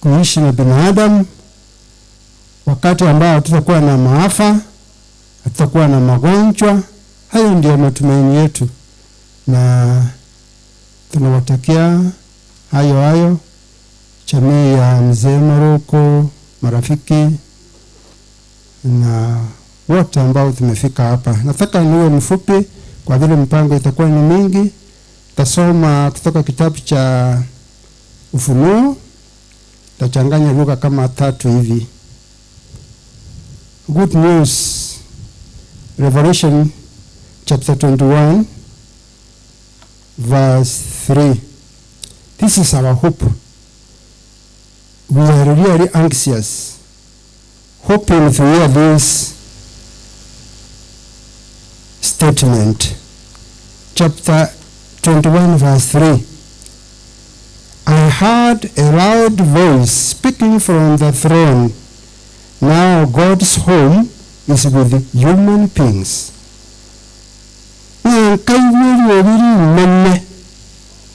kuishi na binadamu, wakati ambao hatutakuwa na maafa, hatutakuwa na magonjwa. Hayo ndiyo matumaini yetu, na tunawatakia hayo hayo jamii ya mzee Maroko, marafiki na wote ambao tumefika hapa. Nataka niwe mfupi kwa vile mpango itakuwa ni mingi. Tasoma kutoka kitabu cha Ufunuo, tachanganya lugha kama tatu hivi. Good news, Revelation chapter 21 verse 3. This is our hope. We are really anxious, hoping to hear this statement. Chapter 21 verse 3. I heard a loud voice speaking from the throne. Now God's home is with human beings. Ng'a nkaigwa eriogi rinene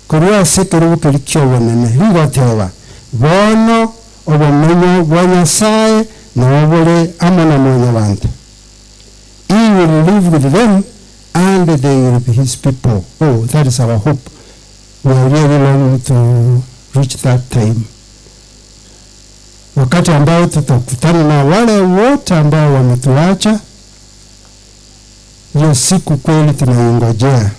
korwa ase ekerogo keria ki'obonene, rigoteba, Bono obomenyo bwa Nyasae nao bore amo na mwanyabanto. He will live with them and they will be his people. Oh, that is our hope. We are really longing to reach that time. Wakati ambao tutakutana na wale wote ambao wametuacha, hiyo siku kweli tunaingojea.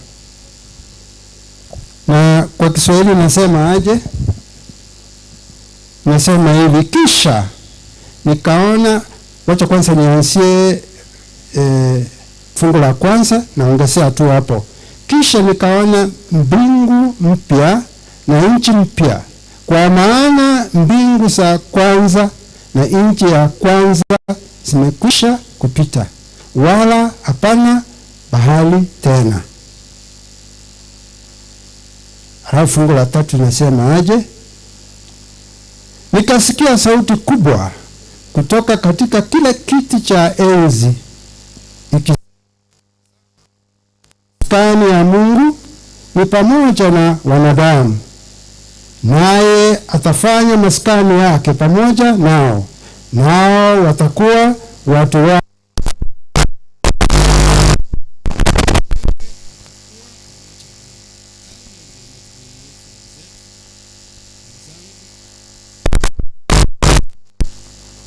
Na kwa Kiswahili nasema aje? Nasema hivi, kisha nikaona, wacha kwanza nianzie fungu la kwanza, naongezea tu hapo. Kisha nikaona mbingu mpya na nchi mpya, kwa maana mbingu za kwanza na nchi ya kwanza zimekwisha kupita, wala hapana bahari tena. Halafu fungu la tatu linasema aje? Nikasikia sauti kubwa kutoka katika kile kiti cha enzi maskani ya Mungu ni pamoja na wanadamu, naye atafanya maskani yake pamoja nao, nao watakuwa watu wake.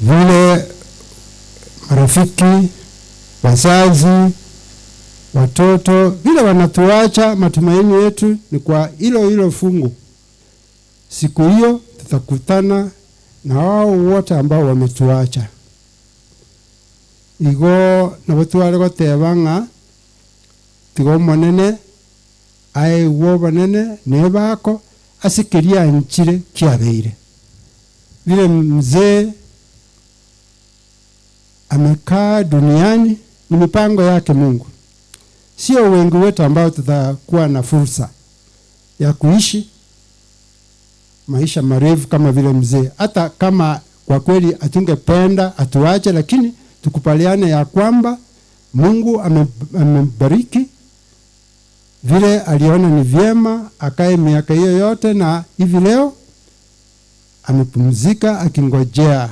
Vile marafiki, wazazi, watoto vile wanatuacha, matumaini yetu ni kwa hilo hilo fungu. Siku hiyo tutakutana na wao wote ambao wametuacha. Igo nabo tware goteba ng'a tiga Omonene aegwe obonene na ebako ase keria anchire kiabeire. Vile mzee amekaa duniani ni mipango yake Mungu. Sio wengi wetu ambao tutakuwa na fursa ya kuishi maisha marefu kama vile mzee. Hata kama kwa kweli atungependa atuache, lakini tukubaliane ya kwamba Mungu amebariki vile aliona ni vyema akae miaka hiyo yote, na hivi leo amepumzika akingojea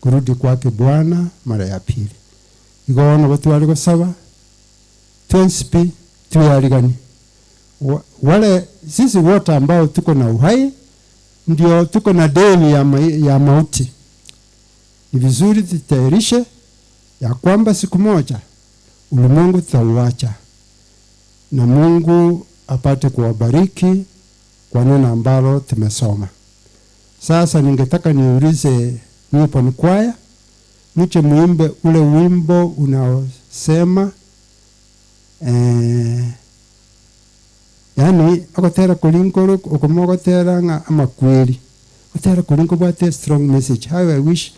kurudi kwake Bwana mara ya pili. Igo bono botware gosaba twensi pi tweariganie. Wale sisi wote ambao tuko na uhai ndio tuko na deni ya mauti. Ni vizuri tutayarishe ya kwamba siku moja ulimwengu tutauacha, na Mungu apate kuwabariki kwa neno ambalo tumesoma. Sasa ningetaka niulize Newborn Choir, mche muimbe ule wimbo unaosema yani ogotera korinkoro okomogotera ng'a amakweri gotera korinko bwate strong message. How I wish,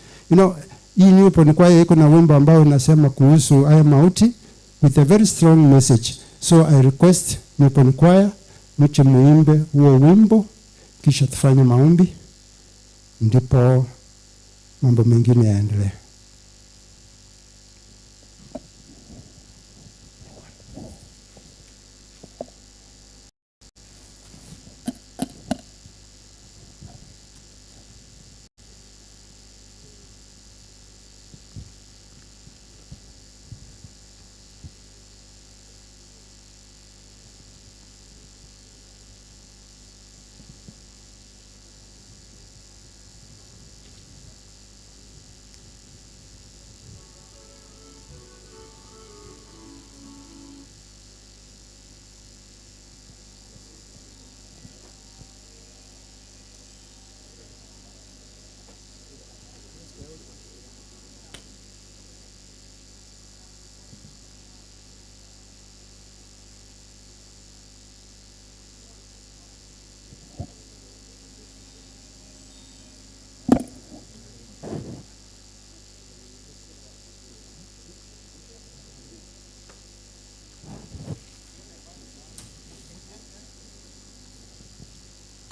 hii Newborn Choir iko na wimbo ambao unasema kuhusu haya mauti with a very strong message. So I request Newborn Choir mche muimbe huo wimbo, kisha tufanye maombi, ndipo mambo mengine yaendelee.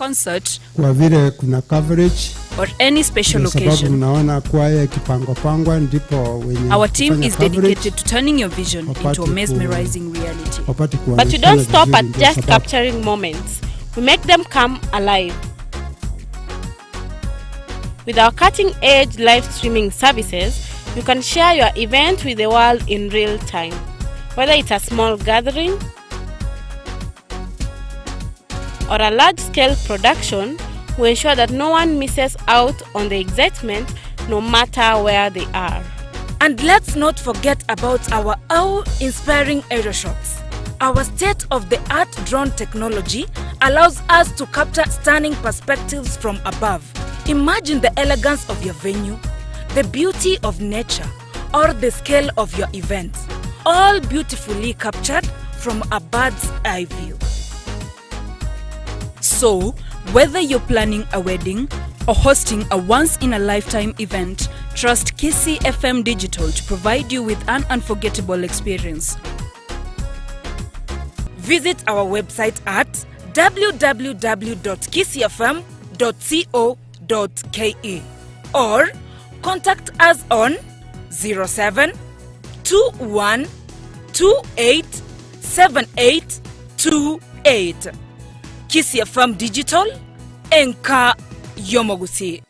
concert, Kwa vile kuna coverage, or any special ndio sababu occasion. mnaona kwaya ikipangwa pangwa, ndipo wenye Our team kufanya is coverage dedicated to turning your vision into a wapate mesmerizing reality. wapate But we kuonekana don't stop vizuri, at ndio just sababu. capturing moments. We make them come alive. With our cutting edge live streaming services, you can share your event with the world in real time. Whether it's a small gathering or a large scale production, we ensure that no one misses out on the excitement no matter where they are. And let's not forget about our awe inspiring aerial shots. Our state of the art drone technology allows us to capture stunning perspectives from above. Imagine the elegance of your venue, the beauty of nature, or the scale of your event, all beautifully captured from a bird's eye view. So, whether you're planning a wedding or hosting a once in a lifetime event, trust Kisi FM Digital to provide you with an unforgettable experience. Visit our website at www.kcfm.co.ke or contact us on 07 21 28 78 28. KCFM Digital, Enka Yomogusi.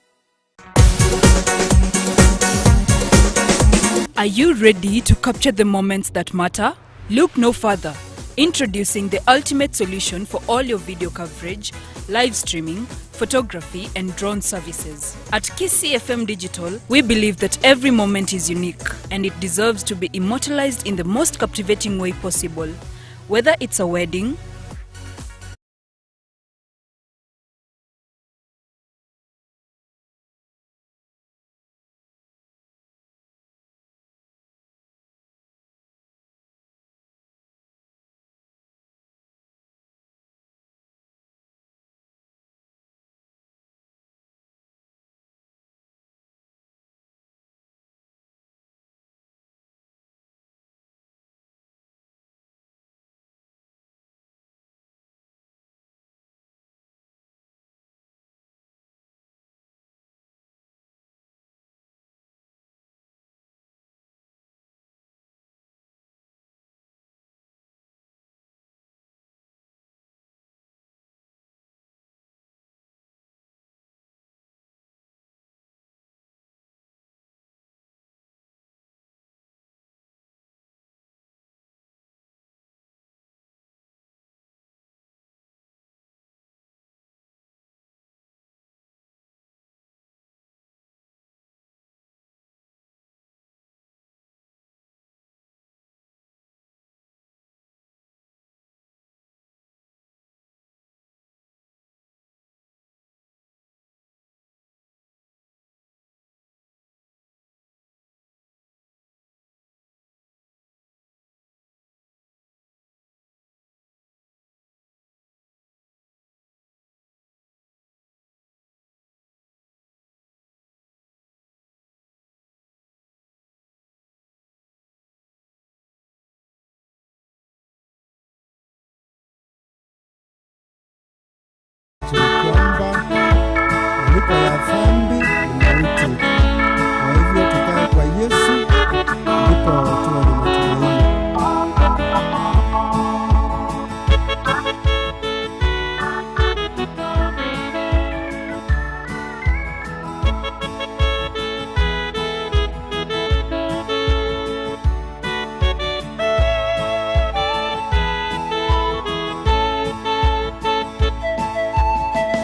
Are you ready to capture the moments that matter? Look no further. Introducing the ultimate solution for all your video coverage, live streaming, photography, and drone services. At KCFM Digital, we believe that every moment is unique and it deserves to be immortalized in the most captivating way possible. Whether it's a wedding, Ni kwamba malipo ya dhambi ni mauti. Kwa hivyo tukae kwa Yesu, ndipo tuwe na matumaini.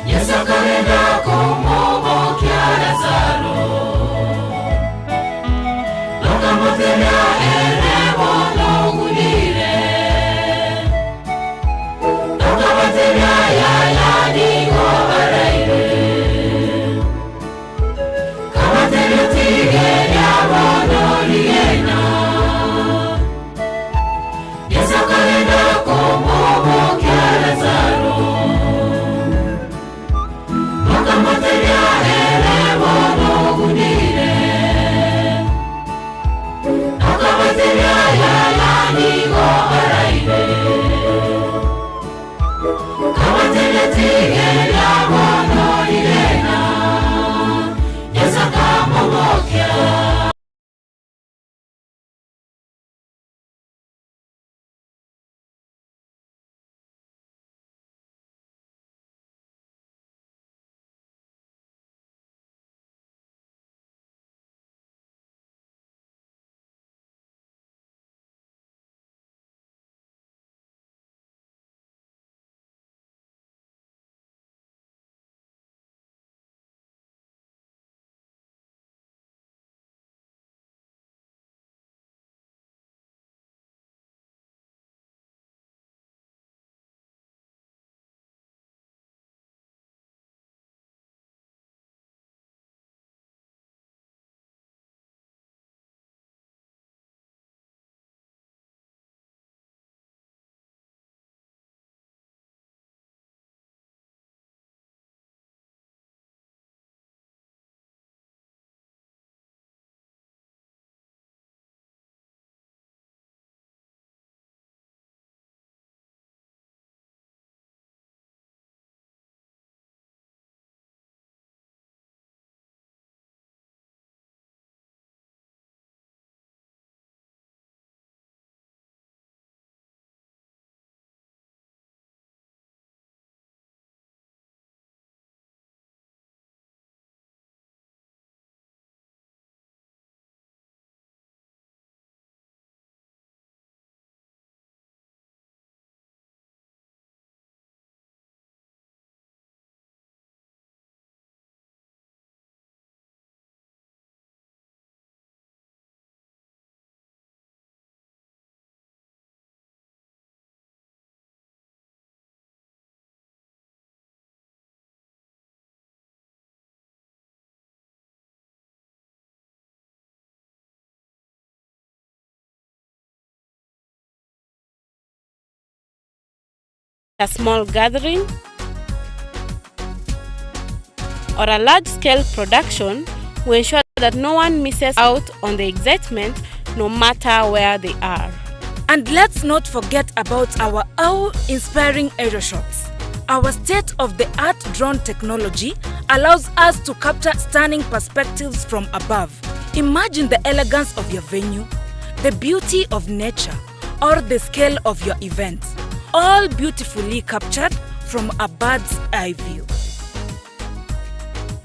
Yesu akarenda kumubokia Lazaro, bakamutera. a small gathering or a large scale production, we ensure that no one misses out on the excitement no matter where they are. And let's not forget about our awe-inspiring aerial shots. Our state-of-the-art drone technology allows us to capture stunning perspectives from above. Imagine the elegance of your venue, the beauty of nature, or the scale of your event, all beautifully captured from a bird's eye view.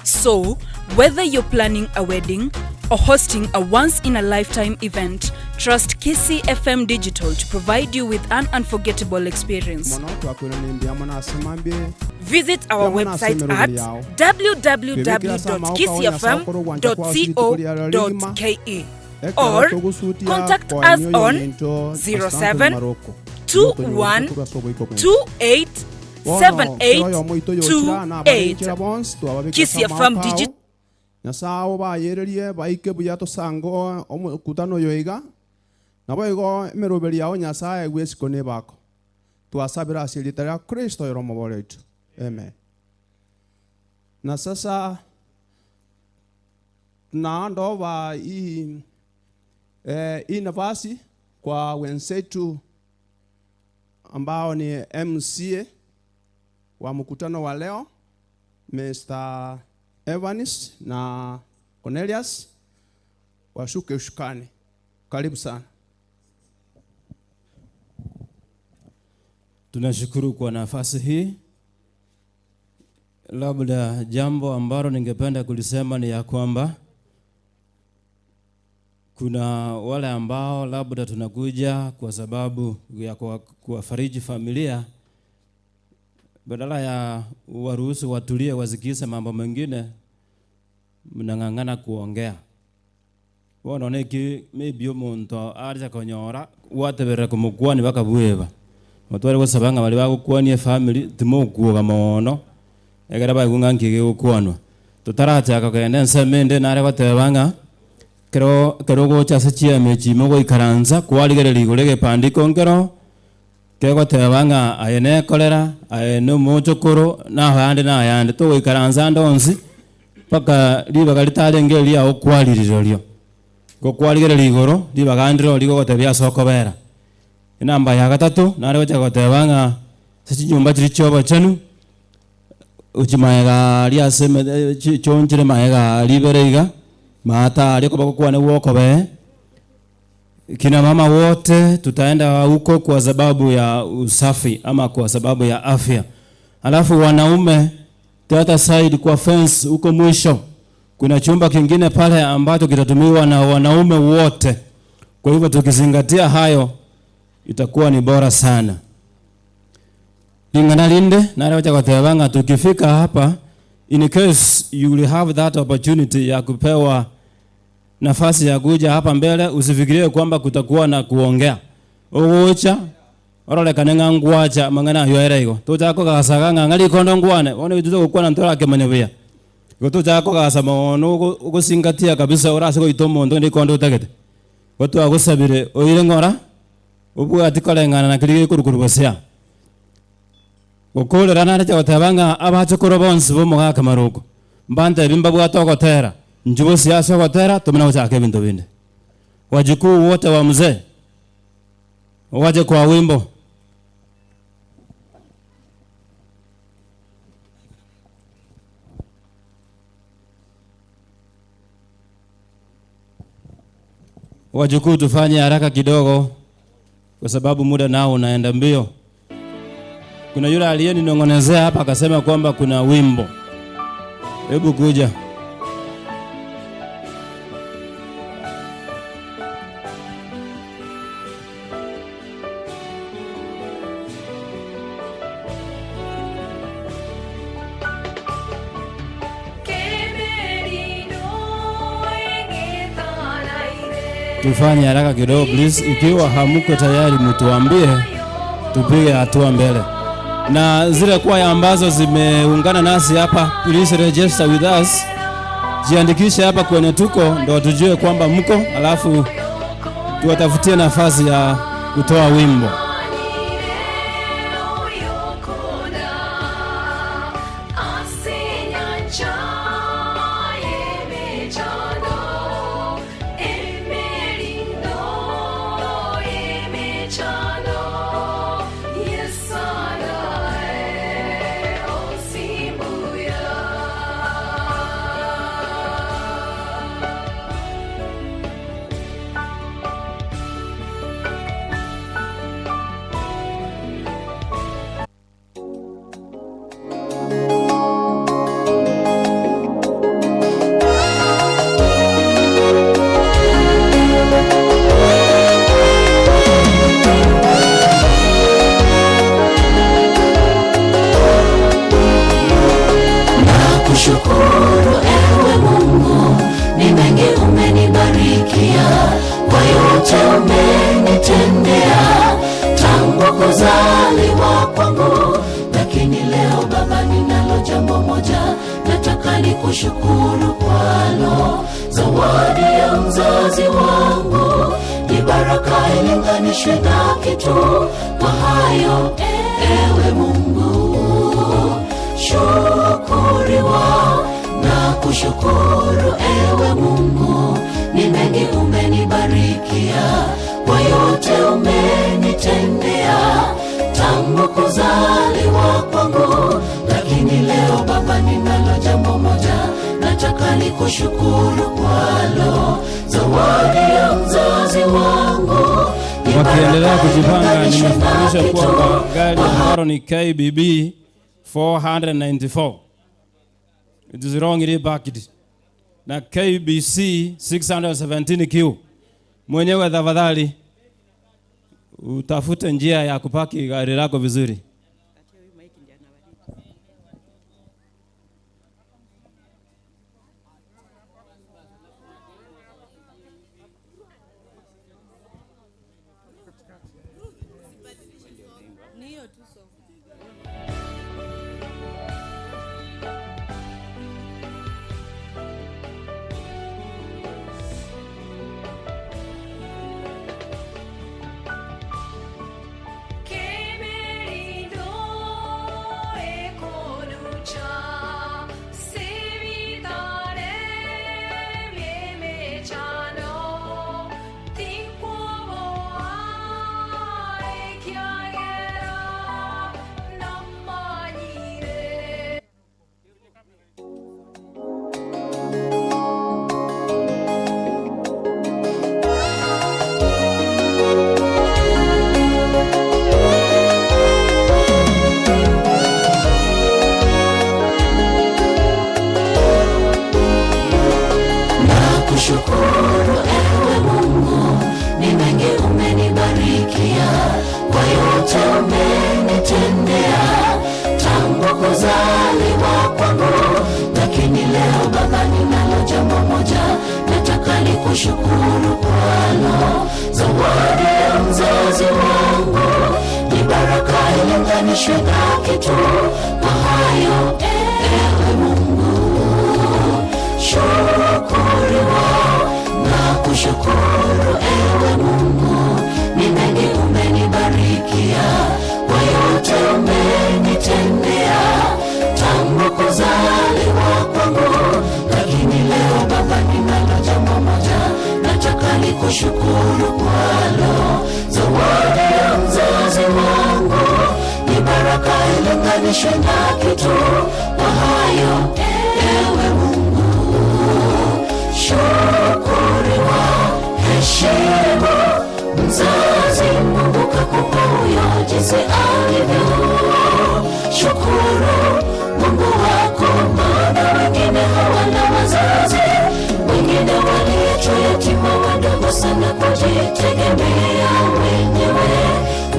So, whether you're planning a wedding or hosting a once in a lifetime event, trust Kisii FM Digital to provide you with an unforgettable experience. Mono twakwirana mbuya mono ase mambia Visit our Mbuya mono ase website emeroberi at yao. Twebekire ase amaboko ao Nyasae okore ogwancha kwao ase rituko ria rero rigima, www.kisiefm.co.ke ekero or togosutia contact us koenia on oyominto Asante 07 Maroko, nigo tonyorete 21 korwa ase oboiko bwensi. 28 Bono kera oyomo oito yochira na abare 7828. enchera bonsi twababekire ase Kisii FM amaboko ao. Digital. Nyasae obayererie baike buya tosange omokutano oyo iga, naboigo emeroberi yao Nyasae bw'esiko nebako. Twasabire ase erieta ria Kristo ere omobori oito. Amen. Na sasa tunaandoba hii eh, hii nafasi kwa wenzetu ambao ni MCA wa mkutano wa leo Mr. Evans na Cornelius washuke ushukani. Karibu sana. Tunashukuru kwa nafasi hii. Labda jambo ambalo ningependa kulisema ni ya kwamba kuna wale ambao labda tunakuja kwa sababu ya kuwafariji familia, badala ya waruhusu watulie wasikize mambo mengine, mnang'ang'ana kuongea. Bono neki maybe omonto aria konyora gwateberera komokwani bakabweba motware gosaba ng'a baria bagokwania efamily timokwoga mono ekero baigwa ng'a nki gegokwanwa. Totarachaka kogenda ensemo ende nare goteba ng'a ekero ekero ogocha ase chiema echi ime ogoikaransa kwarigereria igoro egepandiko nkero kegoteba ng'a aye nekorera aye na omochokoro na ayande na ayande togoikaransa ande onsi mpaka ribaga ritarenge riao kwarirorio. Igo kwarigereria igoro ribaga ndiro rigogotebia ase okobera. Enamba ya gatato nare gocha goteba ng'a ase chinyomba chiria chia obochenu gochia magega aria ase eme chionchire magega aria ibere iga, maata aria koba gokwana gwokobee. Kina mama wote tutaenda huko kwa sababu ya usafi ama kwa sababu ya afya. Alafu wanaume the other side kwa fence huko mwisho kuna chumba kingine pale ambacho kitatumiwa na wanaume wote. Kwa hivyo tukizingatia hayo itakuwa ni bora sana. Ling'ana rinde nare gocha goteba ng'a tukifika hapa in case you will have that opportunity ya kupewa nafasi ya kuja hapa mbele, usifikirie kwamba kutakuwa na kuongea. Ogocha ororekane ng'a ngwacha amang'ana aywo ere igo. Tochaka kogasaga ng'a ng'a rikondo ngwane, bono ebinto togokwana ntorakemanya buya. Igo tochaka kogasa mono ogo ogosingatia kabisa orase goita omonto onde rikondo otagete. Igo twagosabire oire ng'ora, obwati koreng'ana na keria gekorwa korwa gose aa. Gokorera nareche goteba ng'a abachokoro bonsi b'omogaka Maroko mbantebi mbabwate ogotera, inchuo bosio ase ogotera tomanye gochaka ebinto binde. Wajukuu wote wa mzee waje kwa wimbo. Wajukuu, tufanye haraka kidogo, kwa sababu muda nao unaenda mbio. Kuna yule aliyeninong'onezea hapa akasema kwamba kuna wimbo. Hebu kuja. Tufanye haraka kidogo please. Ikiwa hamuko tayari mtuambie, tupige hatua mbele. Na zile kwaya ambazo zimeungana nasi hapa, please register with us, jiandikishe hapa kwenye tuko, ndo tujue kwamba mko, alafu tuwatafutie nafasi ya kutoa wimbo. kuzaliwa kwangu, lakini leo Baba, ninalo jambo moja nataka nikushukuru kwalo. Zawadi ya mzazi wangu ni baraka ilinganishwe na kitu. Kwa hayo ewe Mungu, shukuriwa na kushukuru ewe Mungu, ni mengi umenibarikia, kwa yote umenitendea tangu kuzaliwa kwangu. Lakini leo Baba, ninalo jambo moja nataka nikushukuru kwalo, zawadi ya mzazi wangu ni Wakiendelea baraka kujipanga, ilinganishwe na nimefahamisha kitu. kwamba gari ambalo ni KBB 494 it is wrongly parked na KBC 617Q. Mwenyewe tafadhali utafute njia ya kupaki gari lako vizuri. Nakushukuru ewe Mungu, ni mengi umenibarikia, kwa yote umenitendea tangu kuzaliwa kwangu. Lakini leo Baba, ninalo jambo moja nataka nikushukuru kwalo, zawadi ya mzazi wangu ni baraka ilinganishwe na kitu. Kwa hayo ewe Mungu shukuriwa na kushukuru ewe Mungu, ni mengi umenibarikia, kwa yote umenitendea tangu kuzaliwa kwangu. Lakini leo Baba, ninalo jambo moja nataka nikushukuru kwalo, zawadi ya mzazi wangu ni baraka ilinganishwe na kitu. Kwa hayo ewe Mungu shukuriwa, heshimu mzazi, Mungu kakupa huyo jinsi alivyo. Shukuru Mungu wako, maana wengine hawana wazazi, wengine waliachwa yatima wadogo sana kujitegemea wenyewe.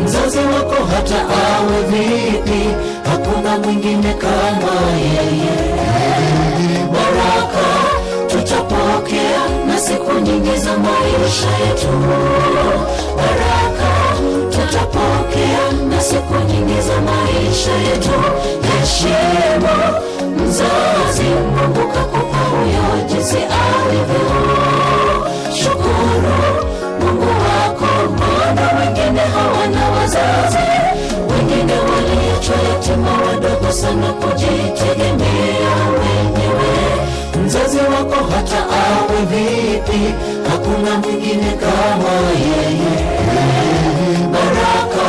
Mzazi wako hata awe vipi, hakuna mwingine kama yeye. Baraka tutapokea na siku nyingi za maisha yetu. Baraka tutapokea na siku nyingi za maisha yetu. Heshimu mzazi, Mungu kakupa huyo jinsi alivyo. Shukuru Mungu wako, maana wengine hawana wazazi, wengine waliachwa yatima wadogo sana kujitegemea wenyewe. Mzazi wako hata awe vipi, hakuna mwingine kama yeye. Baraka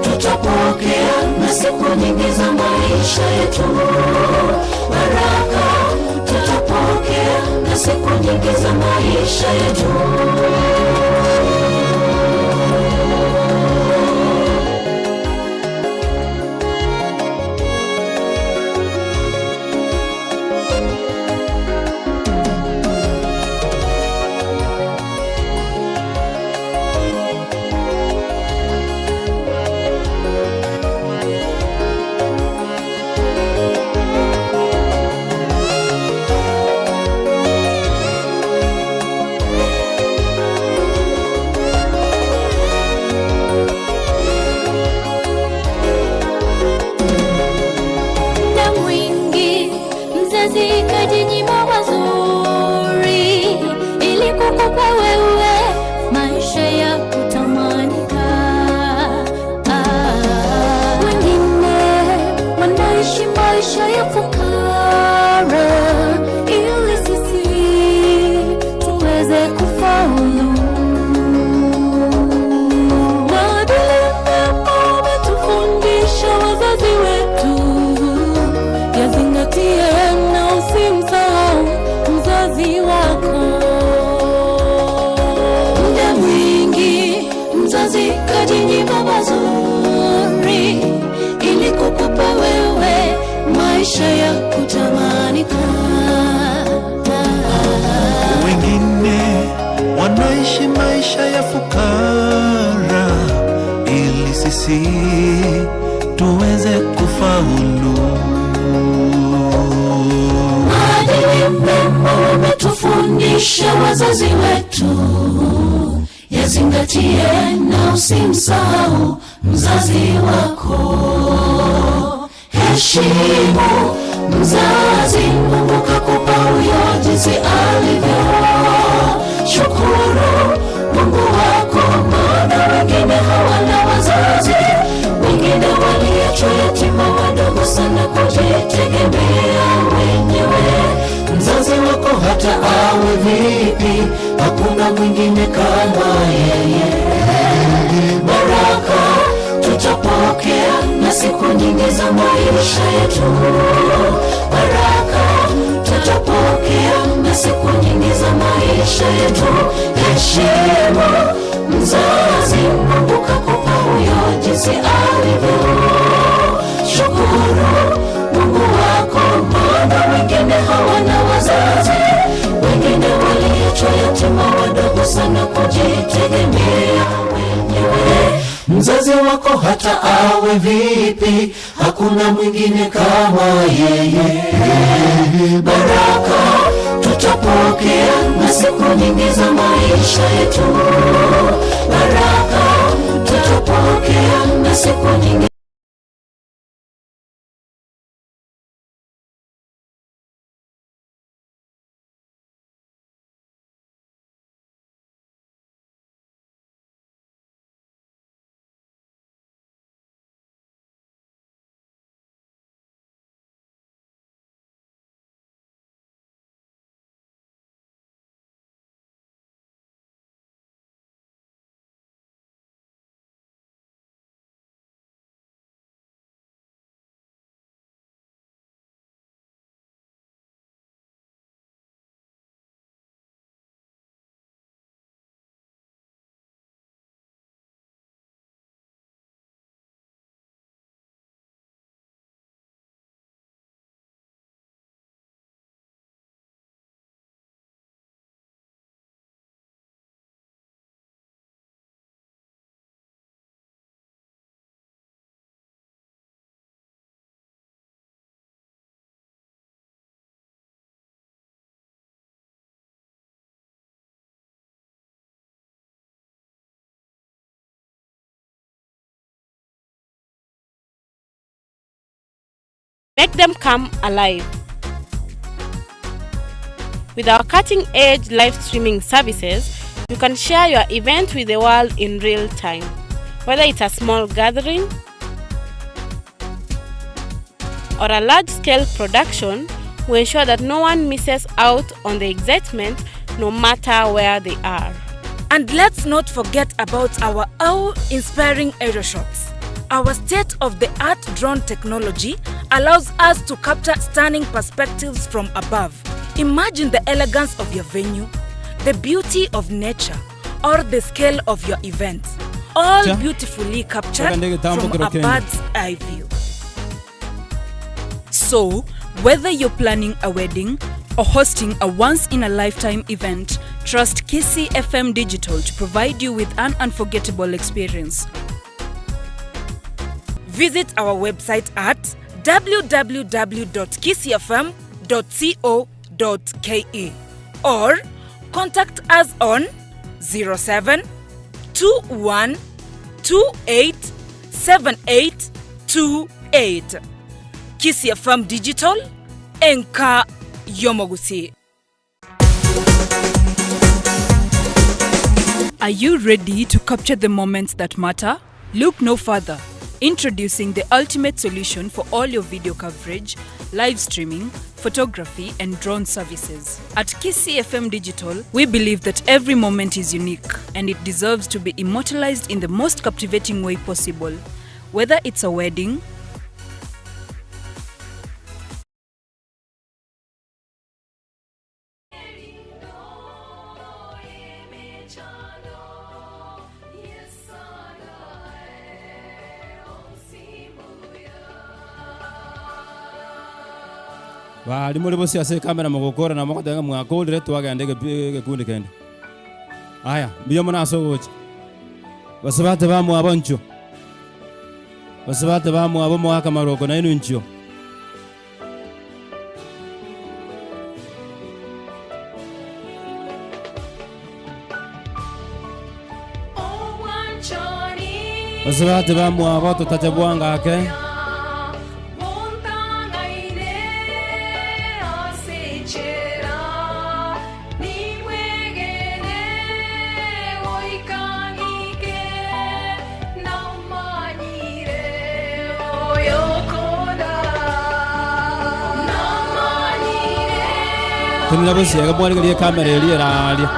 tutapokea na siku nyingi za maisha yetu. Baraka tutapokea na siku nyingi za maisha yetu. mzazi wako. Muda mwingi mzazi kajinyima mazuri ili kukupa wewe maisha ya kutamanika. Wengine wanaishi maisha ya fukara ili sisi tuweze kufaulu. Maadili mema wametufundisha wazazi wetu, yazingatie na usimsahau mzazi wako. Heshimu mzazi, Mungu kakupa huyo jinsi alivyo. Shukuru Mungu wako, maana wengine hawana wazazi, wengine waliachwa yatima wadogo sana kujitegemea wenyewe. Mzazi wako hata awe vipi, hakuna mwingine kama yeye. Baraka tutapokea na siku nyingi za maisha yetu. Baraka tutapokea na siku nyingi za maisha yetu. Heshimu mzazi, Mungu kakupa huyo jinsi alivyo. Shukuru Mungu wako, maana wengine hawana wazazi, wengine waliachwa yatima wadogo sana kujitegemea wenyewe. Mzazi wako hata awe vipi, hakuna mwingine kama yeye. Baraka tutapokea na siku nyingi za maisha yetu. Baraka tutapokea na siku nyingi Make them come alive. With our cutting edge live streaming services, you can share your event with the world in real time. Whether it's a small gathering or a large scale production, we ensure that no one misses out on the excitement no matter where they are. And let's not forget about our awe-inspiring aerial shots. Our state-of-the-art drone technology allows us to capture stunning perspectives from above. Imagine the elegance of your venue, the beauty of nature, or the scale of your event. All Cha. beautifully captured Toka ndege tambo from a kutoka Kenya. bird's eye view. So, whether you're planning a wedding or hosting a once in a lifetime event, trust KCFM Digital to provide you with an unforgettable experience. Visit our website at www.kcfm.co.ke or contact us on 07 21 28 78 28. KCFM Digital, Enka Yomogusi. Are you ready to capture the moments that matter? Look no further. Introducing the ultimate solution for all your video coverage, live streaming, photography, and drone services. At KCFM Digital, we believe that every moment is unique and it deserves to be immortalized in the most captivating way possible. Whether it's a wedding, Baria more bosio ase ekamera mogokora na mogoteba ng'a mwakorire, twagenda egekundi kende. Aya, mbuya mono ase ogocha. Basubati bamwabo inchuo. Basubati bamwabo moake amaroko nainwe inchuo. Basubati bamwabo totache bwango ake. Tenena bosio iga mwarigererie ekamera eria ere aaria.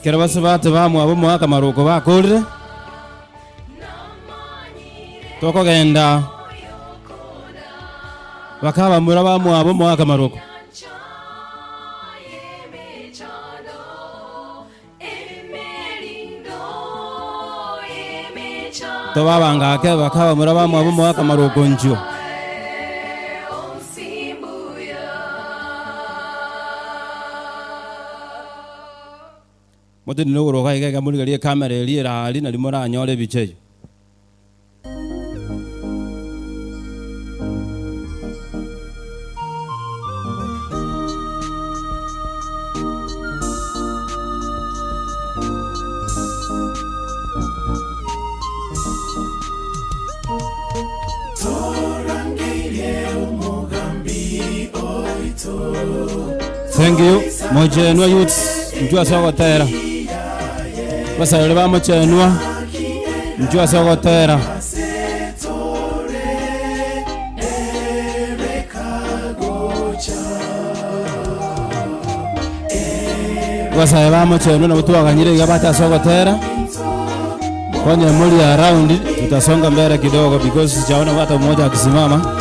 Ekero basubati bamwabo omogaka maroko bakorire, tokogenda bakabamura bamwabo omogaka maroko. Tobabange ake bakabamura bamwabo omogaka maroko inchuo. Motenene ogoroka iga iga morigererie ekamera eria ere aria nario moranyore ebicha eyio. Thank you Mochenwa youths inchuo ase ogotera Abasae ba Mochenwa inchuo ase ogotera. Abasae ba Mochenwa nabo twaganyire iga bache ase ogotera konye mori around tutasonga mbele kidogo because sijaona hata mmoja akisimama.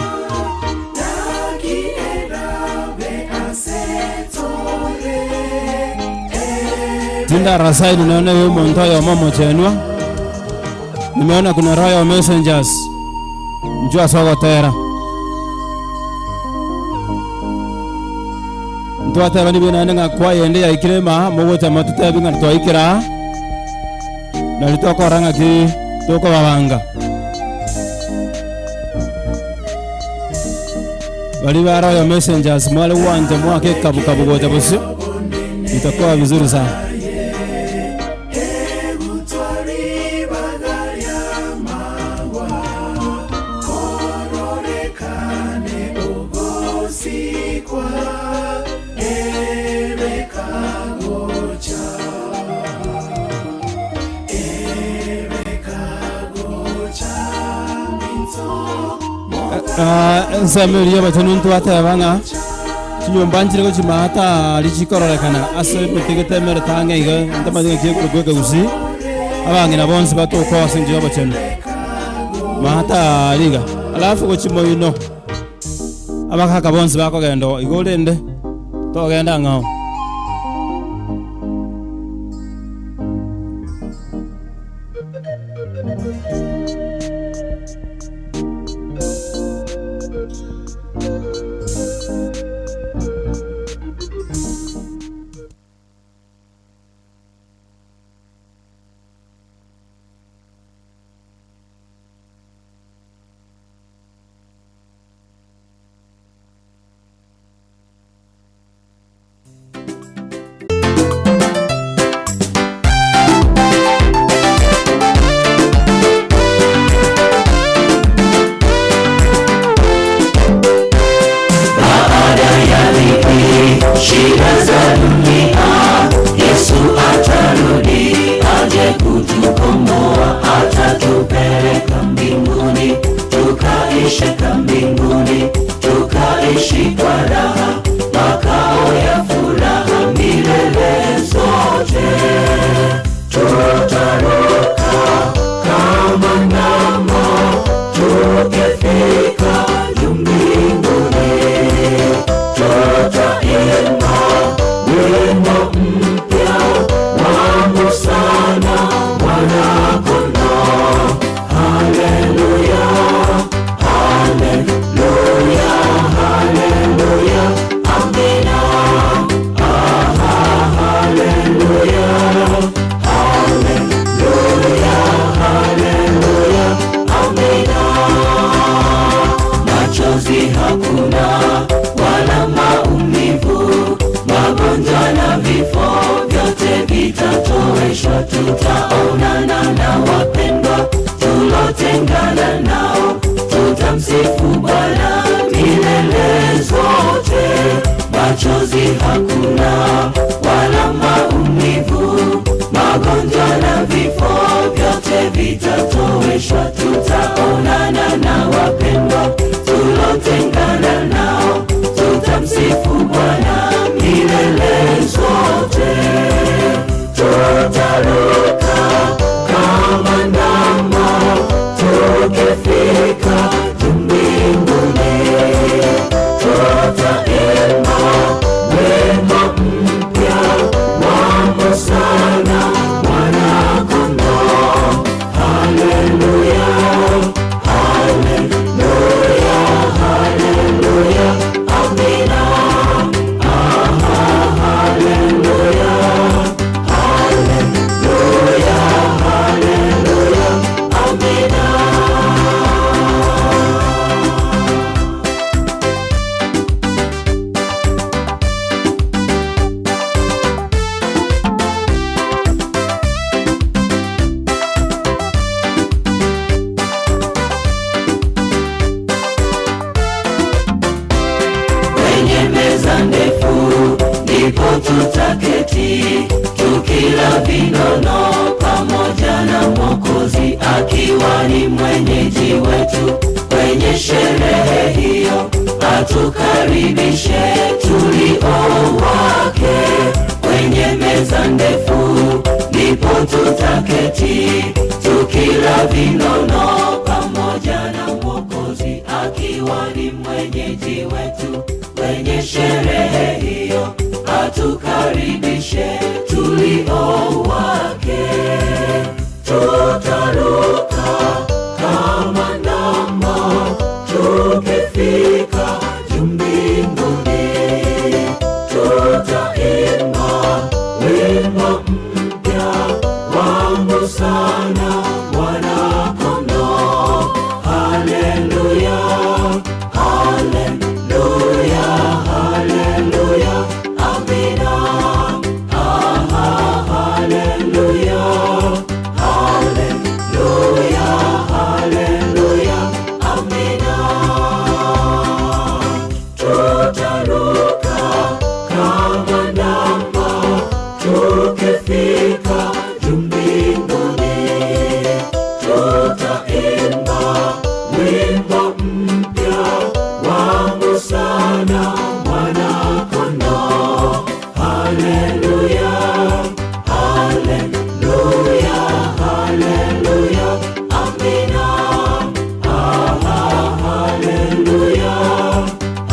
Tindarasaini nonye na omonto oyomo omochenwa, nimeona kuna royal messengers inchuo ase ogotera. Ntwateba nibuya naende ng'a kwaya ende yaikire imaa, mogocha mototebi ng'a twaikire aa, nari tokorora ng'aki tokobabanga. Baria ba Royal Messengers mware gwancha mwake ekabu-kabu gocha bosio, itakuwa vizuri sana. Ensemo eria y'abachenu ntwateba ng'a chinyomba nchire gochia maata aria chikororekana ase emete gete emerete ang'e iga ntamanyeti ng'aki ekorokwa ekegusii, abang'ina bonsi batoka ase enchera y'obochenu maata aria iga. Alafu gochia moino, abagaka bonsi bakogenda oo igo rende togenda ang'ao. Tukishika mbinguni, tukaishi kwa raha, makao ya furaha milele zote. Tutaruka kama ndama, tukifika juu mbinguni. Tutaimba wimbo mpya wa sana Mwana-Kondoo. Haleluya, haleluya, haleluya, amina. Aha, haleluya, haleluya, haleluya, amina. Machozi hakuna wala maumivu, magonjwa na vifo vyote vitatoweshwa. Tutaonana na wapendwa tulotengana nao, tutamsifu Bwana milele zote. Machozi hakuna wala maumivu, magonjwa na vifo vyote vitatoweshwa. Tutaonana na wapendwa tulotengana nao, tutamsifu Bwana milele zote. Tutaruka kama ndama tukifika juu mbinguni, tutaimba wimbo mpya wa sana Mwana-Kondoo. Haleluya, haleluya, haleluya, amina. Aha, haleluya, haleluya, haleluya, amina. Kwenye meza ndefu ndipo tutaketi, tukila vinono pamoja na Mwokozi akiwa ni mwenyeji wetu. Kwenye sherehe hiyo atukaribishe tulio wake. Kwenye meza ndefu ndipo tutaketi, tukila vinono pamoja na Mwokozi akiwa ni mwenyeji wetu. Kwenye sherehe hiyo atukaribishe tulio wake. Tutaruka kama ndama tukifika juu mbinguni, tutaimba wimbo mpya wa sana Mwana-Kondoo. Haleluya, haleluya, haleluya, amina. Aha, haleluya, haleluya, haleluya, amina. Tutaruka kama ndama tukifika juu mbinguni, tutaimba wimbo mpya wa sana Mwana-Kondoo. Haleluya, haleluya, haleluya, amina. Aha, haleluya,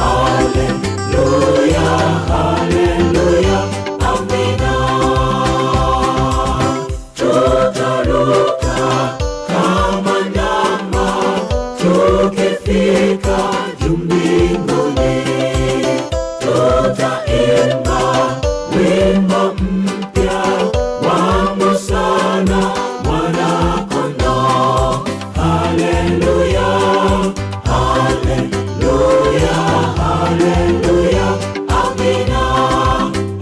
haleluya, haleluya, amina. Tutaruka kama ndama tukifika juu mbinguni, tutaimba wimbo mpya wa sana Mwana-Kondoo. Haleluya, haleluya, haleluya, amina.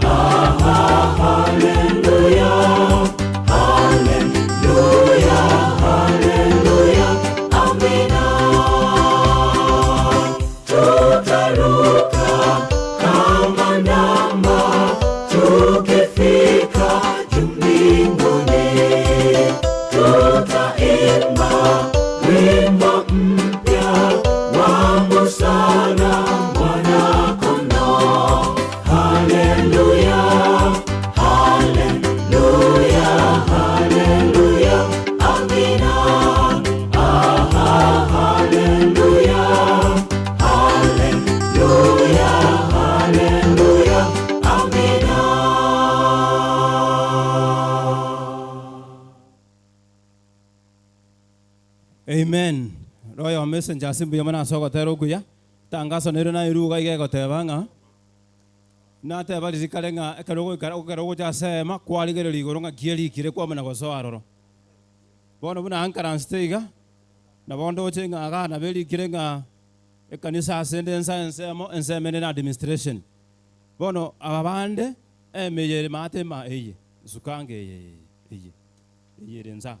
Aha, haleluya, haleluya, haleluya, amina. Tutaruka kama ndama tukifika juu mbinguni, tutaimba wimbo mpya. Royal Messengers mbuya mono ase ogotera okuya. Etangaso nere nairwe iga iga egoteba ng'a, nateba riria kare ng'a ekero ogoikara ekero ogocha ase eema kwarigereria igoro ng'aki erikire kwamanya gosoa aroro. Bono buna ankaransete iga, nabo ndoche ng'a igaa nabo erikire ng'a ekanisa ase ende ensa ensemo, ensemo ende na administration. Bono aba bande, eema eye ere maate ema eye, nsuka ange eye eye eye, eye ere nsa.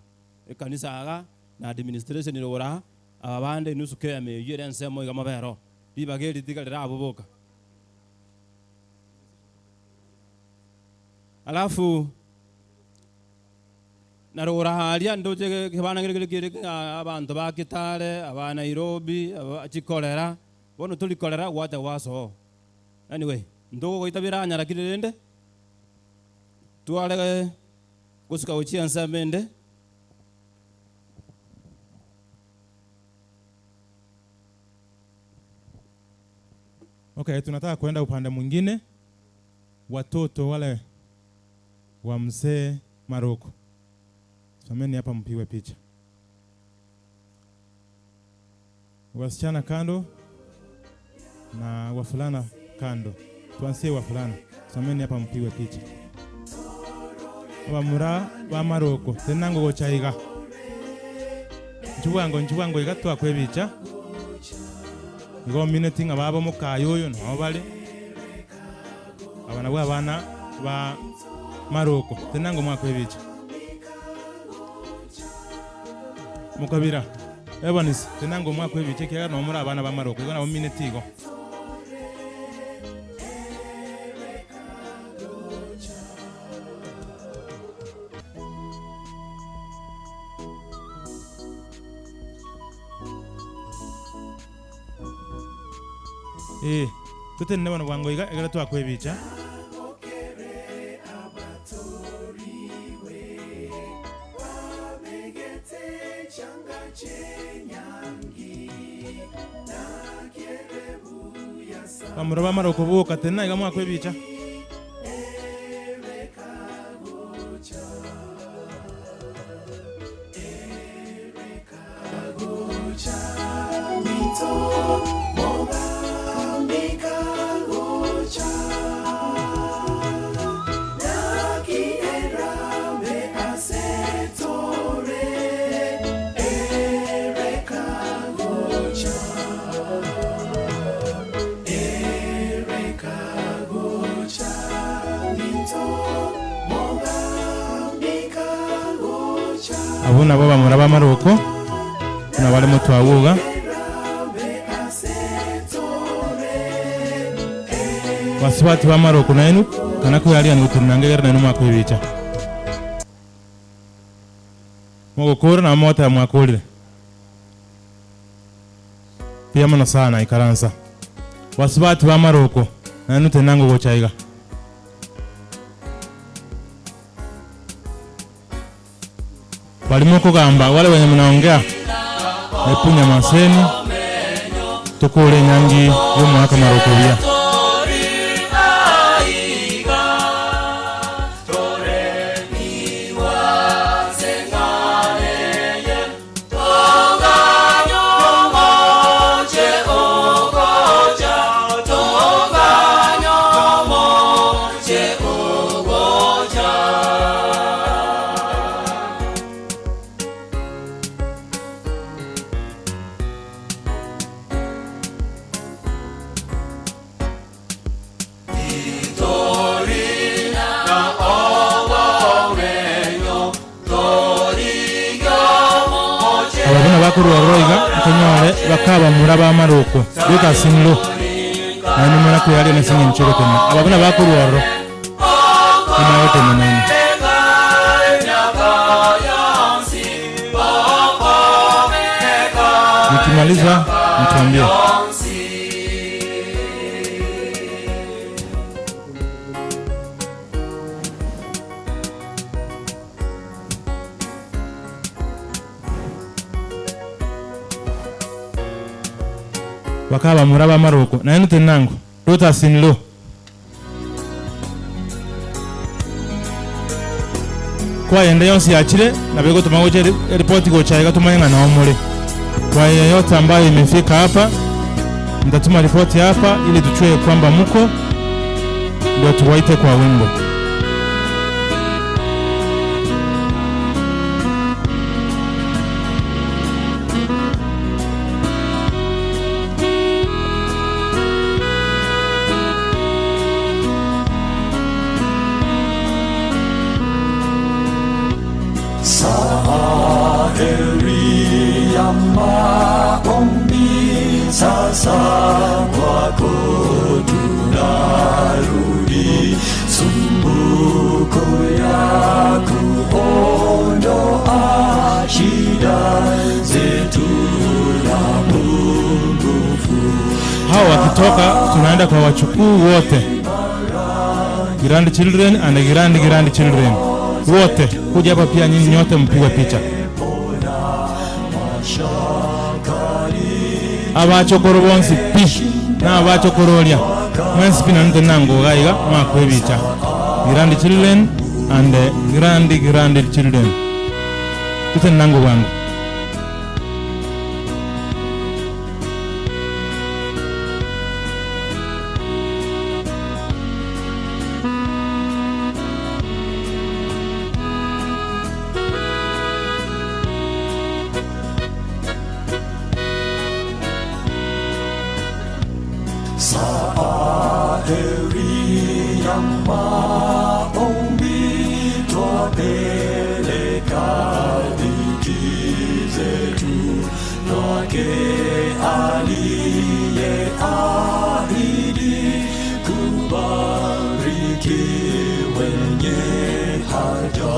Ekanisa iga na administration rogoro aa, aba bande enusu keyama eyio ere ensemo iga mobe ero. Ribaga eri tiga rire abwo boka. Alafu na rogoro aaria ndoche ekebanda kere kere ng'a abanto ba Kitale, aba Nairobi, aba chikorera, bono tori korera gwacha gwasoa. Anyway, ntogogoita biranyara ki rende, tware gosuka gochia ensemo ende. Okay, tunataka kuenda upande mwingine, watoto wale wa mzee Maroko, simameni hapa mpigwe picha. Wasichana kando na wavulana kando, tuanzie wavulana, simameni hapa mpigwe picha. Abamura ba Maroko, tenena gocha iga, nchubwango nchubwango iga twakwa ebicha, igo omineti ng'a baba omokaye oyo noo bare, aba nabwo abana ba Maroko, tenena mwakwa ebicha. Mokabira, Evans, tenena mwakwa ebicha ekiagera noo more abana ba Maroko, igo nabo omineti igo. Ee, totenene bono bwango iga ekero twakwa ebicha. Bamura bamara okoboka, tenena iga mwakwa ebicha. Abwo nabo bamura b'amaroko, buna bare motwagwa iga. Basubati b'amaroko nainwe, kana koyarigia gotenena ngegere nainwe mwakwa ebicha. Mogokora nabo mogoteba mwakorire. Mbuya mono sana, ikaransa. Basubati b'amaroko, nainwe tenena ngogocha iga. Baria mokogamba, wale wenye mnaongea, hebu nyamazeni tokore enyangi y'omwaka maroko buya. Aba buna bakorwa ororo iga, ntonyore bakabamura b'amaroko, Lucas Nlo, naende morakwearia ase engencho y'ogotenena. Aba buna bakorwa ororo, nimanye gotenena inwe. Nikimaliza mtuambie. Bakabamura b'amaroko, naende tenena ng'o, Daughters in law. Kwayende yonsi yachire, nabo egotoma gocha eripoti gocha iga tomanye ng'a nao more. Kwa yeyote ambayo imefika hapa, mtatuma ripoti hapa ili tujue kwamba mko, ndio tuwaite kwa wimbo. Saheri ya maombi sasa kwako tunarudi, sumbuko ya kuondoa shida zetu na pungufu. Hao wakitoka tunaenda kwa wachukuu wote, grandchildren and grand grandchildren wote kuja hapa pia, nyinyi nyote mpigwe picha. Abachokoro bonsi pi na abachokoro oria mwensi pi nanute nangoga iga mwakwa ebicha, grandchildren and grand grandchildren tute nango bwangu. Saheri ya maombi twapeleka dhiki zetu kwake aliye ahidi kubariki wenye haja.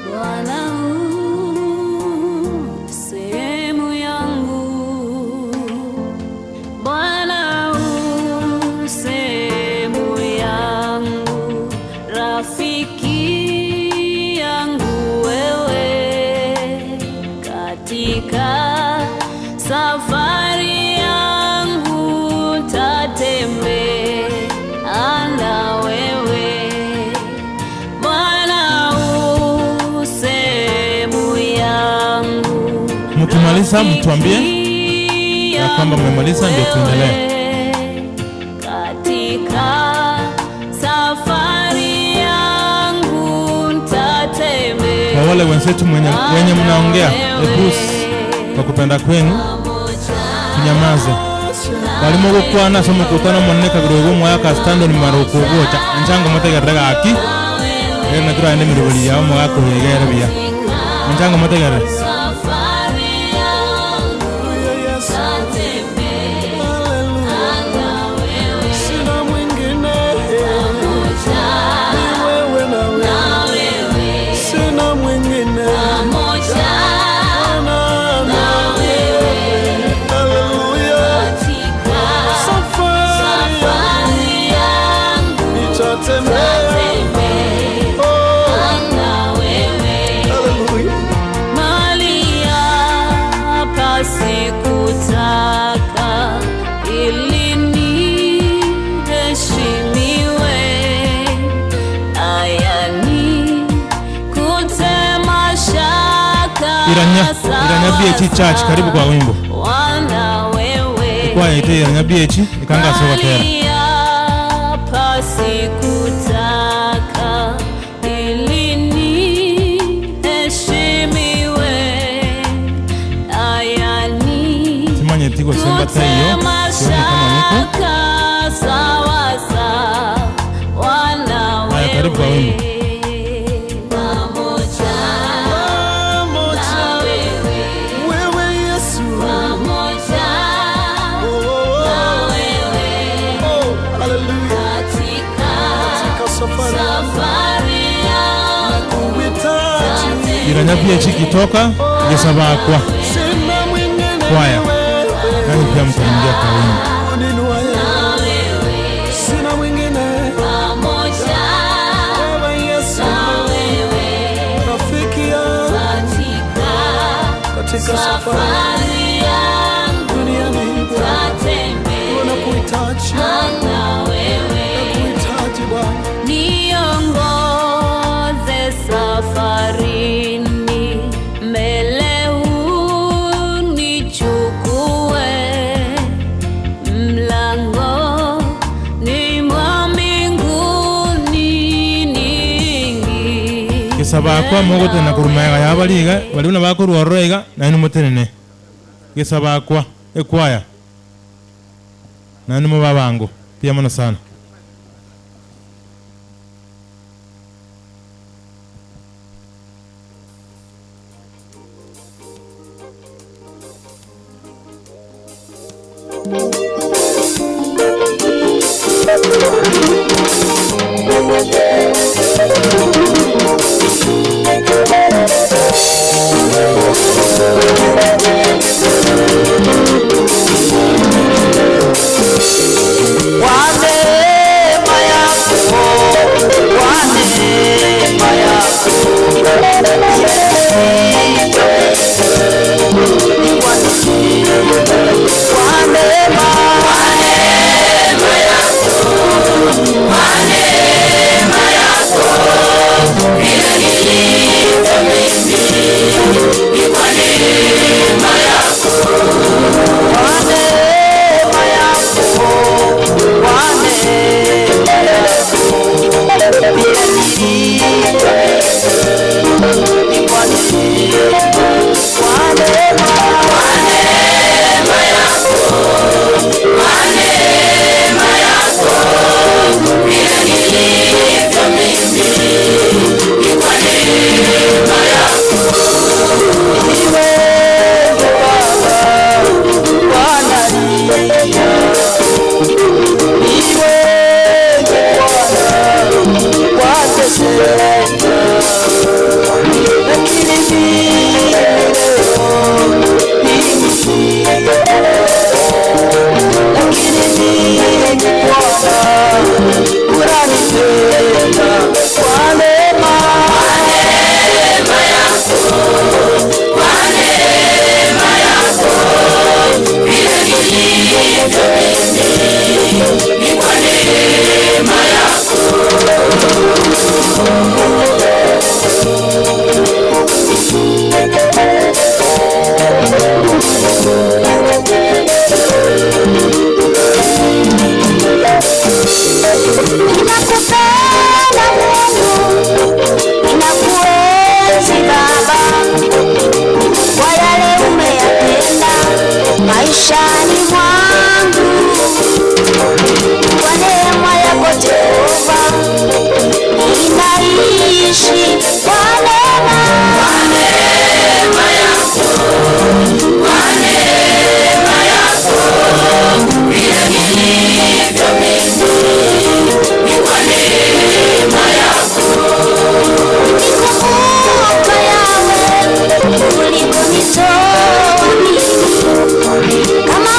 Bwana u sehemu yangu, Bwana u sehemu yangu, rafiki yangu wewe, katika safari yangu tatembea na wewe. Bwana u sehemu yangu, Mkimaliza mtuambie ya kwamba mmemaliza, ndio tuendelee. Katika safari yangu nitatembea Kwa wale wenzetu wenye mnaongea, hebu kwa kupenda kwenu tunyamaze. Barimo gukwana ase omokutano omonene kabere ogo omwaka Stanley Maruku ogocha enchango motegerere gaki ere naturaende emiroberi yao omogaka oyo iga ere buya enchango motegerere. Safari yangu nitatembea na wewe, Sina mwingine, pamoja ni wewe na na wewe, wewe, sina mwingine, pamoja Bwana na wewe, haleluya. katika Safari safari yangu nitatembea, nitatembea oh, na wewe. haleluya. Mali hapa sikutaka ili niheshimiwe, haya ni kutema shaka Iranya, Iranya BH Church, karibu kwa wimbo. Wana wewe Kwaya ite Iranya BH ikanga sogotera. Mali hapa sikutaka ili niheshimiwe, haya ni Simanye tigo semba taiyo, kutema sioni kama mko. shaka sawa sawa na Haya, karibu kwa wimbo. wewe. Pamoja na Pamoja wewe, wewe Yesu, pamoja oh, na wewe, oh, haleluya. katika Katika safari safari yangu kuhitaji, Iranya BH ikitoka gesabakwa sina mwingine, Kwaya. ni wewe Nanyi pia mtaingia kwa wimbo. uniinuaye, na wewe, sina mwingine, pamoja wewe Yesu, na wewe, rafiki yangu katika katika safari safari yangu duniani, Bwana tatembea nakuhitaji, na wewe. Gesabakwa mogotenena korwa magega y'abaria iga, baria buna bakorwa ororo iga, nainwe motenene. Gesabakwa, ekwaya, naende mobe abango. Mbuya mono sana. Kwa neema yako, kwa neema yako, kwa neema, kwa neema yako, vile nilivyo mimi, ni kwa neema yako, kwa neema yako, kwa neema yako, vile nilivyo mimi, ni kwa neema, kwa neema, kwa neema yako, kwa neema yako, vile nilivyo mimi, ni kwa neema yako. Ni wewe Baba, wanalia. Ni wewe Bwana, wateseka. Lakini mimi leo ni mshindi. Lakini mimi Bwana, unanipenda kwa neema. Kwa neema yako, kwa neema yako, vile nilivyo mimi, ni kwa neema yako. Ninakupenda Mungu, ninakuenzi Baba, kwa yale umeyatenda maishani mwangu. Kwa neema yako Jehova, ninaishi kwa neema. Kwa neema yako, kwa neema yako, vile nilivyo mimi, ni kwa neema yako. Nikumbuka yawe ulikonitoa mimi, kama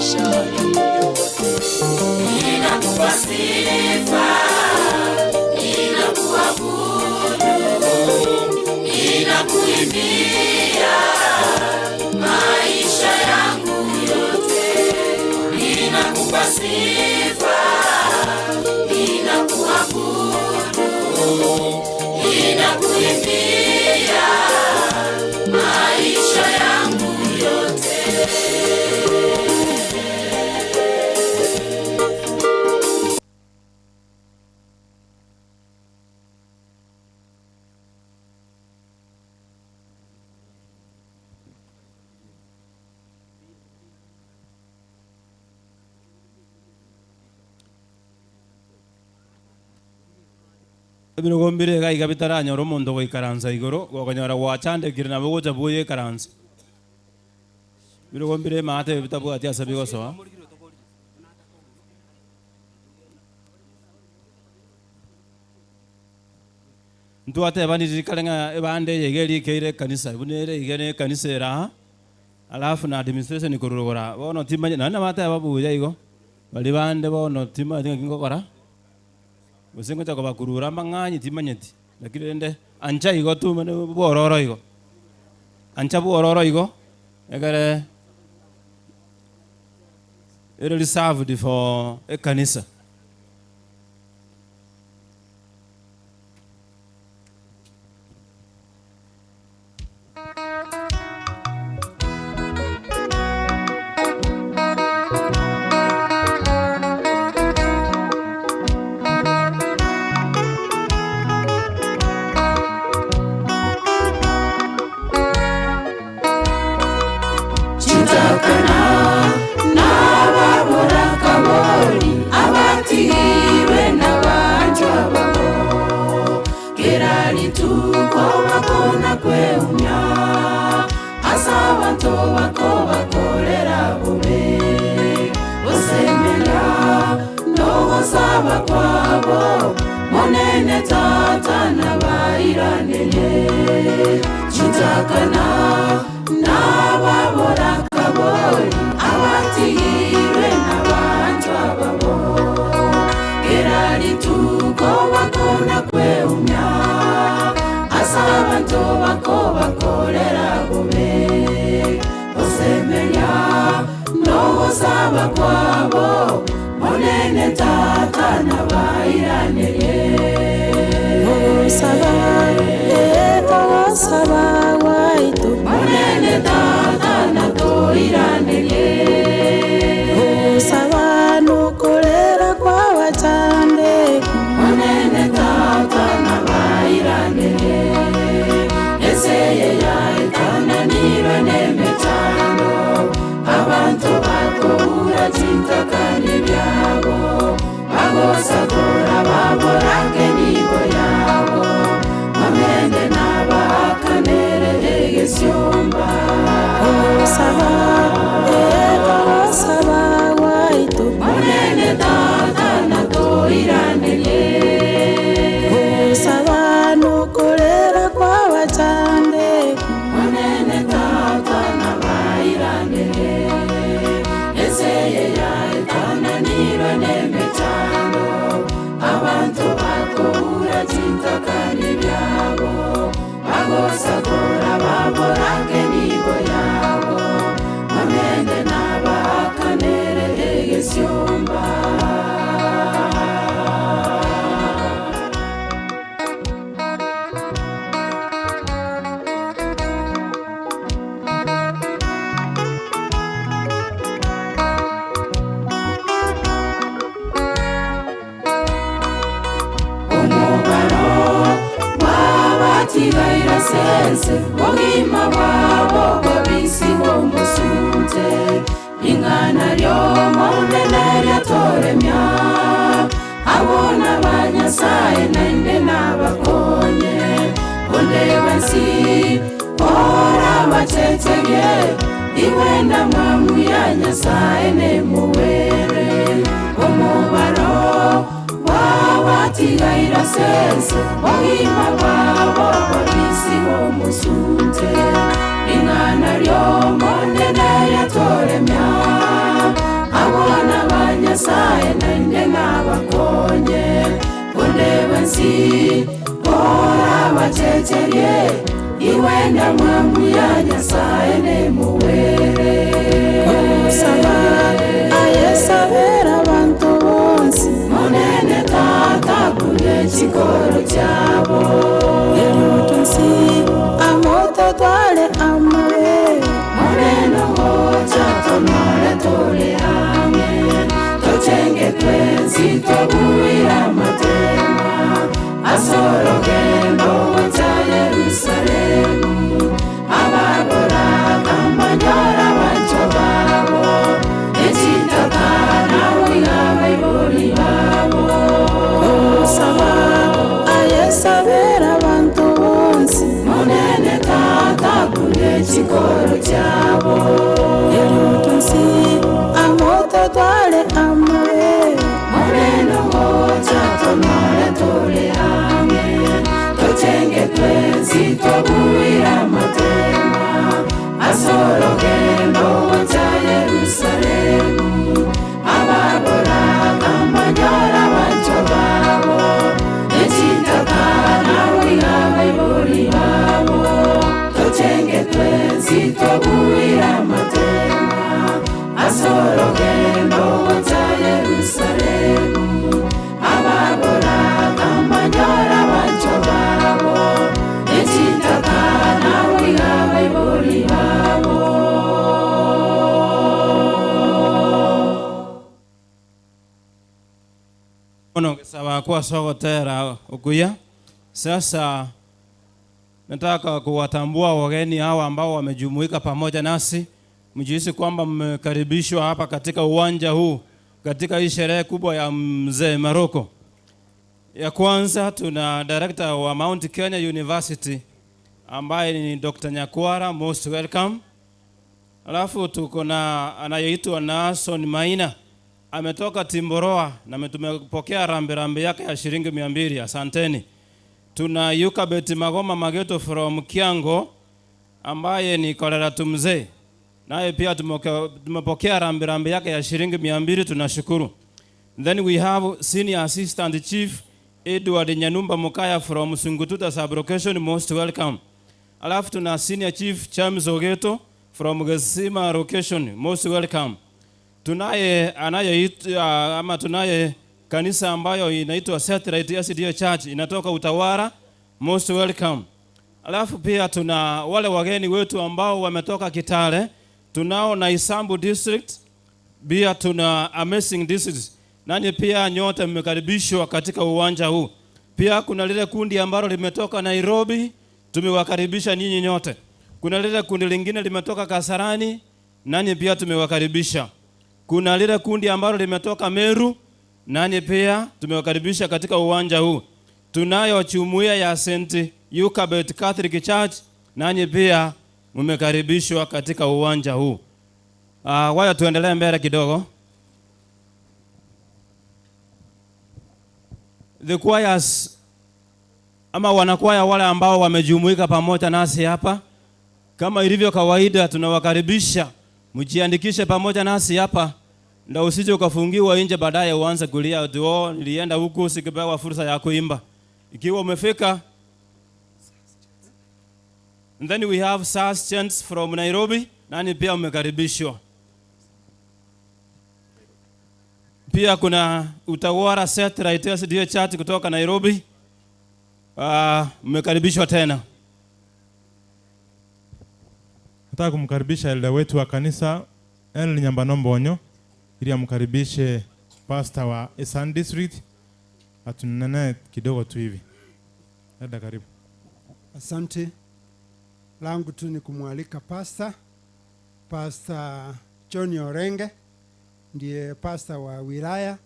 maisha yangu yote. Ninakupa sifa, ninakuabudu, ninakuimbia maisha yangu yote. Ninakupa sifa, ninakuabudu, ninakuimbia maisha yangu yote. Ebirogo mbire iga iga bitaranyora omonto goikaransa igoro, gokonyora gwachandekire nabo gocha buya ekaransa. Ebirogo mbire emaate ebi bitabwati ase bigosoa. Ntwatebaniri rikare ng'a ebande eye iga erikeire ekanisa, buna ere iga na ekanisa ere aa, alafu na administration korwa rogoro aa. Bono timanye nonye nabateba buya igo, baria bande bono timanyeti ng'aki ngokora, gose ngocha kobakurura amang'anyi timanyeti, lakini rende ancha igo tu mani bwororo igo, ancha bwororo igo, egere ere reserved for ekanisa. Chitakana n'ababura kabori abatigirwe n'abanjwa babo keralituko bakona kweumya asa abantu bako bakorera bube bosemera nogosaba kwabo monene tata n'abairanene chitakana n'ababura kabori abatigirwe n'abanjwa babo keralituko bakona kweumya asa abantu bako bakorera bube bosemenya nogosaba kwabo monene tata n'abairanene Ogosaba, eh, ogosaba gwaitu. Monene tata natoiranene Ogosaba nokorera kwa wachandeku. Monene tata nabairanene eseye yaetananirwe n'emechando abantu bakobura chintakani byabo bagosakora baborake nibo yabo mamende nabakanere egesyomba Ogosaba, eh, ogosaba gwaitu. Monene tata natoiranene Ogosaba nokorera kwa wachandeku. Monene tata nabairanene eseye yaetananirwe n'emechando abantu bakobura chintakani byabo bagosakora baborake nibo yabo mamende nabakanere egesyomba omubaro bwabatigaira sense bugima bwabo bwabisi bwomusunte ing'ana lyomonene lyatoremya abona banyasaye nainde nabakonye onde bansi ora bacecege iwenda mwamu ya nyasaye nemuwere omubaro wabatigaira sense bogima bwabo bwabisi bwomusunte ing'ana lyomonene lyatoremya Nyasaye nainde nabakonye Onde bwensi orabachecherie Iwenda mwamu ya Nyasaye nemuwere Ogosaba ayesabera abantu bonsi Munene tata kune chikoro chabo Erutunsi amototware amabe Munene gocha tonore tore hamwe Tochenge twensi tobuira matema Asorogendo gocha Yerusalemu Abagora kamanyora bancho babo Echitaka nawiga baibori babo Ogosaba ayesabera abantu bonsi Munene tata kune chikoro chabo Erutunsi amototware amabe Munene gocha tonore tore hamwe Tochenge twensi tobuira matema Asorogendo gocha Yerusalemu Abagora kamanyora bancho babo Echitaka nawiga baibori babo Tochenge twensi tobuira matema Asorogendo gocha Yerusalemu Abagora kamanyora bancho babo Echitaka nawiga baibori babo Ono sawa kwa sogotera okuya. Sasa nataka kuwatambua wageni hawa ambao wamejumuika pamoja nasi, mjihisi kwamba mmekaribishwa hapa katika uwanja huu katika hii sherehe kubwa ya mzee Maroko. Ya kwanza tuna director wa Mount Kenya University ambaye ni Dr. Nyakwara, most welcome. Alafu tuko na anayeitwa Nason Maina ametoka Timboroa na tumepokea rambirambi yake ya shilingi 200. Asanteni. Tuna Yukabet Magoma Mageto from Kiango ambaye ni kolera tumzee, naye pia tumepokea rambirambi yake ya shilingi 200. Tunashukuru. Then we have Senior Assistant Chief Edward Nyanumba Mukaya from Sungututa Sublocation, most welcome. Alafu tuna Senior Chief James Ogeto from Gesima Location, most welcome. Tunaye anayeitwa ama tunaye kanisa ambayo inaitwa Satellite SDA Church inatoka Utawara, most welcome. Alafu pia tuna wale wageni wetu ambao wametoka Kitale, tunao Naisambu District, pia tuna Amazing District. Nanyi pia nyote mmekaribishwa katika uwanja huu. Pia kuna lile kundi ambalo limetoka Nairobi, tumewakaribisha ninyi nyote. Kuna lile kundi lingine limetoka Kasarani, nanyi pia tumewakaribisha. Kuna lile kundi ambalo limetoka Meru, nanyi pia tumewakaribisha katika uwanja huu. Tunayo jumuiya ya St. Eucabeth Catholic Church, nanyi pia mmekaribishwa katika uwanja huu. Wacha tuendelee mbele kidogo. The choirs ama wanakwaya wale ambao wamejumuika pamoja nasi hapa, kama ilivyo kawaida, tunawakaribisha mjiandikishe pamoja nasi hapa, ndio usije ukafungiwa nje baadaye uanze kulia ati oh, nilienda huku sikupewa fursa ya kuimba. Ikiwa umefika. And then we have Sars Chants from Nairobi, nani pia umekaribishwa. Pia kuna Utawara Satellite SDA Church kutoka Nairobi. Mmekaribishwa tena. Nataka kumkaribisha elda wetu wa kanisa Henry Nyambano Mbonyo ili amkaribishe pastor wa Eastern District atunene kidogo tu hivi. Elda, karibu. Asante. Langu tu ni kumwalika pastor, Pastor John Orenge ndiye pastor wa wilaya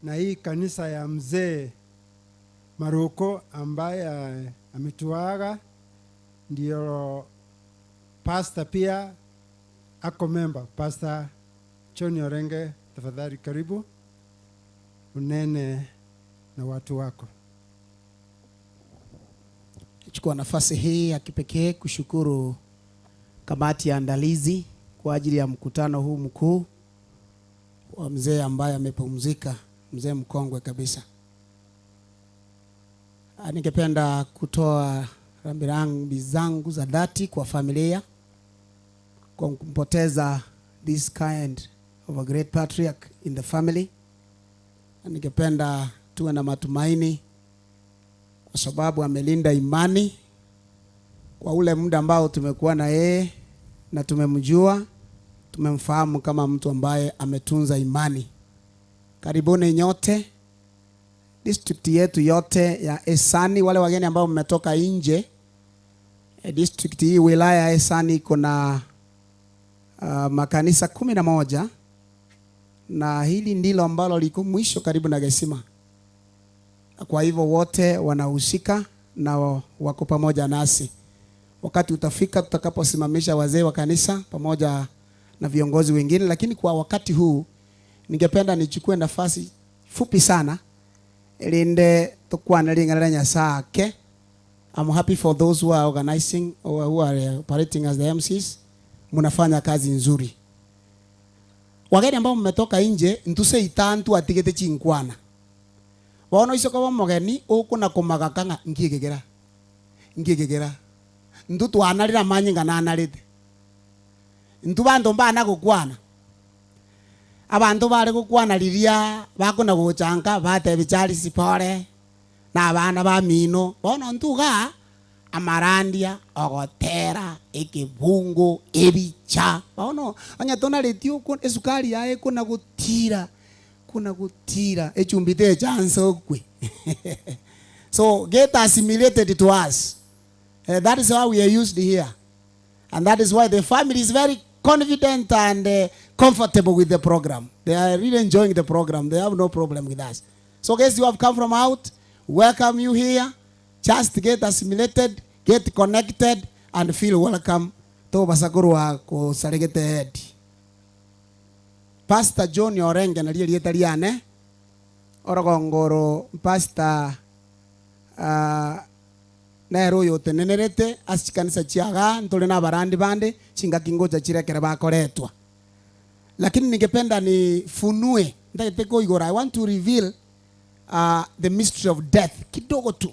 na hii kanisa ya mzee Maroko ambaye ametuaga ndio pastor pia ako member. Pastor John Orenge, tafadhali karibu unene na watu wako. Chukua nafasi hii ya kipekee kushukuru kamati ya andalizi kwa ajili ya mkutano huu mkuu. wa mzee ambaye amepumzika, mzee mkongwe kabisa. Ah, Ningependa kutoa rambirambi zangu za dhati kwa familia kwa kumpoteza this kind of a great patriarch in the family. Na ningependa tuwe na matumaini kwa sababu amelinda imani kwa ule muda ambao tumekuwa na yeye na tumemjua, tumemfahamu kama mtu ambaye ametunza imani. Karibuni nyote district yetu yote ya Esani, wale wageni ambao mmetoka nje. Eh, district hii wilaya ya Esani iko na makanisa 11 na hili ndilo ambalo liko mwisho karibu na Gesima. Kwa hivyo wote wanahusika na wako pamoja nasi. Wakati utafika tutakaposimamisha wazee wa kanisa pamoja na viongozi wengine, lakini kwa wakati huu ningependa nichukue nafasi fupi sana linde tukwane ling'ana Nyasaye. I'm happy for those who are organizing or who are operating as the MCs. Mnafanya kazi nzuri. Wageni ambao mmetoka nje ntuse itantu atigete chinkwana. Bono iso koba mogeni ukuna kumagaka ng'a ngiegegera. Ngiegegera. Ntu twanarira manyinga nanarite. Ntu bantu mbana gukwana. Abanto bare gukwana riria bakona gochanka batebe Charles pore na abana ba mino bono ntuga amarandia ogotera ekebungo ebicha bono onye tonaretie oko esukari yaye kona gotira kona gotira echumbi te chance okwe. So get assimilated to us. That is how we are used here, and that is why the family is very confident and comfortable with the program. They are really enjoying the program. They have no problem with us. So guys, you have come from out, welcome you here. Just get assimilated, get connected, and feel welcome. To basakurwa kusaregete head. Pastor John Orenge na rieta riane orogongoro pastor nero oyo otenenerete ase chikanisa chiaga ntore na abarandi bande chingaki ngocha chirekere bakoretwa, lakini ningependa nifunue ndagete koigora. I want to reveal the mystery of death kidogo tu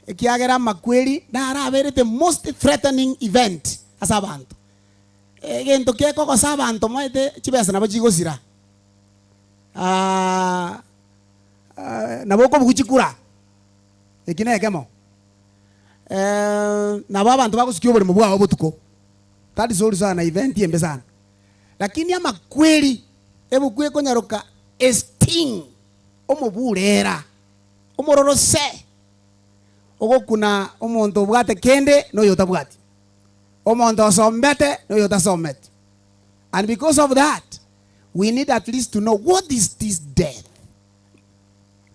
ekiagera makweri narabere the most threatening event ase abanto egento kekogosa abanto maete chibesa nabo chigosira nabo okobugu chikura eki nekemo nabo abanto bagosukia oboremo bwabo botuko. That is also an event embe sana, lakini amakweri ebukwe konyaroka a sting omoburera omororo se ogokuna omonto obwate kende noyo otabwati omonto osombete noyo otasomete. And because of that, we need at least to know what is this death,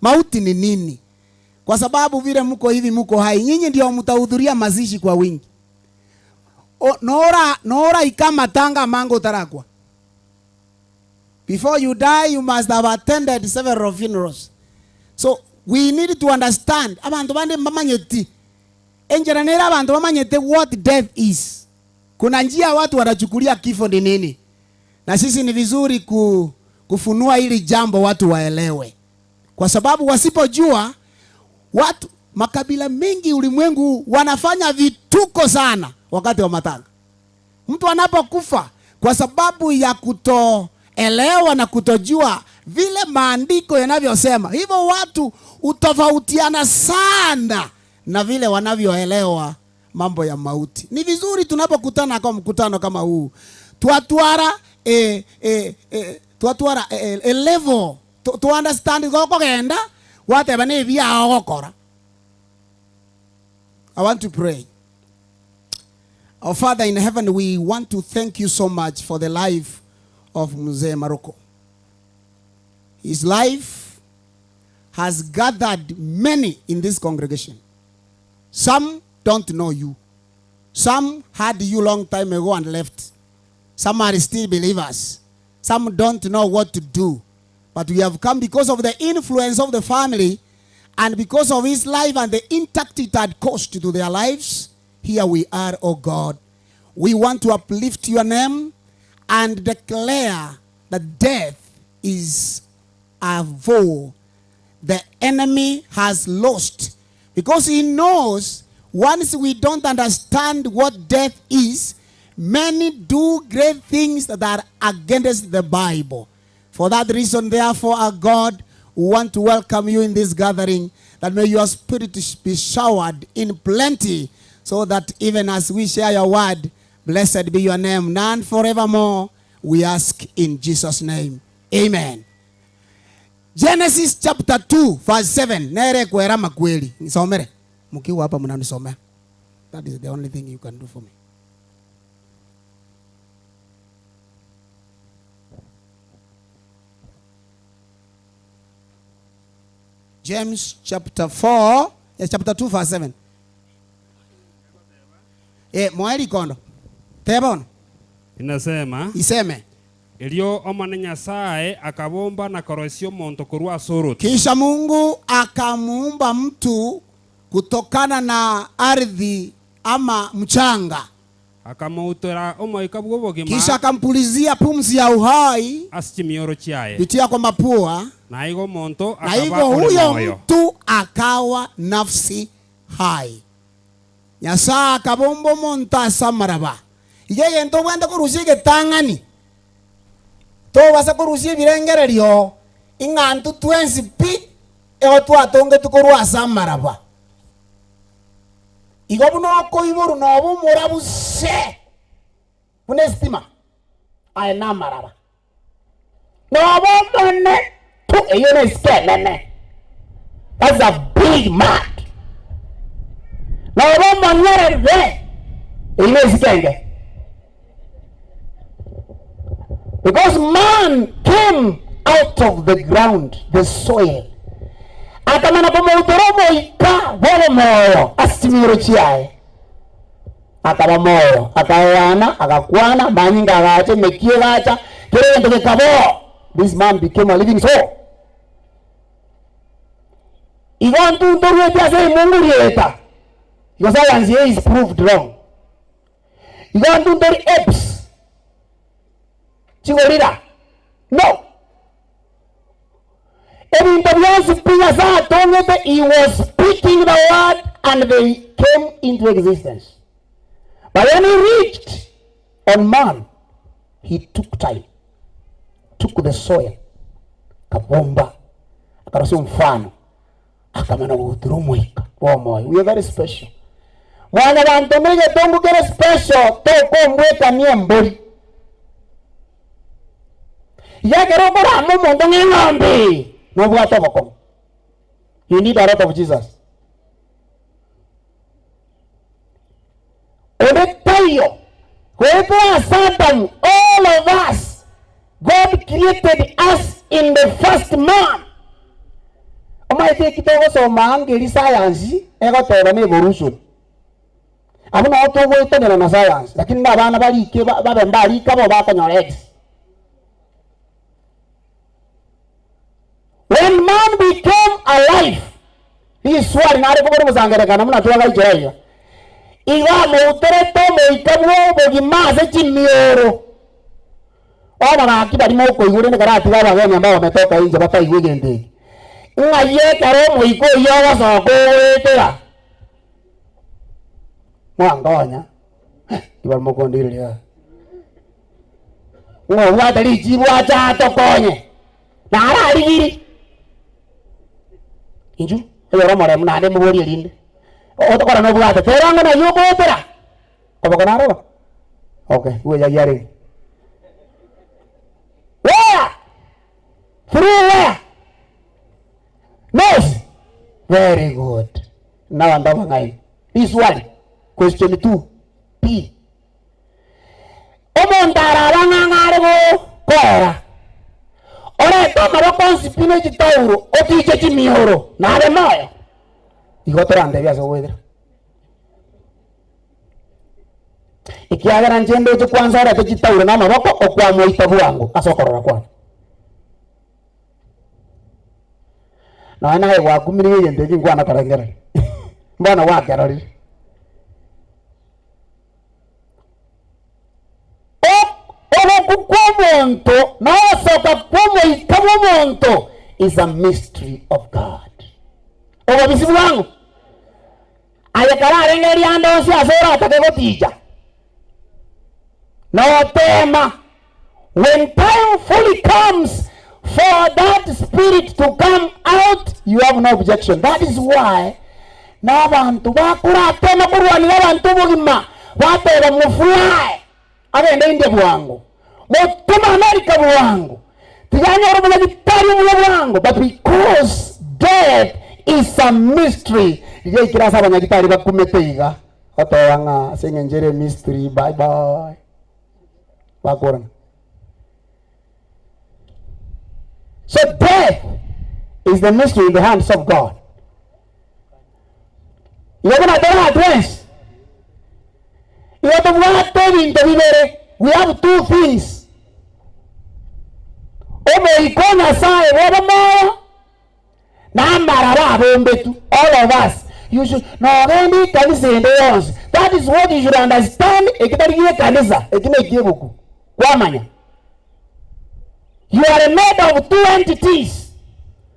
mauti ni nini, kwa sababu vile mko hivi mko hai, nyinyi ndio mtahudhuria mazishi kwa wingi. O, nora nora ikamatanga mango tarakwa. Before you die, you must have attended several funerals. So we need to understand abantu bande bamanyeti enjera nera abantu bamanyete what death is. Kuna njia watu wanachukulia kifo ni nini, na sisi ni vizuri kufunua hili jambo watu waelewe, kwa sababu wasipojua watu makabila mengi ulimwengu wanafanya vituko sana wakati wa matanga. Mtu anapokufa kwa sababu ya kutoelewa na kutojua vile maandiko yanavyosema, hivyo watu hutofautiana sana na vile wanavyoelewa mambo ya mauti. Ni vizuri tunapokutana kwa mkutano kama huu twatwara twatwara e level to understand gokogenda wateba ni biao gokora. I want to pray. Our Father in heaven, we want to thank you so much for the life of Mzee Maroko. His life has gathered many in this congregation. Some don't know you. Some had you long time ago and left. Some are still believers. Some don't know what to do. But we have come because of the influence of the family and because of his life and the impact it had caused to their lives. Here we are, oh God. We want to uplift your name and declare that death is a foe. The enemy has lost because he knows once we don't understand what death is, many do great things that are against the Bible. For that reason, therefore, our God, we want to welcome you in this gathering, that may your spirit be showered in plenty, so that even as we share your word, blessed be your name, none forevermore. We ask in Jesus' name. Amen. Genesis chapter 2 verse 7 nere kwera makweli nisomere mkiwa hapa mnanisomea that is the only thing you can do for me James chapter 4 eh, chapter 2 verse 7 eh moe rikondo teba ono Inasema iseme Erio Omonene Nyasae akabomba na koroisia omonto korwa ase orotu. Kisha Mungu akamuumba mtu kutokana na ardhi ama mchanga. Akamoutora omoika bw'obogima. Kisha akampulizia pumzi ya uhai Ase chimioro chiaye. pitia kwa mapua. Na igo omonto Na akaba hivyo ore huyo moyo. mtu akawa nafsi hai. Nyasae akabomba omonto ase amaraba. Iga egento obwate korusia egetang'ani, tobasa korusia ebirengererio ing'a intwe twensi pi igo twatongetwe korwa ase amaraba. Igo buna okoiborwa noba omorabu se buna esitima, aye namaraba. Noba omone tu, eyio nesike enene. That's a big man. Noba omonyerere, eyio nesike enke. Because man came out of the ground, the soil. Akamana komoutora omoika bw'obomoyo ase chimioro chiaye. Akaba moyo, akaeana, agakwana, amanyinga agacha, emekia egacha, kera egento gekaba oo. This man became a living soul. Igo ntuntorweti ase emungu rieta. Igo science eye is proved wrong. Igo ntuntori apes chigorira. No. Ebinto bionsi pi Nyasae atongete, he was speaking the word and they came into existence. But when he reached on man, he took time, took the soil, akabomba, akarosia omfano, akamana gogotura omoika bw'omoyo. We are very special. Mwanyabanto negetongo kere special tokombwekania embori. Iga ekero okorama omonto ng'a eng'ombe nobwate obokong'u. You need a lot of Jesus. Onde taiyo goetera ase Adamu, all of us, God created us in the first man. Omanyete eki togosoma ange science egoteba na evolution. Abwo nao togoetanera na science, lakini na abana barike babe mbarike abo bakonyora X. When man became alive, riswali nare kobora omosangererekano buna twagaichora iga, igo amouterete omoika bw'obogima ase chimioro. Bono gaki baria mokoigwa rende karatiga abageni ambao wametoka inje bataigwe egento eke, ng'ai ekero omoika oyio ogosoka ogoetera? Mwankonya, tibari mokondigereria igaa. Ng'a obwate richibu ache atokonye, nararigiri. Inchuo, oyore omoremu naende moborie erinde, otokora nobwate, tera ng'a nayio ogoetera, koboko naroba. Okay, bweyagia arenge. Where? Through where? Nose. Very good. Nabanto abang'aini. Riswali, question 2, P. Omonto arabe ang'e ang'e are gokoera, orete amaboko onsi pi ne chitauro, otiche chimioro, nabe moyo. Igo torantebie ase ogoetera. Ekiagera inche ndoche kwansa orete chitauro na amaboko, okwamoita bwango ase okorora kwane. Nonya naye gwakumirie egento eki nkwana korengereria, mbono gwakerorire. Ogokwa kw'omonto na ogosoka kw'omoika bw'omonto is a mystery of God. Obobisi bwang'o? Aye kararengereria ande onsi ase oratake goticha na oteema, when time fully comes for that spirit to come out, you have no objection. That is why nabanto bakoratema korwanera abanto obogima bateba mofly agende India bwango, motome America bwango, tiganyora obonyagitari obuya bwango, but because death is a mystery, riria aikire ase abanyagitari bakumete iga, goteba ng'a ase eng'encho ere emystery, bye bye, bakorana. So death is the mystery in the hands of God. Igo buna tore atwensi, igo tobwate ebinto bibere, we have two things. Omoika o Nyasaye bw'obomoyo na amaraba abombetu, all of us. You should nogenda ekanisa ende yonsi, that is what you should understand, eki tari gie ekanisa, eki ne eki'ebuku, kwamanya. You are made of two entities,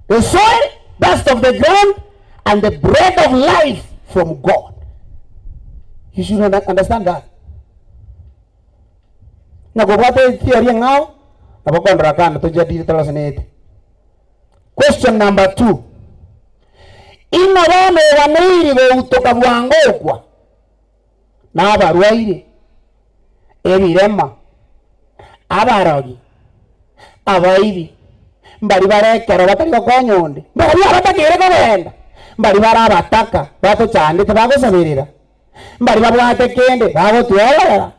the soil, dust of the ground, and the breath of life from God. You should understand that. Ng'a kobwate theory eng'ao, nabo kondora kando tojadili torosenete. Question number 2. Ing'o bono oganeiri goutoka bwango okwa? Nabarwaire, ebirema, abarogi, abaibi, mbari bare ekero batari gokonya onde, mbarabwo abatakeire kogenda, mbari bare abataka batochandete bagosaberera, mbari babwate kende bagotwerorera,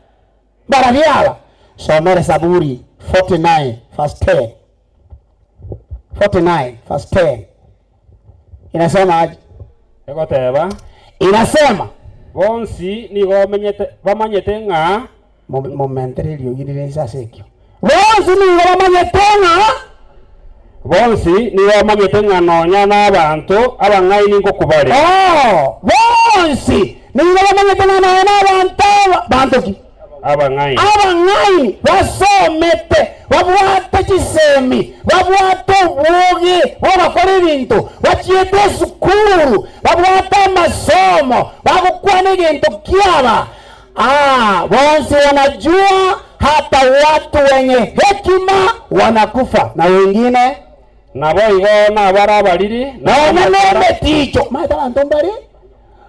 mbarabwo aba. Somere Saburi 49 verse 10. 49 verse 10. Inasema aje? Egoteba. Inasema. Bonsi nigo bamenyete bamanyete ng'a. Momentere eriogi rire inse ase ekio. Bonsi nigo bamanyete ng'a. Bonsi nigo bamanyete ng'a nonya nabanto abang'aini ngokwa bare. Oo, bonsi nigo bamanyete ng'a nonya nabanto aba, banto ki? Abang'aini. Abang'aini basomete, babwate chisemi, babwate obwoge bw'ogokora ebinto, bachiete esukuru, babwate amasomo, bagokwana egento kiaba. Aa, bonsi wanajua hata watu wenye hekima wanakufa na wengine Naboigo nabare abariri, na nonya amachara. nemeticho. Omanyete abanto mbare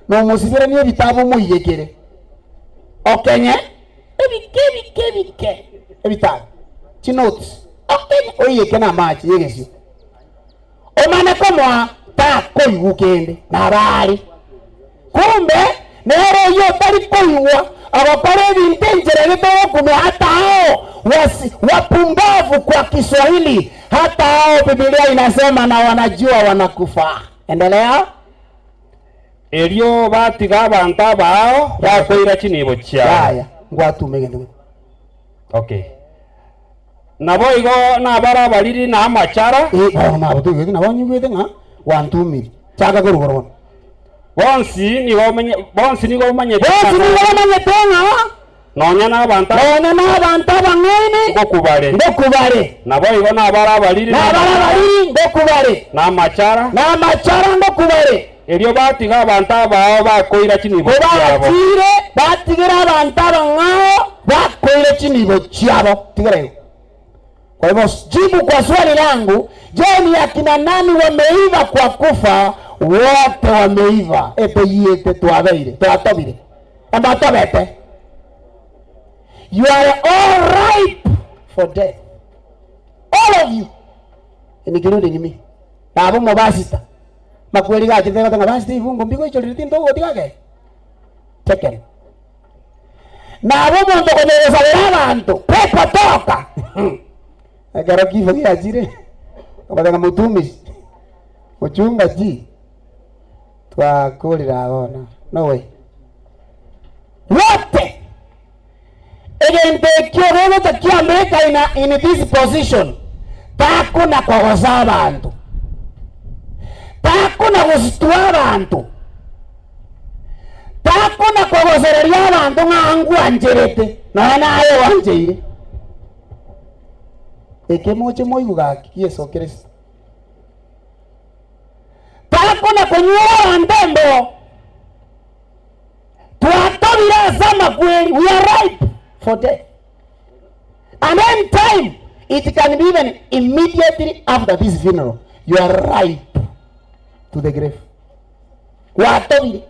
nomosiberanie ebitabu omoiyekere. Okenye ebike ebike ebike ebitabu chinotes okenye oiyeke na amache yegesio omane komoa takoigwa kende nabo are kumbe nere oyio otari koigwa agokora ebinto enchera ere togokumia hata hao wasi, wapumbavu kwa Kiswahili hata hao Biblia inasema na wanajua wanakufa. Endelea. Erio batiga abanto abao bakoira chinibo chiabo. Yaya, ngwatume gento gete. Okay. Naboigo nabare abariri na amachara. Eh, bono nabo toigwete nabo nyigwete ng'a gwantumire. Chaka korwa igoro bono. Bonsi nigo bamenye bonsi nigo bamanyete Bonsi nigo bamanyete ng'a nonya nabanto nonya nabanto abang'aini ngokwa bare. ngokwa bare. Naboigo nabare abariri Nabare abariri ngokwa bare. na amachara. Na amachara ngokwa bare. Erio batiga abanto abao bakoira chinibo chiabo. Kobatire batigere abanto abang'ao bakoire chinibo chiabo. Tigera igo. Kwa hivyo jibu kwa swali langu, je, ni akina nani wameiva kwa kufa? Wote wameiva. Etoyiete twabeire twatobire ambatobete. You are all ripe for death, all of you, including me. Nabo mobasita makweri gachete gotanga basita ibungo mbigoichorire tintogotiga ke taken nabo omonto konyegosabera abanto pepo toka ekero kifo giachire obatanga mutumishi muchunga ji twakorire abona no way wote egento ekio gegocha kiambeka ina in this position takuna kogosa abanto takuna gositua abanto takuna kogosereria abanto ng'a ngwancherete nonya naye wancheire. Eke moche moigwe gaki, Yeso Kristo. Takona konywera abanto embeo. Twatobire ase amakweri, we are ripe for death. And any time, it can be even immediately after this funeral, you are ripe to the grave. Gwatobire.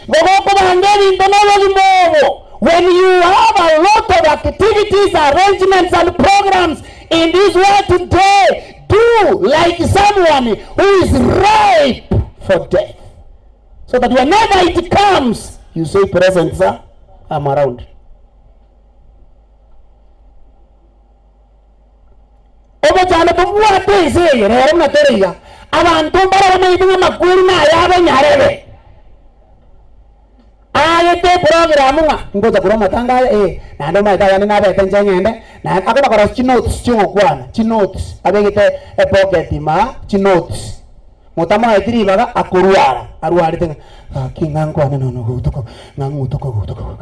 Igo gokobanga ebinto na obogima obo, when you have a lot of activities, arrangements and programs in this world today, do like someone who is ripe for death. So that whenever it comes, you say, present sir, I'm around. Obochando tobwate ense eye rero buna tore iga, abanto mbare bamaete ng'a amakweri nayabo nyarebe. Aagete eprogram ng'a ngocha korwa amatanga aya eh, naende omanyete ayande nabete inche ng'ende, naende akona korosia chinotes chiogokwana, chinotes abegete epocket ime aa, chinotes. Motamoeti ribaga akorwara, arwarete ng'a gaki ng'a nkwane nono goutuko, ng'a ng'utuko goutuko.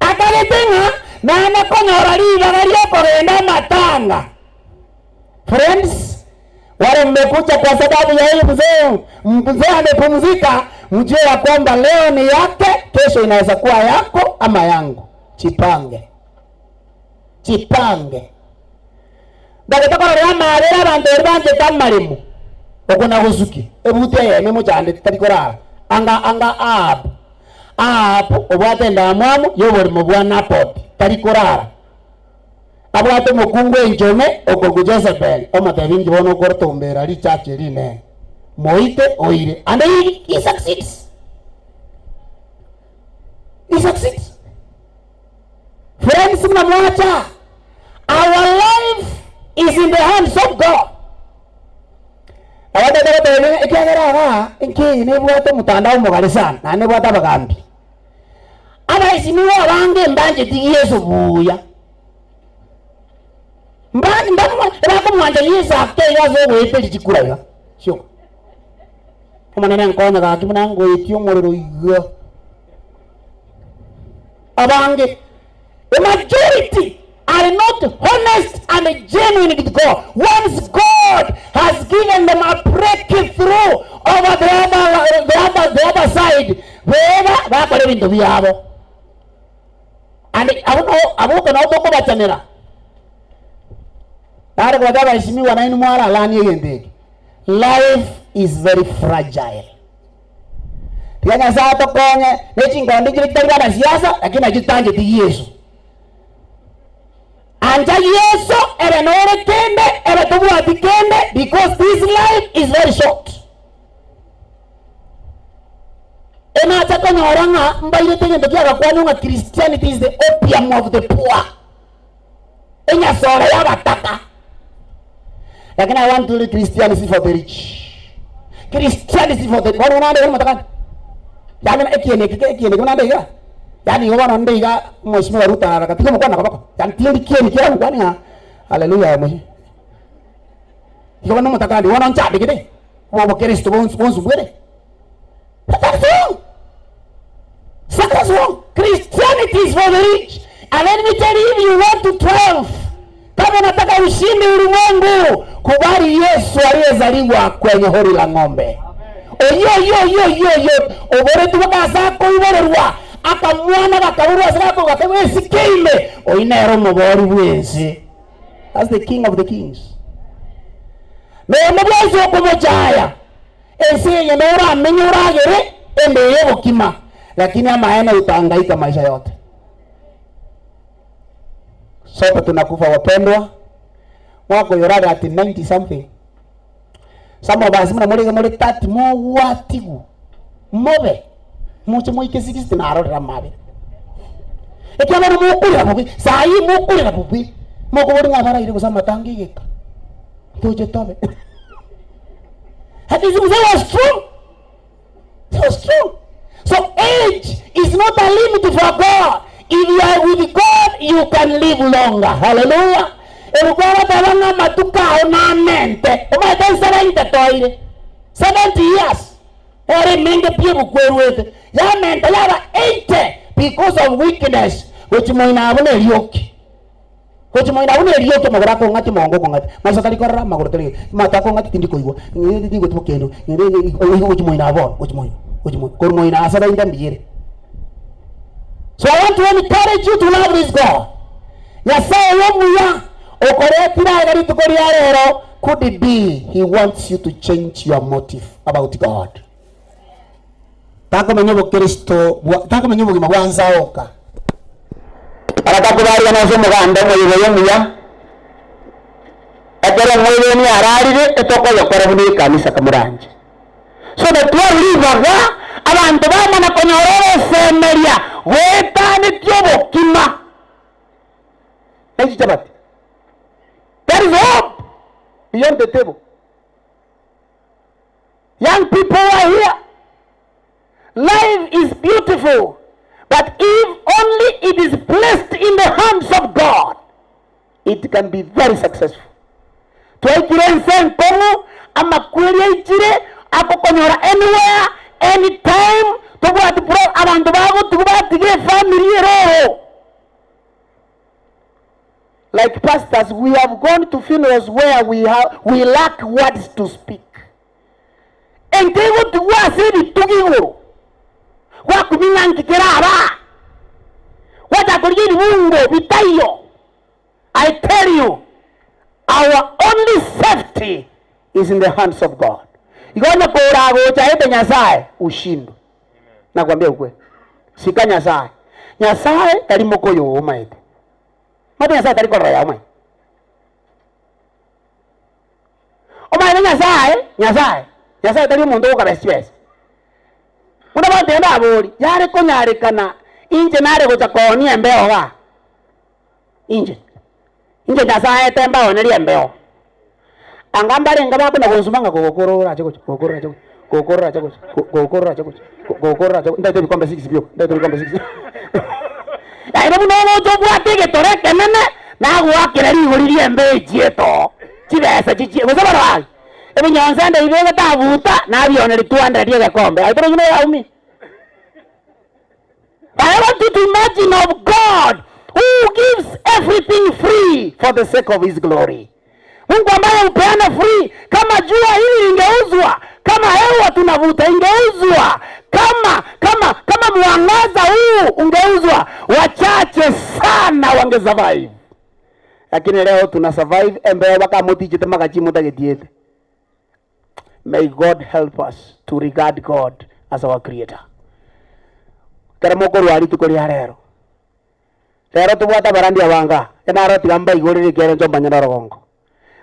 Akagete ng'a nana konyora ribaga ri'okogenda amatanga. Friends, wale mmekuja kwa sababu ya huyu mzee, mzee amepumzika, mjue ya kwamba leo ni yake, kesho inaweza kuwa yako ama yangu. Jipange, jipange. Ndagete kororera amabera abanto baria banchete amaremo, okwo nagosukia ebuti eyemo emochandete tari korara anga anga Ahabu. Ahabu obwate endamwamu y'oborimo bwa Naboti tari korara. Abwate omokungu enchome okorokwa Jezebeli, omotebia inki bono okotombera richache eri rinene, moite oire. And he, he succeeds. He succeeds. Friends buna mwacha, our life is in the hands of God. Abatete gotebia ng'a ekiagera igaa enka eye nebwate omotandao omogare sana, naende nebwate abagambi. Abaesimigwa abange mbancheti Yeso buya. Mba- mbamwa- Bakomwancha Yeso ake iga ase ogoeteria chikura iga chioka. Omonene nkonye gaki buna ngoetia omorero iga. Abange, the majority are not honest and genuine with God. Once God has given them a breakthrough over the other, the other, the other side, beba bakora ebinto biabo. And abo no abo oko nabo tokobachanera. Nare kobata abaheshimiwa nainwe mwaralanie egento eke. Life is very fragile. Tiga Nyasae atokonye ne chinkondo chire chitari banasiasa, lakini nachio chitancheti Yeso. Ancha Yeso ebe nore kende, ebe tobwati kende, because this life is very short. Enacha konyora ng'a mbairete egento kiagakwanwa ng'a Christianity is the opium of the poor. Enyasore y'abataka. Lakini I want to read Christianity for the rich. Christianity for the bono nande bono matakani. Yani ekiene eke ekiene eke nande iga. Yani igo bono nde iga mheshimiwa Ruto arara tiga mokwana koboko. Yani tindi kieni kia mokwana ng'a haleluya mheshimiwa. Igo bono motakani bono nchandegete. Obo Kristo bonsi bonsi bwere. That's wrong. That's wrong. Christianity is for the rich. And let me tell you, if you want to triumph, kama unataka ushinde ulimwengu, kubali Yesu aliyezaliwa kwenye hori la ng'ombe. Oyo yo yo yo yo oboretu bakasa koiborerwa akamwana gakaborwa ase gako gakabwa esikeime oyi nere omobori bwensi. That's the king of the kings. Nonya bwensi okomochaya Ense eye noramenye oragere embeo y'obokima, lakini amaene utahangaika maisha yote. Sote tunakufa wapendwa, mwaka oyo orare ati 90 something. Some of us muna more iga more 30 mogwatigu mobe moche moike 60 narorera amabe. Ekiagera mokorera bobe, saii mokorera bobe, mokobori ng'a abaraire gose amatanga egeka, toche tobe. That is mzee was strong. He was strong. So age is not a limit for God. If you are with God, you can live longer. Hallelujah. Ebuku agateba ng'a amatuko ao namente. Omanyete 70 toire. 70 years. Ere emenge pi ebuku erwete. Yamenta yaba 80 because of weakness. Gochi moino abwo nerioki. Gochi moino abwo nerioki amagoro akong'atia omogongo okong'atia. Maiso tari korora, amagoro tari amato akong'atia tindi koigwa, tingotiga kende, gochi moino abwo bono, gochi moino, gochi moino, korwa moino ase bainda mbuya ere. So I want to encourage you to love this God. Nyasaye oyo omuya okoretire aiga rituko ria rero, could it be he wants you to change your motive about God? Takomenya obokristo bwa takomenya obogima bwa nsa oka. Aratakobarigana ase omoganda omoyega oyo omuya, ekero omwegeni ararire etokoyokora buna ekanisa kamoranche. So that twarure ribaga abanto bamana konyora ogosemeria goetanetie obokima ne chichabati. There is hope beyond the table. Young people who are here, life is beautiful, but if only it is placed in the hands of God, it can be very successful. Twaikire ense enkong'u, amakweri aichire, agokonyora anywhere, anytime, tobwati pro abanto bagotigwa batiga efamiri ere oo. Like pastors, we have gone to funerals where we, have, we lack words to speak. Enka egotigwa ase ebitugi igoro, gwakumia ng'a nki keraba, gwachaka korigia ebibungo bitaiyo. I tell you, our only safety is in the hands of God. Igo onye koragocha aete Nyasaye, ushindwe. Nakwambia ukweli. Sika Nyasaye. Nyasaye tari mokoyo omaete. Mate Nyasaye tari korora yao omanyete. Omanyete Nyasaye, Nyasaye, Nyasaye tari omonto ogokabesa chibesa. Buna bateba abori, yare konyarekana inche nare gocha koonia embeo igaa. Inche, inche Nyasaye aete mbaonerie embeo. Anga mbarenge bakona gonsuma ng'a gokora orache gocha, gokora orache gocha, gokora orache gocha, gokora orache gocha, gokora orache gocha, ntaete ebikombe six bioka, ntaete ebikombe six. Yaani buna ogocha obwate egetoro ekenene, nagoakera rigori ri'embeo echietoo, chibesa chichie, gose barabwo ebinyonse ende ibegete abuta, nabioneria 200 egekombe, aye torochi noyaumia. I want you to imagine of God who gives everything free for the sake of his glory. Mungu ambaye hupeana free. Kama jua hili lingeuzwa, kama hewa tunavuta ingeuzwa, kama kama kama mwangaza huu ungeuzwa, wachache sana wange survive. Lakini leo tuna survive embeo bakamotichete magachimotagetiete. May God help us to regard God as our creator. Ekero mokorwa rituko ria rero, rero tobwate abarandi abange aa, naro tiga mbaigorere ekiagera inche omanyene orogongo.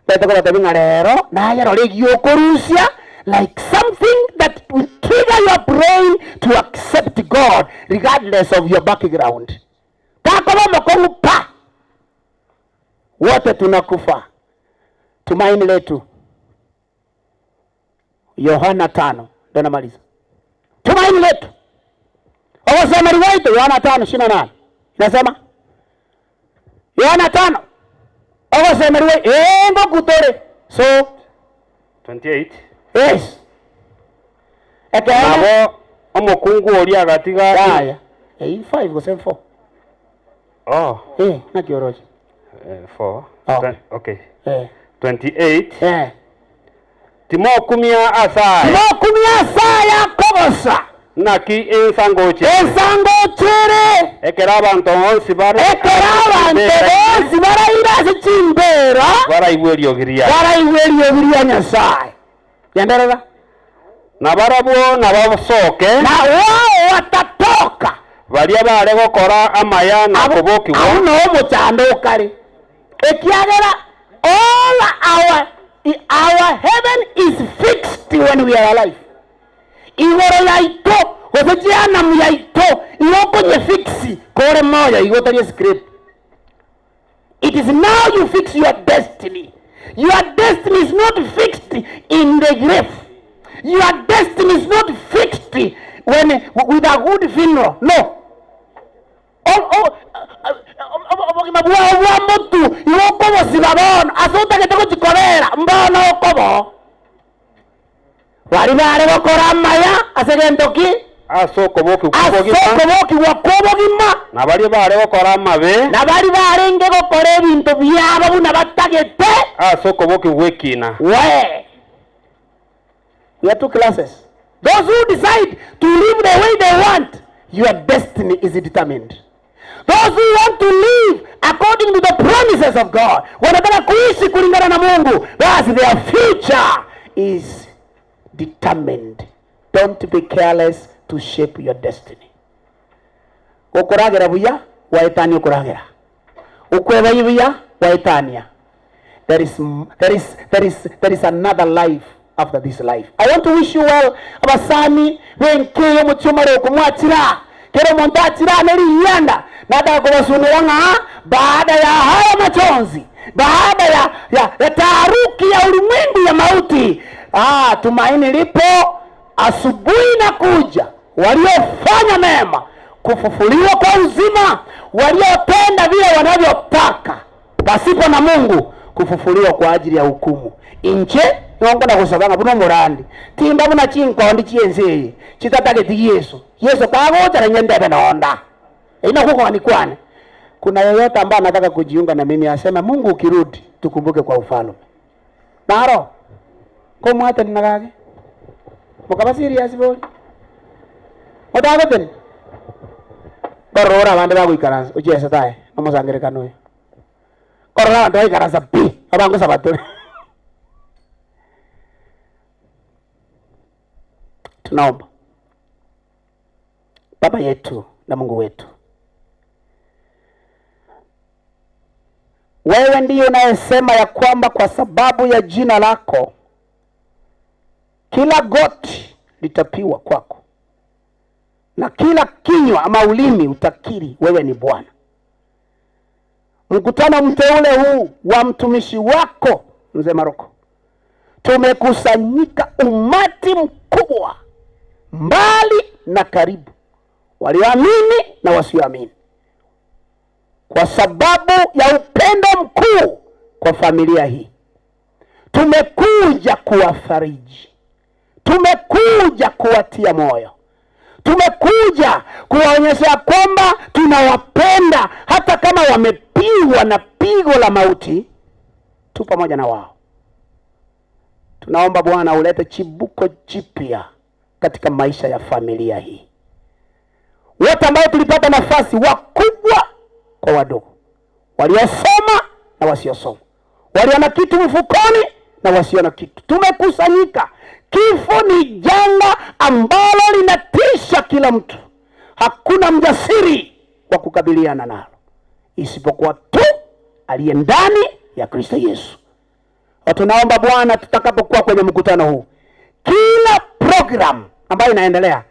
Ntagete kobatebia ng'a rero naye rora egiokorusia like something that will trigger your brain to accept God regardless of your background. Takoba omokong'u pa! Wote tunakufa. Tumaini letu Yohana tano ndo namaliza. Tumaini letu ogosemeri gwaito Yohana tano ishirini na nane inasema Yohana tano ogosemeri gwaito ee ngokutore so 28 yes ekero Nabo omokungu oria agatiga yaya ei 5 gose 4 Oh. Eh, naki oroche? 4. Oh. Okay. Eh. 28. Eh. Timokumia ase aya. Timokumia ase aya kobosa. Naki ensa ngochire. Ensa ngochere. Ekero abanto bonsi bare. Ekero abanto bonsi baraire ase chimbeera. Baraigwe eriogi riaye. Baraigwe eriogi ria Nyasae. Genderera. Na barabwo nabasoke. Na wao watatoka. Baria bare gokora amaya na kobokigwa. Abwo noo omochando okare, ekiagera all our our heaven is fixed when we are alive. Igoro yaito gose jehanamu yaito igo okonyefix kore moyo igo otari escript. It is now you fix your destiny. Your destiny is not fixed in the grave. Your destiny is not fixed when with a good funeral. No. Obogima bwao bwa motu igo okobosiba bono ase otagete gochi kobera mbono okobo. Baria bare gokora amaya ase gento ki? Ase okobokigwa Ase kw'obogima. okobokigwa kw'obogima. Na baria bare gokora amabe. Na baria barenge gokora ebinto biabo buna batagete. Ase okobokigwa gw'ekina. We. We are two classes. Those who decide to live the way they want, your destiny is determined. Those who want to live according to the promises of God, wanataka kuishi kulingana na Mungu, basi their future is determined. Don't be careless to shape your destiny. Gokoragera buya, waetania okoragera. Okwebai buya, waetania. There is, there is, there is, there is another life after this life. I want to wish you well. Abasani benkeyo omochie omare okomwachira kera omonto achira ne riyianda nataka kobasunera ng'a baada ya haya machozi baada ya, ya, ya taharuki ya ulimwengu ya mauti ah, tumaini lipo asubuhi na kuja waliofanya mema kufufuliwa kwa uzima waliotenda vile wanavyotaka pasipo na Mungu kufufuliwa kwa ajili ya hukumu inche nongo gusabanga buno murandi timba buna chinkondi chiense chitatageti Yesu Yesu kagocha nyendebe nonda ina kuko ni kwane kuna yeyote ambaye anataka kujiunga na mimi aseme Mungu ukirudi tukumbuke kwa ufalme naro komwate ninagage mukaba serious boli mutagoteni korora abande bagoikaransa ochiese tae nomosangerekano oyo korora abanto baikaransa pi abangosaba tore tunaomba baba yetu na mungu wetu wewe ndiye unayesema ya kwamba kwa sababu ya jina lako kila goti litapiwa kwako na kila kinywa ama ulimi utakiri wewe ni Bwana. Mkutano mteule huu wa mtumishi wako mzee Maroko, tumekusanyika umati mkubwa, mbali na karibu, walioamini na wasioamini, kwa sababu ya upendo mkuu kwa familia hii. Tumekuja kuwafariji, tumekuja kuwatia moyo, tumekuja kuwaonyesha ya kwamba tunawapenda hata kama wamepigwa na pigo la mauti, tu pamoja na wao. Tunaomba Bwana ulete chibuko jipya katika maisha ya familia hii, wote ambao tulipata nafasi, wakubwa kwa wadogo, waliosoma na wasiosoma, walio na kitu mfukoni na wasio na kitu, tumekusanyika. Kifo ni janga ambalo linatisha kila mtu. Hakuna mjasiri wa kukabiliana nalo isipokuwa tu aliye ndani ya Kristo Yesu. Na Tunaomba Bwana, tutakapokuwa kwenye mkutano huu, kila program ambayo inaendelea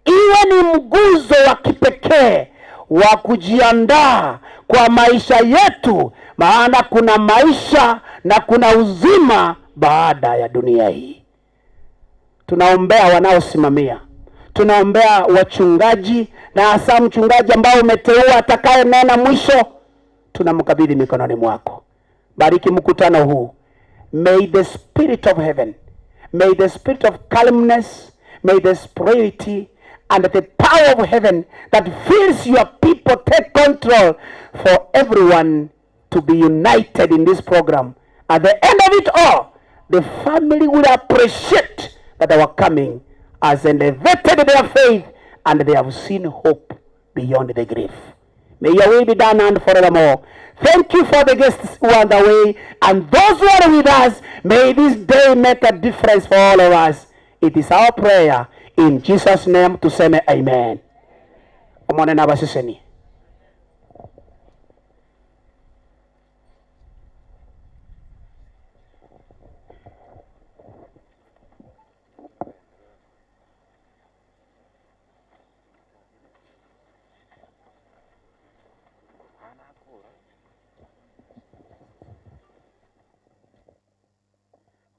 iwe ni mguzo wa kipekee wa kujiandaa kwa maisha yetu, maana kuna maisha na kuna uzima baada ya dunia hii. Tunaombea wanaosimamia, tunaombea wachungaji na hasa mchungaji ambao umeteua atakayenena mwisho, tunamkabidhi mikononi mwako. Bariki mkutano huu. May the spirit of heaven, may the spirit of calmness, may the spirit and the power of heaven that fills your people take control for everyone to be united in this program. At the end of it all, the family will appreciate that our coming has elevated their faith and they have seen hope beyond the grave. May your will be done and forevermore. Thank you for the guests who are on the way and those who are with us. May this day make a difference for all of us. It is our prayer in Jesus' name to say amen. Omone na basiseni.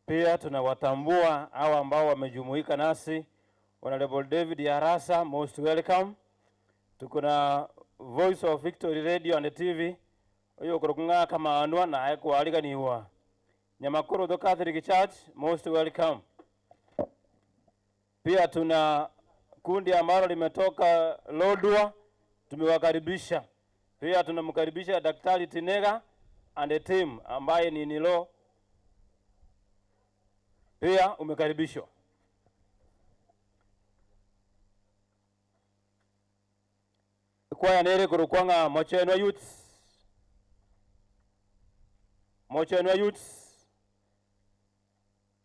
Pia tunawatambua hawa ambao wamejumuika nasi, Honorable David Arasa, most welcome. Tuko na Voice of Victory Radio and TV oyo okorokunga kamaanwa naye kwariganiwa. Nyamakuru the Catholic Church, most welcome. Pia tuna Kundi ambalo limetoka Lodwar tumewakaribisha. Pia tunamkaribisha Daktari Tinega and the team ambaye ni Nilo, pia umekaribishwa. Kwaya nere kurukwanga Mochenwa Youths, Mochenwa Youths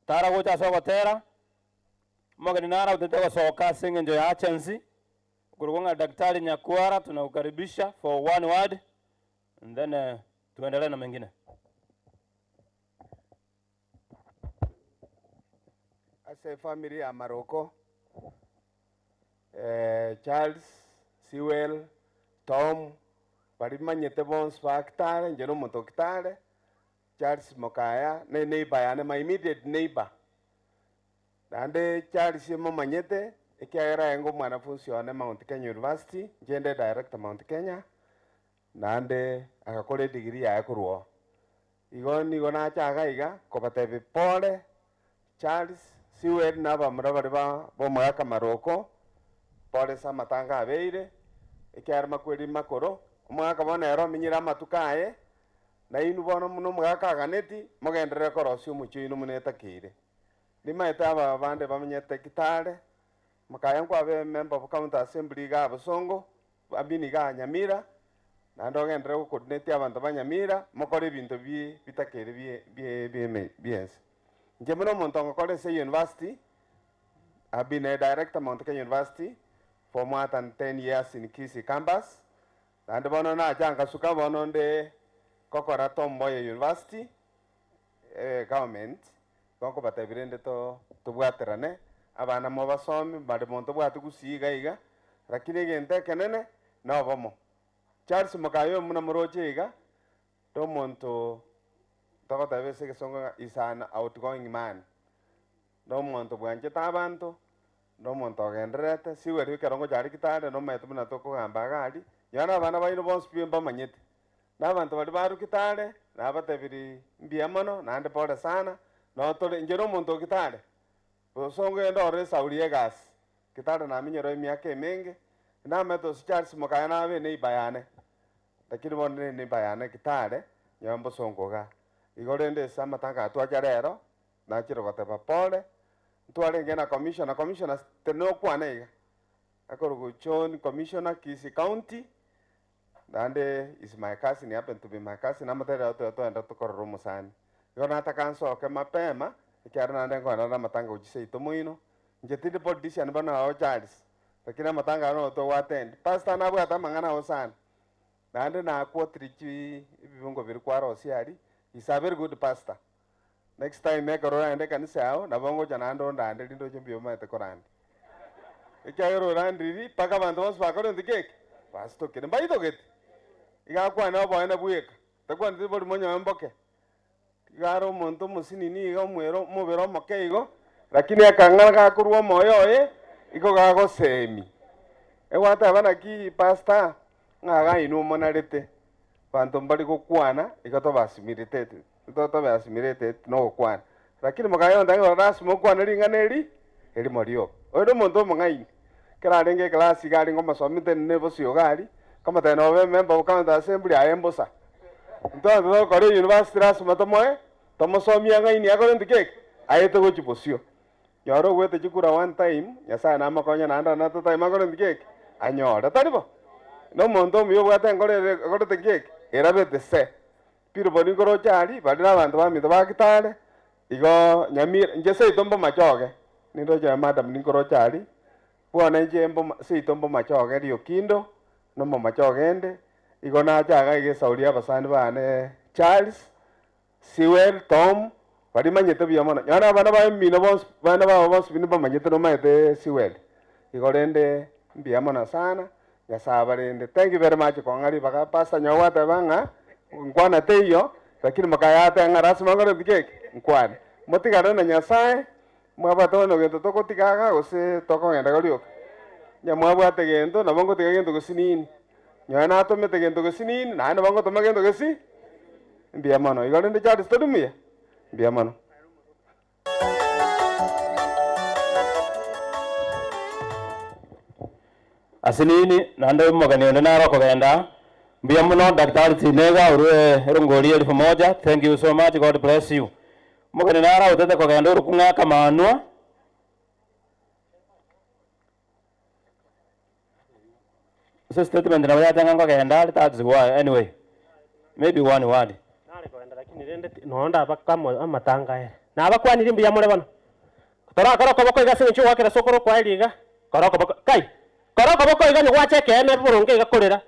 tara gocha ase ogotera omogeni nara otete gosoka ase eng'encho ya agency kurukwanga Daktari Nyakwara, tunakukaribisha for one word and then tuendelee na mengine. Ase efamiri ya Maroko, eh, Charles, Sewell, Tom, bari manyete bonsi ba Kitale, inche na omonto o Kitale, Charles Mokaya, ne neighbour yane, my immediate neighbour. Naende Charles momanyete, ekiagera aye omwanafunzi one Mount Kenya University, inche nde director Mount Kenya, naende agakora edegree yaye korwa oo. Igo nigo nacha iga iga, kobatebia pole, Charles, Sewell na abamura baria ba bomogaka Maroko, pole ase amatanga abeire, ekiagera makweri makoro, omogaka bono ere omenyire amatuko aye, nainwe bono buna omogaka aganeti, mogenderere korosia omochie oino buna etakeire. Nimaete aba bande bamenyete Kitale, mokaya nkwabe member of county assembly igaa Bosongo, I mean igaa Nyamira, naende ogenderere go coordinate abanto ba Nyamira, mokore ebinto bi bitakeire bie bie bieme biense. Inche buna omonto ngokora ase university, I've been a director Mount Kenya University for more than 10 years in Kisii campus, naende bono nacha nkasuka bono nde gokora Tom Mboya University, government, igo nkobatebia rende to tobwaterane, abana mobasomi, mbare monto obwate gusii iga iga, lakini egento ekenene, na obomo. Charles Mokaya oyo buna moroche iga, na omonto togoteba ase egesongo ng'a is an outgoing man, na omonto bwanchete abanto, na omonto ogendererete, sigweri ekero ngocha aria Kitale nomanyete buna tokogamba iga aria, nonye na abana baino bonsi pi mbamanyete. Na abanto baria barwa Kitale, nabatebirie mbuya mono, naende pole sana, noo tore, inche nomonto o Kitale, bosongo genda orore esauri y'egasi, Kitale namenyerwe emiaka emenge, namanyete gose Charles Mokaya nabe eneighbour yane, lakini bono ne eneighbour yane Kitale, nyowe mbosongo igaa. Igo rende ase amatanga aya twacha rero, nachire goteba pole, ntwarenge na commissioner, commissioner tenokwana iga, akorokwa John commissioner Kisii county, Naende is my cousin, he happened to be my cousin, namoteberia tobe togenda tokorora omosani. Igo nataka nsoke mapema, ekiagera naende nkoenda namatanga gochia seito moino, inche tindi politician bono ao Charles, lakini amatanga aya nogo togo attend. Pastor nabwate amang'ana ao sana, naende naquotiri chi ebibungo biria kwarosia aria, is a very good pastor. Next time ekero oraende ekanisa yao, nabo ngocha naende ondande rinde oche mbuya omanyete korandia. Ekiagera orandiri mpaka abanto bonsi bakorente ki eke? Basitokire. Mbaitogeti. Iga akwane oboene bweka, takwaneti borimo onye mboke. Iga are omonto omosinini iga omwere omobere omoke igo, lakini akang'ana gakorwa omoyo oye, igo gagosemi. Egwateba naki pastor, ng'a iga inwe omonarete, banto mbari gokwana, igo tobasimiriteti. Totobe asimireteti nogokwana, lakini mokayonta ng'a lasima okwane ring'ana eri erimo rioka. Oyo nomonto omong'aini, ekero arenge eclass iga arenge omosomi tenene bosio iga aria, nkamotebia nobe emember of county assembly aye mbosa. Intwe abanto togokora euniversity lasima tomoe, tomosomie ang'aini akore nti ki eke? Aete gochia bosio. Nyora ogwete chikura one time, Nyasaye namokonye naende another time akore nti ki eke? Anyore. Tari bo? Nomonto omuya obwate enkoro ere ekorete ki eke? Erabete se. Piriponi nkoroche aria, baria nabanto baminto ba Kitale, igo Nyamira, inche seito mbomachoge, nindoche na madam ninkoroche aria, bono inche mboma seito mbomachoge Riokindo, nomomachoge inde, igo nacha iga iga esauri ya abasani bane Charles, Sewell, Tom, baria manyete buya mono, nonye na abana bamino bonsi bana babo bonsi pi nimbamanyete nomanyete Sewell, igo rende mbuya mono sana. Nyasae abarende. Thank you very much kong'a ribaga pastor nyawe gwateba ng'a nkwana teiyo lakini mokayateba ng'a lasima nkore nti keki nkwane. Motigare na Nyasae mwabwate bono gento togotiga iga gose tokogenda iga rioka. Onye mwabwate gento nabo ngotiga gento gesinini, nonye natomete gento gesinini naende nabo ngotoma gento gesi mbuya mono. Igo rende Charles tori muya? Mbuya mono. Ase nini naende omogeni onde naro okogenda mbuya mono Daktari Tinega orwe erongori elfu moja thank you so much God bless you. Omogeni naro aotete kogenda orokung'a akamanwa. Ase statement nabo yatanga nkogenda are that's why anyway maybe one word. Nare kogenda lakini rende nonya ndabake amatanga ere. Nabakwanirie mbuya more bono. Torakore okoboko iga ase eng'encho yogoakera sokoro okwaye riga, kora okoboko, kai! Kora okoboko iga onye gwacha ekeene boronge iga korera.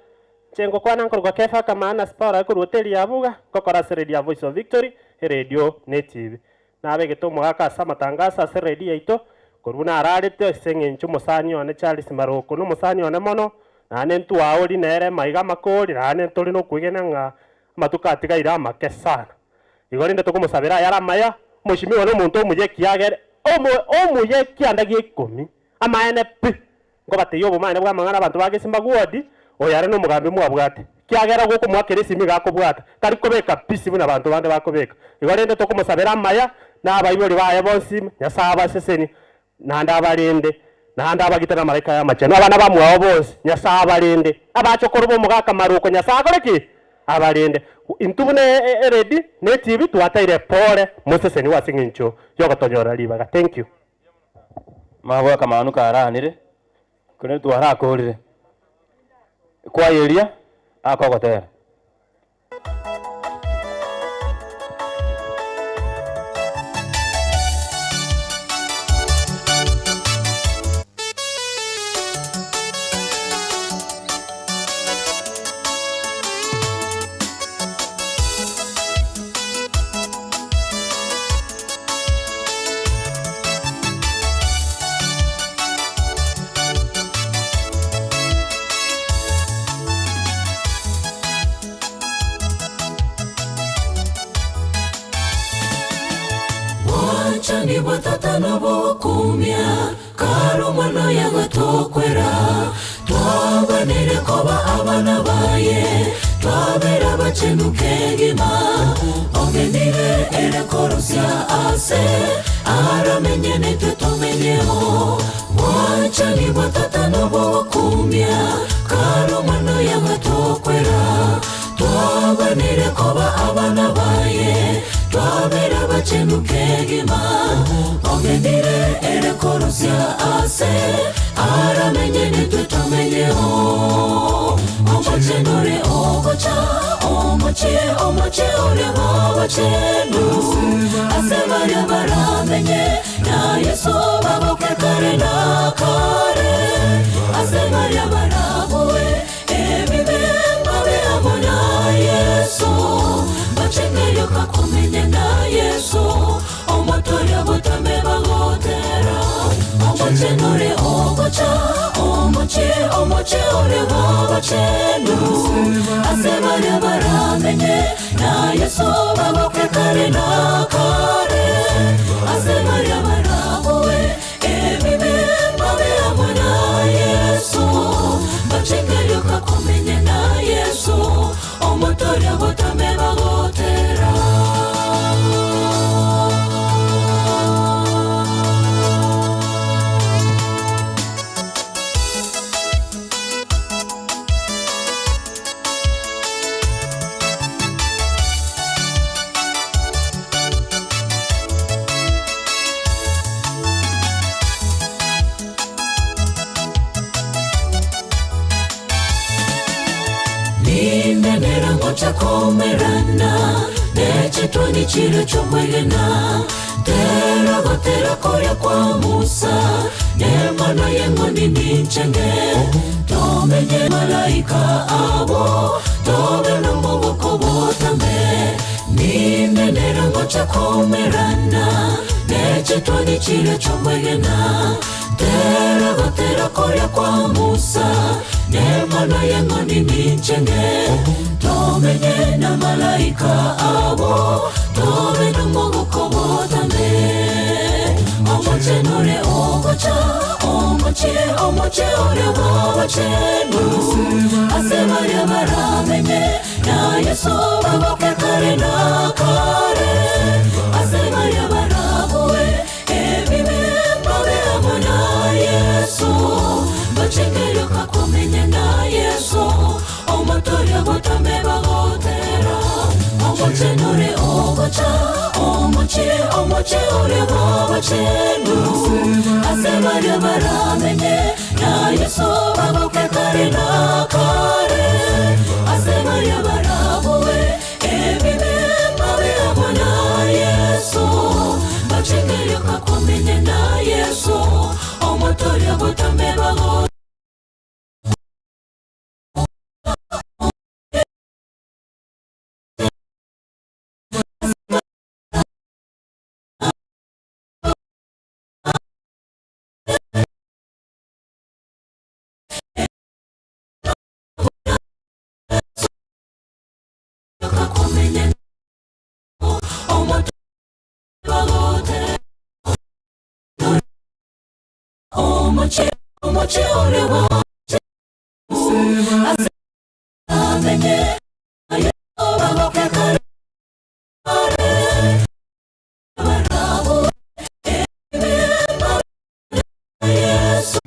Inche ngokwana nkorokwa Kefa Akamana ase Paulo aye korwa hoteli ya Buga, ngokora ase radio ya Voice of Victory, eredio na etibi. Nabegete omogaka ase amatangaso ase eredio yaito, korwa nararete ase eng'encho omosani one Charles Maroko nomosani one mono, naende ntwaori nere maiga amakori, naende ntori nokwegena ng'a amatuko atigaire amake sana. Igo rende tokomosabera ayare amaya, Omweshimiwa nomonto omuya ekiagera omo omuya ekianda gia ikomi, amaene pi, nkobatebia obomaene bw'amang'ana abanto ba Gesimba Ward, oyo are nomogambi mwabwate, ekiagera gokomoakera esimi iga akobwata, tari kobeka pisi buna abanto bande bakobeka. Igo rende tokomosabera amaya, na abaibori baye bonsi, Nyasae abasesenie, naende abarende, naende abagite namalaika y'amachenu, abana bamwabo bonsi, Nyasae abarende, abachokoro b'omogaka Maroko, Nyasae akore ki? Abarende. Intwe buna eredi na etibi twataire pore mosesenigwe ase eng'encho y'ogotonyorera ribaga. Thank you. Mabwe akamanu karanire, korende twarakorire. Kwayeria akogotera. Bwanchani bwa tata nobokumia, kare omwana oye agatokwera, twabanere koba abana baye, twabera abachenu kegima, ogenire ere korusia ase, aramenye nitwe tomenyeho. Bwanchani bwa tata nobokumia, kare omwana oye agatokwera, twabanere koba abana baye, twabera abachenu kegima, ogenire ere korusia ase, aramenye nitwe tomenyeho. Omochenure ogocha, omoche, omoche ore w'abachenu, ase baria baramenye na Yesu baboke kare na kare, ase baria barabue ebibe babe amo na Yesu, bachengerioka komenya na Yesu, omotoria botame bagotera. Omochenure ogocha, omoche, omoche ore w'abachenu, ase baria baramenye na Yesu baboke kare na kare, ase baria barabue ebibe babe amo na Yesu, bachengerioka komenya na Yesu, omotoria botame bagotera. Nindenera ngochakomerana nechitwani chire chokwegena tera gotera koria kwa Musa nemana yeng'oni ninchenge tomenye malaika abo tobe nomoboko botame nindenera ngochakomerana nechitwani chire chokwegena tera gotera koria kwa Musa nemana yeng'oni ninchenge tomenye na malaika abo tobe nomoboko botame omochenure ogocha omoche omoche ore w'abachenu ase baria baramenye na Yesu baboke kare na kare ase baria barabue ebibe babe amo na Yesu. Bachengerioka komenya na Yesu omotoria botambe bagotera omochenure ogocha omoche omoche ore bwabachenu ase baria baramenye na Yesu bagoke kare na kare ase baria barabowe ebibe babe amo na Yesu bachengerioka komenya na Yesu omotoria botambe bagotera.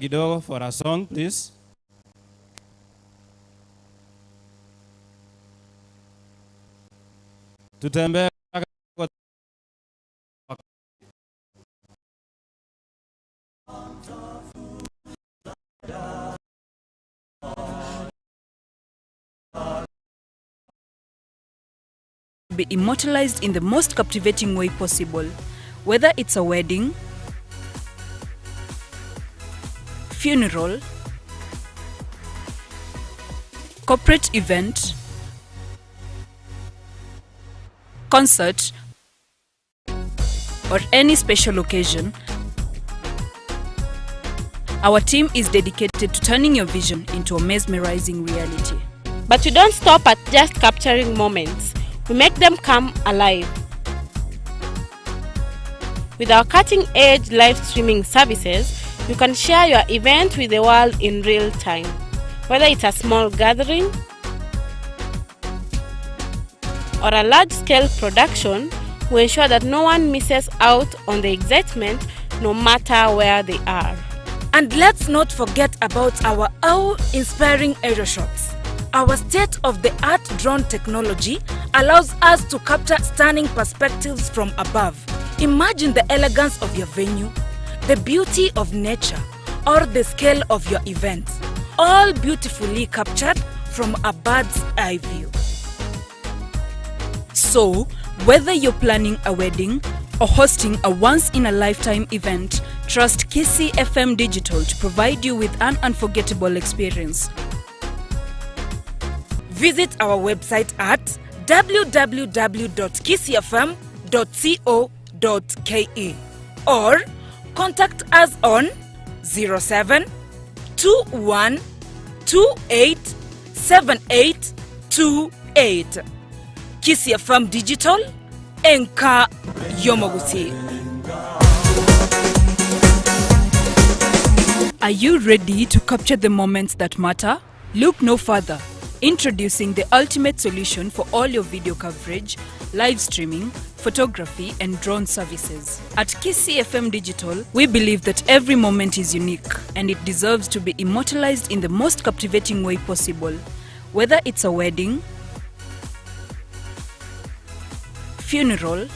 Kidogo for a song, please. Tutembee kwa- Be immortalized in the most captivating way possible, whether it's a wedding, funeral, corporate event, concert, or any special occasion. Our team is dedicated to turning your vision into a mesmerizing reality. But we don't stop at just capturing moments, we make them come alive. With our cutting edge live streaming services, you can share your event with the world in real time. Whether it's a small gathering or a large scale production, we ensure that no one misses out on the excitement no matter where they are. And let's not forget about our awe-inspiring aerial shots. Our state-of-the-art drone technology allows us to capture stunning perspectives from above. Imagine the elegance of your venue, the beauty of nature, or the scale of your event, all beautifully captured from a bird's eye view. So, whether you're planning a wedding or hosting a once in a lifetime event, trust Kisi FM Digital to provide you with an unforgettable experience. Visit our website at www.kcfm.co.ke or contact us on 07 21 28 78 28. KCFM Digital, Enka Yomoguti. Are you ready to capture the moments that matter? Look no further. Introducing the ultimate solution for all your video coverage, live streaming, photography, and drone services. At KCFM Digital, we believe that every moment is unique and it deserves to be immortalized in the most captivating way possible. Whether it's a wedding, funeral,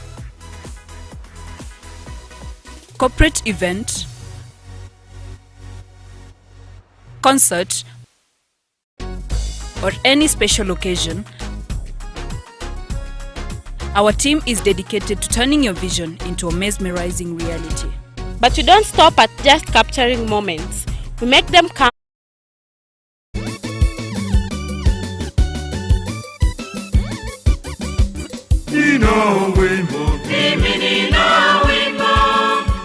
corporate event, concert, or any special occasion, our team is dedicated to turning your vision into a mesmerizing reality. But we don't stop at just capturing moments, we make them come. Nina wimbo, Mimi nina wimbo,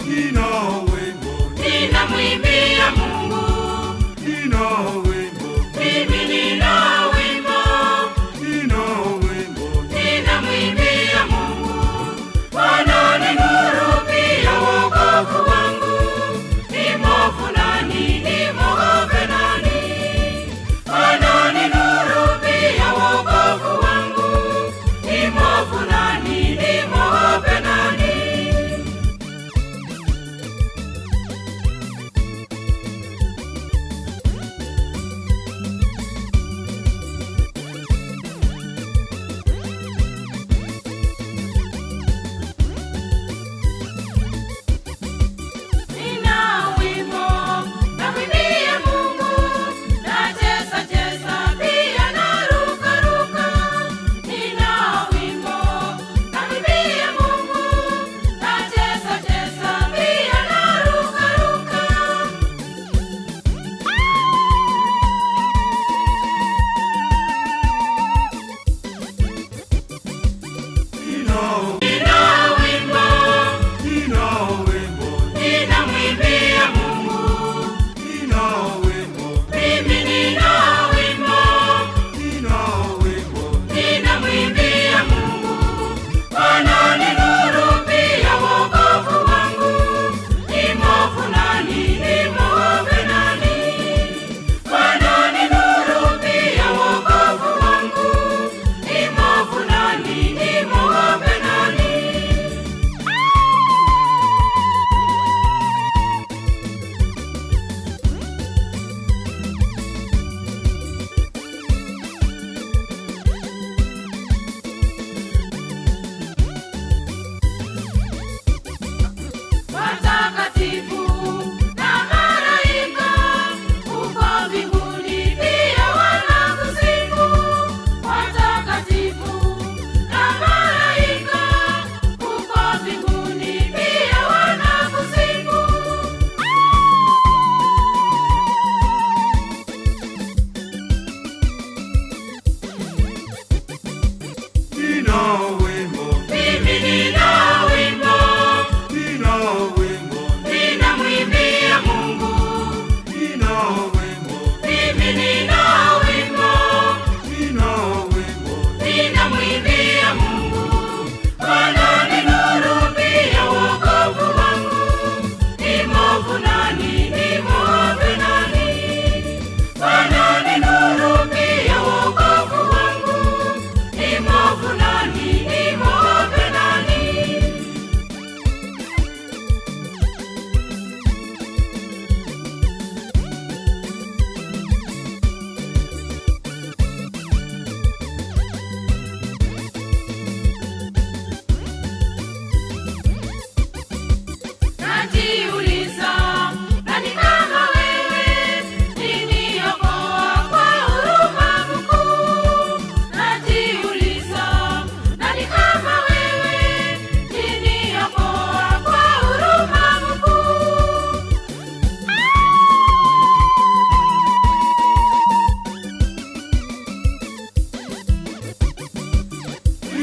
nina wimbo, ninamwimbia Mungu. nina wimbo, Mimi nina wimbo, nina wimbo, ninamwimbia Mungu. Bwana ni nuru pia wokovu wangu. Nimhofu nani? Nimwogope nani? Bwana ni nuru pia wokovu wangu. Nimhofu nani? Nimwogope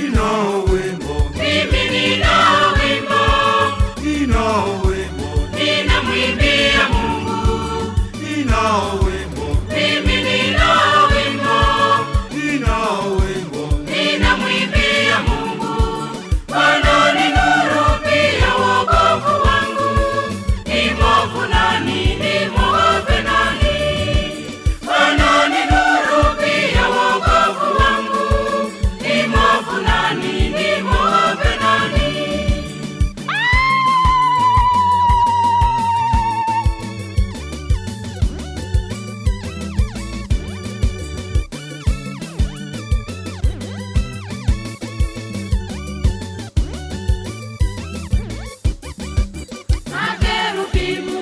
Nina wimbo, Mimi nina wimbo, nina wimbo, ninamwimbia Mungu. Nina wimbo, Mimi nina wimbo, nina wimbo, ninamwimbia Mungu. Bwana ni nuru pia wokovu wangu, ni mwovu nani, nimwogope nani? Bwana ni nuru pia wokovu wangu, ni mwovu nani, nimwogope nani? Makerubimu,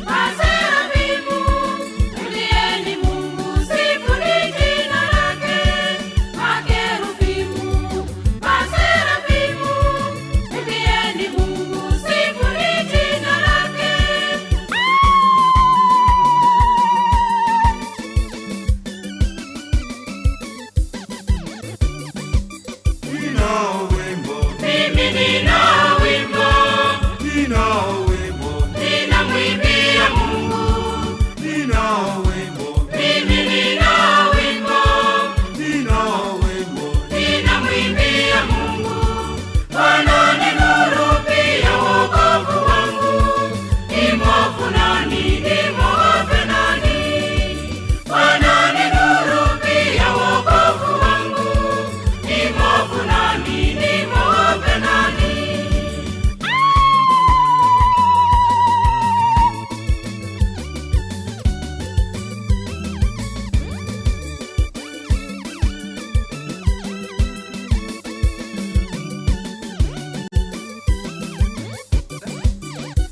maserafimu, mlieni Mungu, sifuni jina lake. Makerubimu, maserafimu, mlieni Mungu, sifuni jina lake. Nina wimbo, Mimi nina wimbo, nina wimbo, ninamwimbia Mungu. Nina wimbo, Mimi nina wimbo, nina wimbo, ninamwimbia Mungu. Bwana ni nuru pia wokovu wangu, ni mwovu nani, nimwogope nani? Bwana ni nuru pia wokovu wangu, ni mwovu nani, nimwogope nani?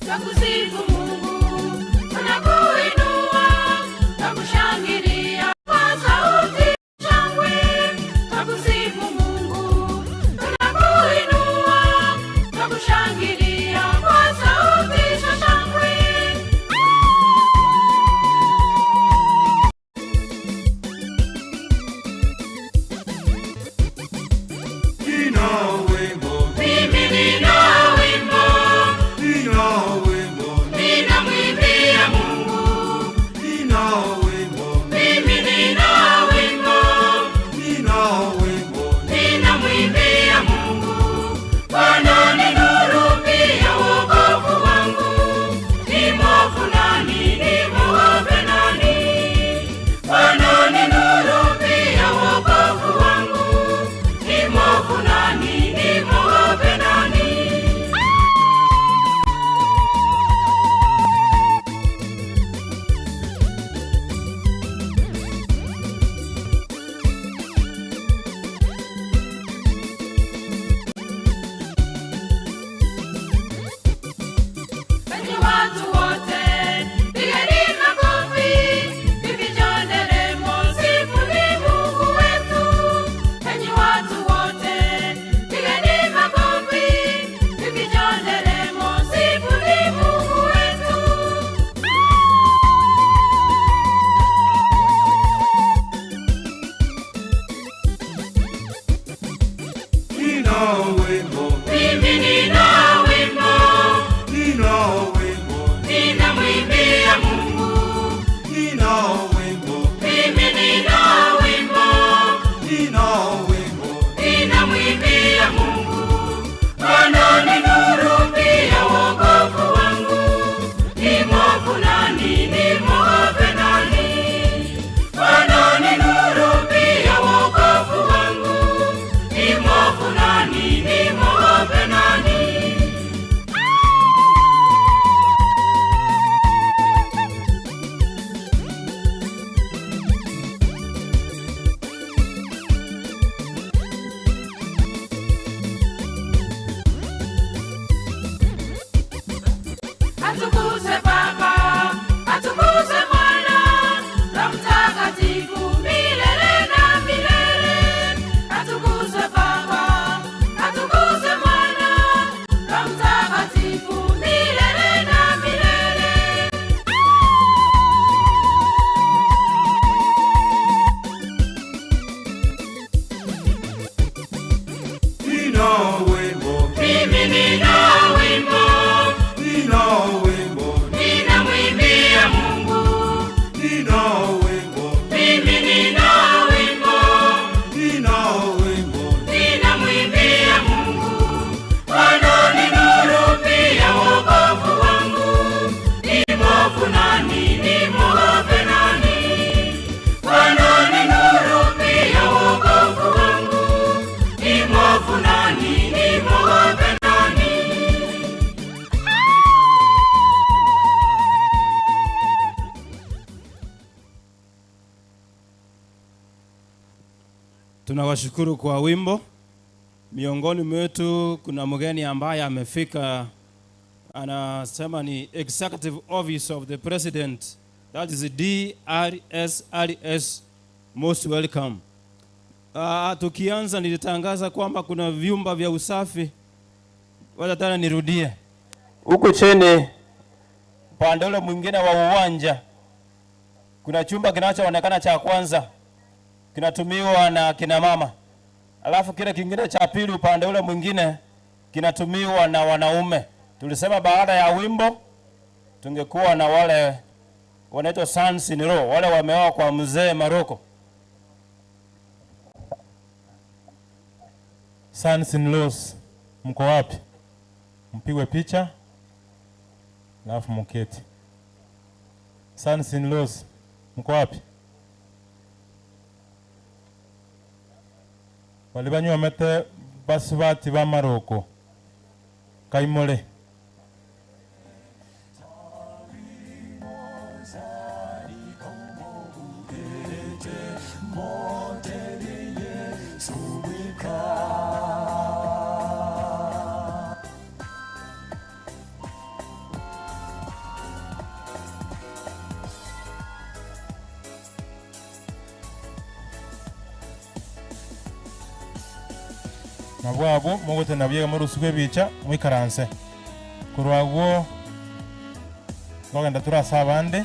Twakusifu Mungu, tunakuinua, twakushangilia kwa sauti ya shangwe. Twakusifu Mungu, tunakuinua, twakushangilia kwa sauti za shangwe. Nina wimbo, Mimi nina wimbo, nina wimbo, ninamwimbia Mungu. Nina wimbo, Mimi nina wimbo, nina wimbo, ninamwimbia Mungu. Bwana ni nuru pia wokovu wangu, ni mwovu nani, nimwogope nani? Bwana ni nuru pia wokovu wangu, ni mwovu nani, nimwogope nani? Enyi watu wote, pigeni makofi, vivijonderemo, sifuni Mungu wetu. Enyi watu wote, pigeni makofi, vivijonderemo, sifuni Mungu wetu. Nina wimbo, Mimi nina wimbo, nina wimbo, ninamwimbia Mungu. Nina wimbo, Mimi nina wimbo, nina wimbo, ninamwimbia Mungu. Bwana ni nuru pia wokovu wangu, ni mwovu nani, nimwogope nani? Bwana ni nuru pia wokovu wangu, ni mwovu nani, nimwogope Tunawashukuru kwa wimbo. Miongoni mwetu kuna mgeni ambaye amefika, anasema ni Executive Office of the President, that is DRSRS. Most welcome. Tukianza nilitangaza kwamba kuna vyumba vya usafi. Wacha tena nirudie huku chini, upande ule mwingine wa uwanja kuna chumba kinachoonekana cha kwanza kinatumiwa na kina mama, alafu kile kingine cha pili upande ule mwingine kinatumiwa na wanaume. Tulisema baada ya wimbo tungekuwa na wale wanaitwa sons in law, wale wameoa kwa mzee Maroko. Sons in laws, mko wapi? Mpigwe picha alafu muketi. Sons in laws, mko wapi? Bali banywomete basubati ba Maroko kaimole. Nabwabwo mogotenda biega morusiku ebicha mwikaranse korwagwo ngogenda turase abande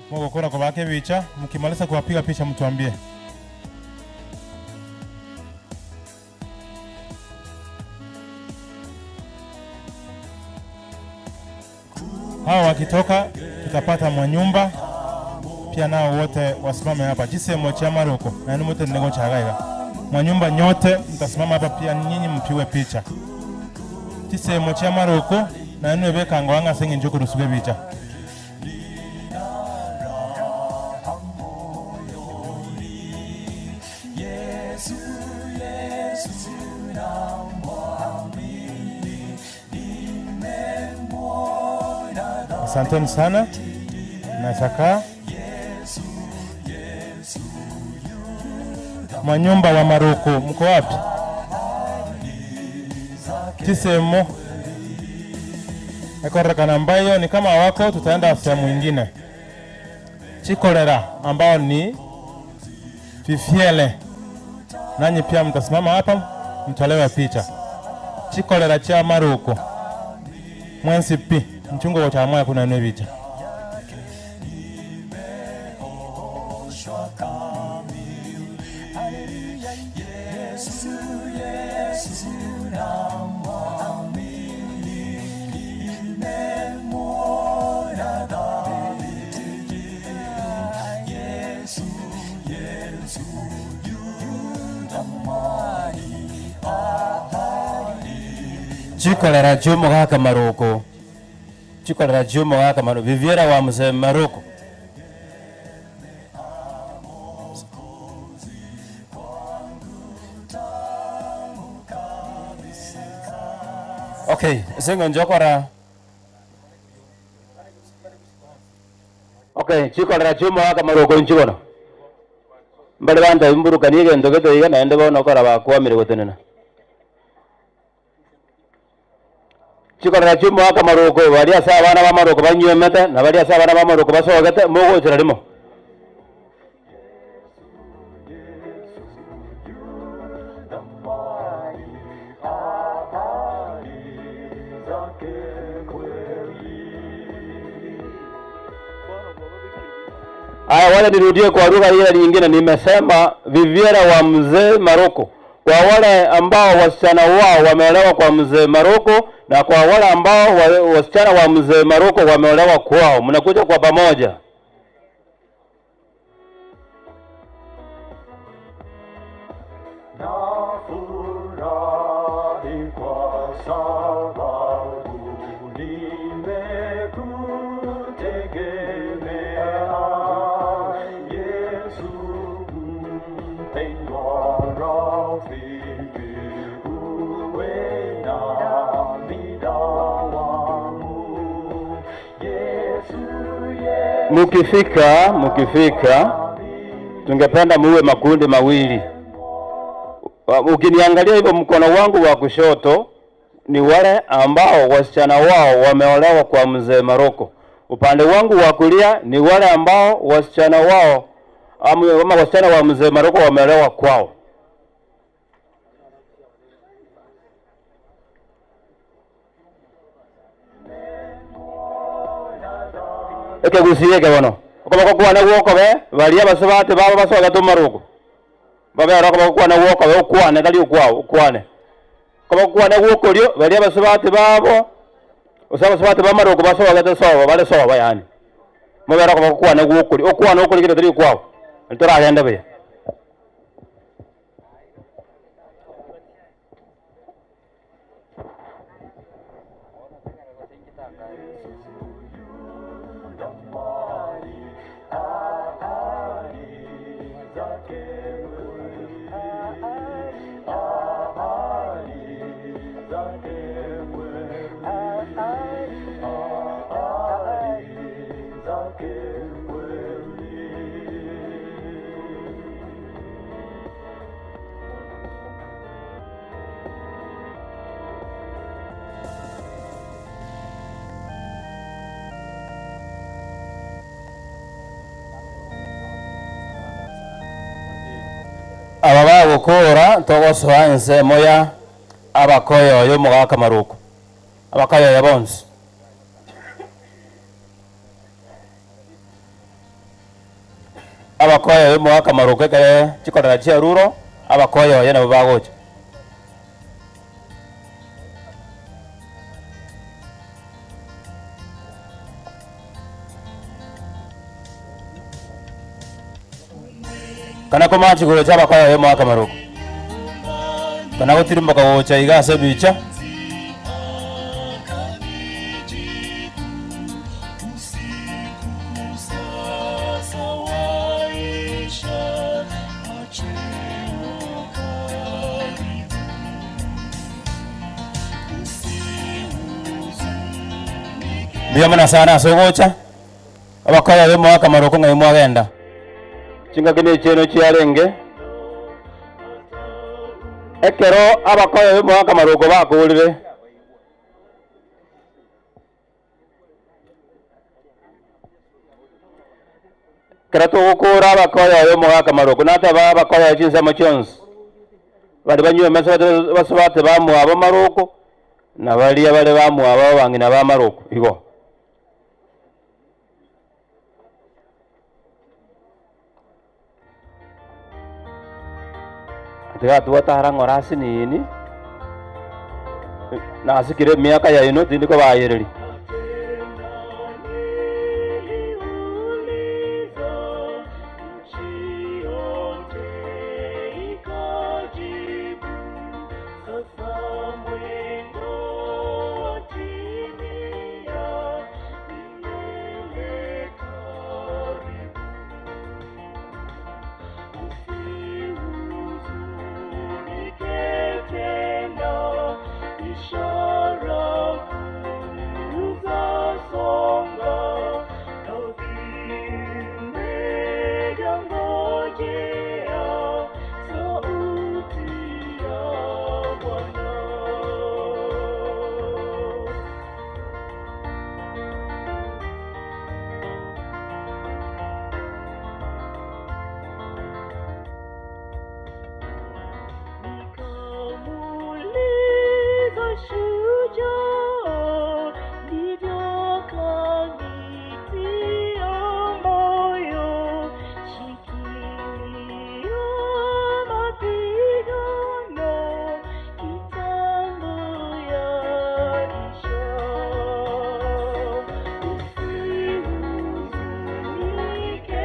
mogokora kobaka ebicha mukimaliza kuwapiga picha mtuambie. Hawa wakitoka tutapata mwanyumba pia nao wote wasimame hapa chisemo cha Maroko na ni mute nego chagaiga mwanyumba nyote mtasimama hapa pia nyinyi mpigwe picha chisemo cha Maroko na ni bekango anga sengi njoko rusuge picha. Yesu, Yesu, namwamini, nimemwona Asanteni sana na sakaa Mwanyumba wa Maroko mko wapi? Chisemo ekorekana ambayo ni kama wako, tutaenda sehemu ingine. Chikolera ambao ni Fifiele, nanyi pia mtasimama hapa mtolewe picha. Chikolera cha Maroko mwensi pi mchungo cha mwaya kuna nwe picha. nimeoshwa kamili. Haleluya, Yesu, Yesu, namwamini, nimemwona dhabiti. Yesu, Yesu, yu thamani, ahadi. Chikolera chumo gaka Maroko, chikolera chumo gaka Maroko, Viviera wa mzee Maroko. Okay, singo njokora. Okay, chikolera chumo gaka Maroko nchibono. Mbale banta imburukani egento gete iga naende bono okora bakwamire gotenena. Chikolera chumo gaka Maroko bari ase abana ba Maroko banywemete na bari ase abana ba Maroko basogete mogochera rimo. Aya, wale nirudie kwa lugha ile nyingine. Nimesema Viviera wa mzee Maroko, kwa wale ambao wasichana wao wameolewa kwa mzee Maroko na kwa wale ambao wasichana wa mzee Maroko wameolewa kwao, mnakuja kwa pamoja. Nafurahi kwa sababu nimekutegemea Yesu, mpendwa rafiki, uwe nami dawamu. Yesu, Yesu, Mukifika, mukifika Tungependa muwe makundi mawili. Ukiniangalia hivyo, mkono wangu wa kushoto ni wale ambao wasichana wao wameolewa kwa mzee Maroko. Upande wangu wa kulia ni wale ambao wasichana wao ama wasichana wa mzee Maroko wameolewa kwao. Ekegusieke bono okoboko kwane gwokobe baria basubati babo basogete omaruko babere okoboko kwane gwokobe okwane tari okwao okwane okoboko kwane gwokorio baria basubati babo ase abasubati ba amaruko basogete sobo bare sobo yaani mobere okoboko kwane gwokorio okwane okorigete tari okwao ntoragende buya. Aba bagokora togosoa ensemo ya abakoyoyo omogaka Maroko abakoyoyo bonsi. Abakoyoyo omogaka Maroko ekere chikorera chiaruro abakoyoyo nabo bagocha. Kana komachi gocha abakoyoyo omogaka Maroko kana gotirimboka gocha iga ase ebicha. Mbuya mono sana ase ogocha abakoyoyo omogaka Maroko ng'ai mwagenda. Chingaki na echieno chiarenge ekero abakoyoyo omogaka Maroko bakorire. Ekero togokora abakoyoyo omogaka Maroko nateba abakoyoyo chinsemo chionsi baria banywe emesa basubate bamwabo Maroko na baria bare bamwabo abang'ina ba Maroko igo. Tiga twatara ng'ora ase nini, nasikire emiaka yaino tindi kobayereria.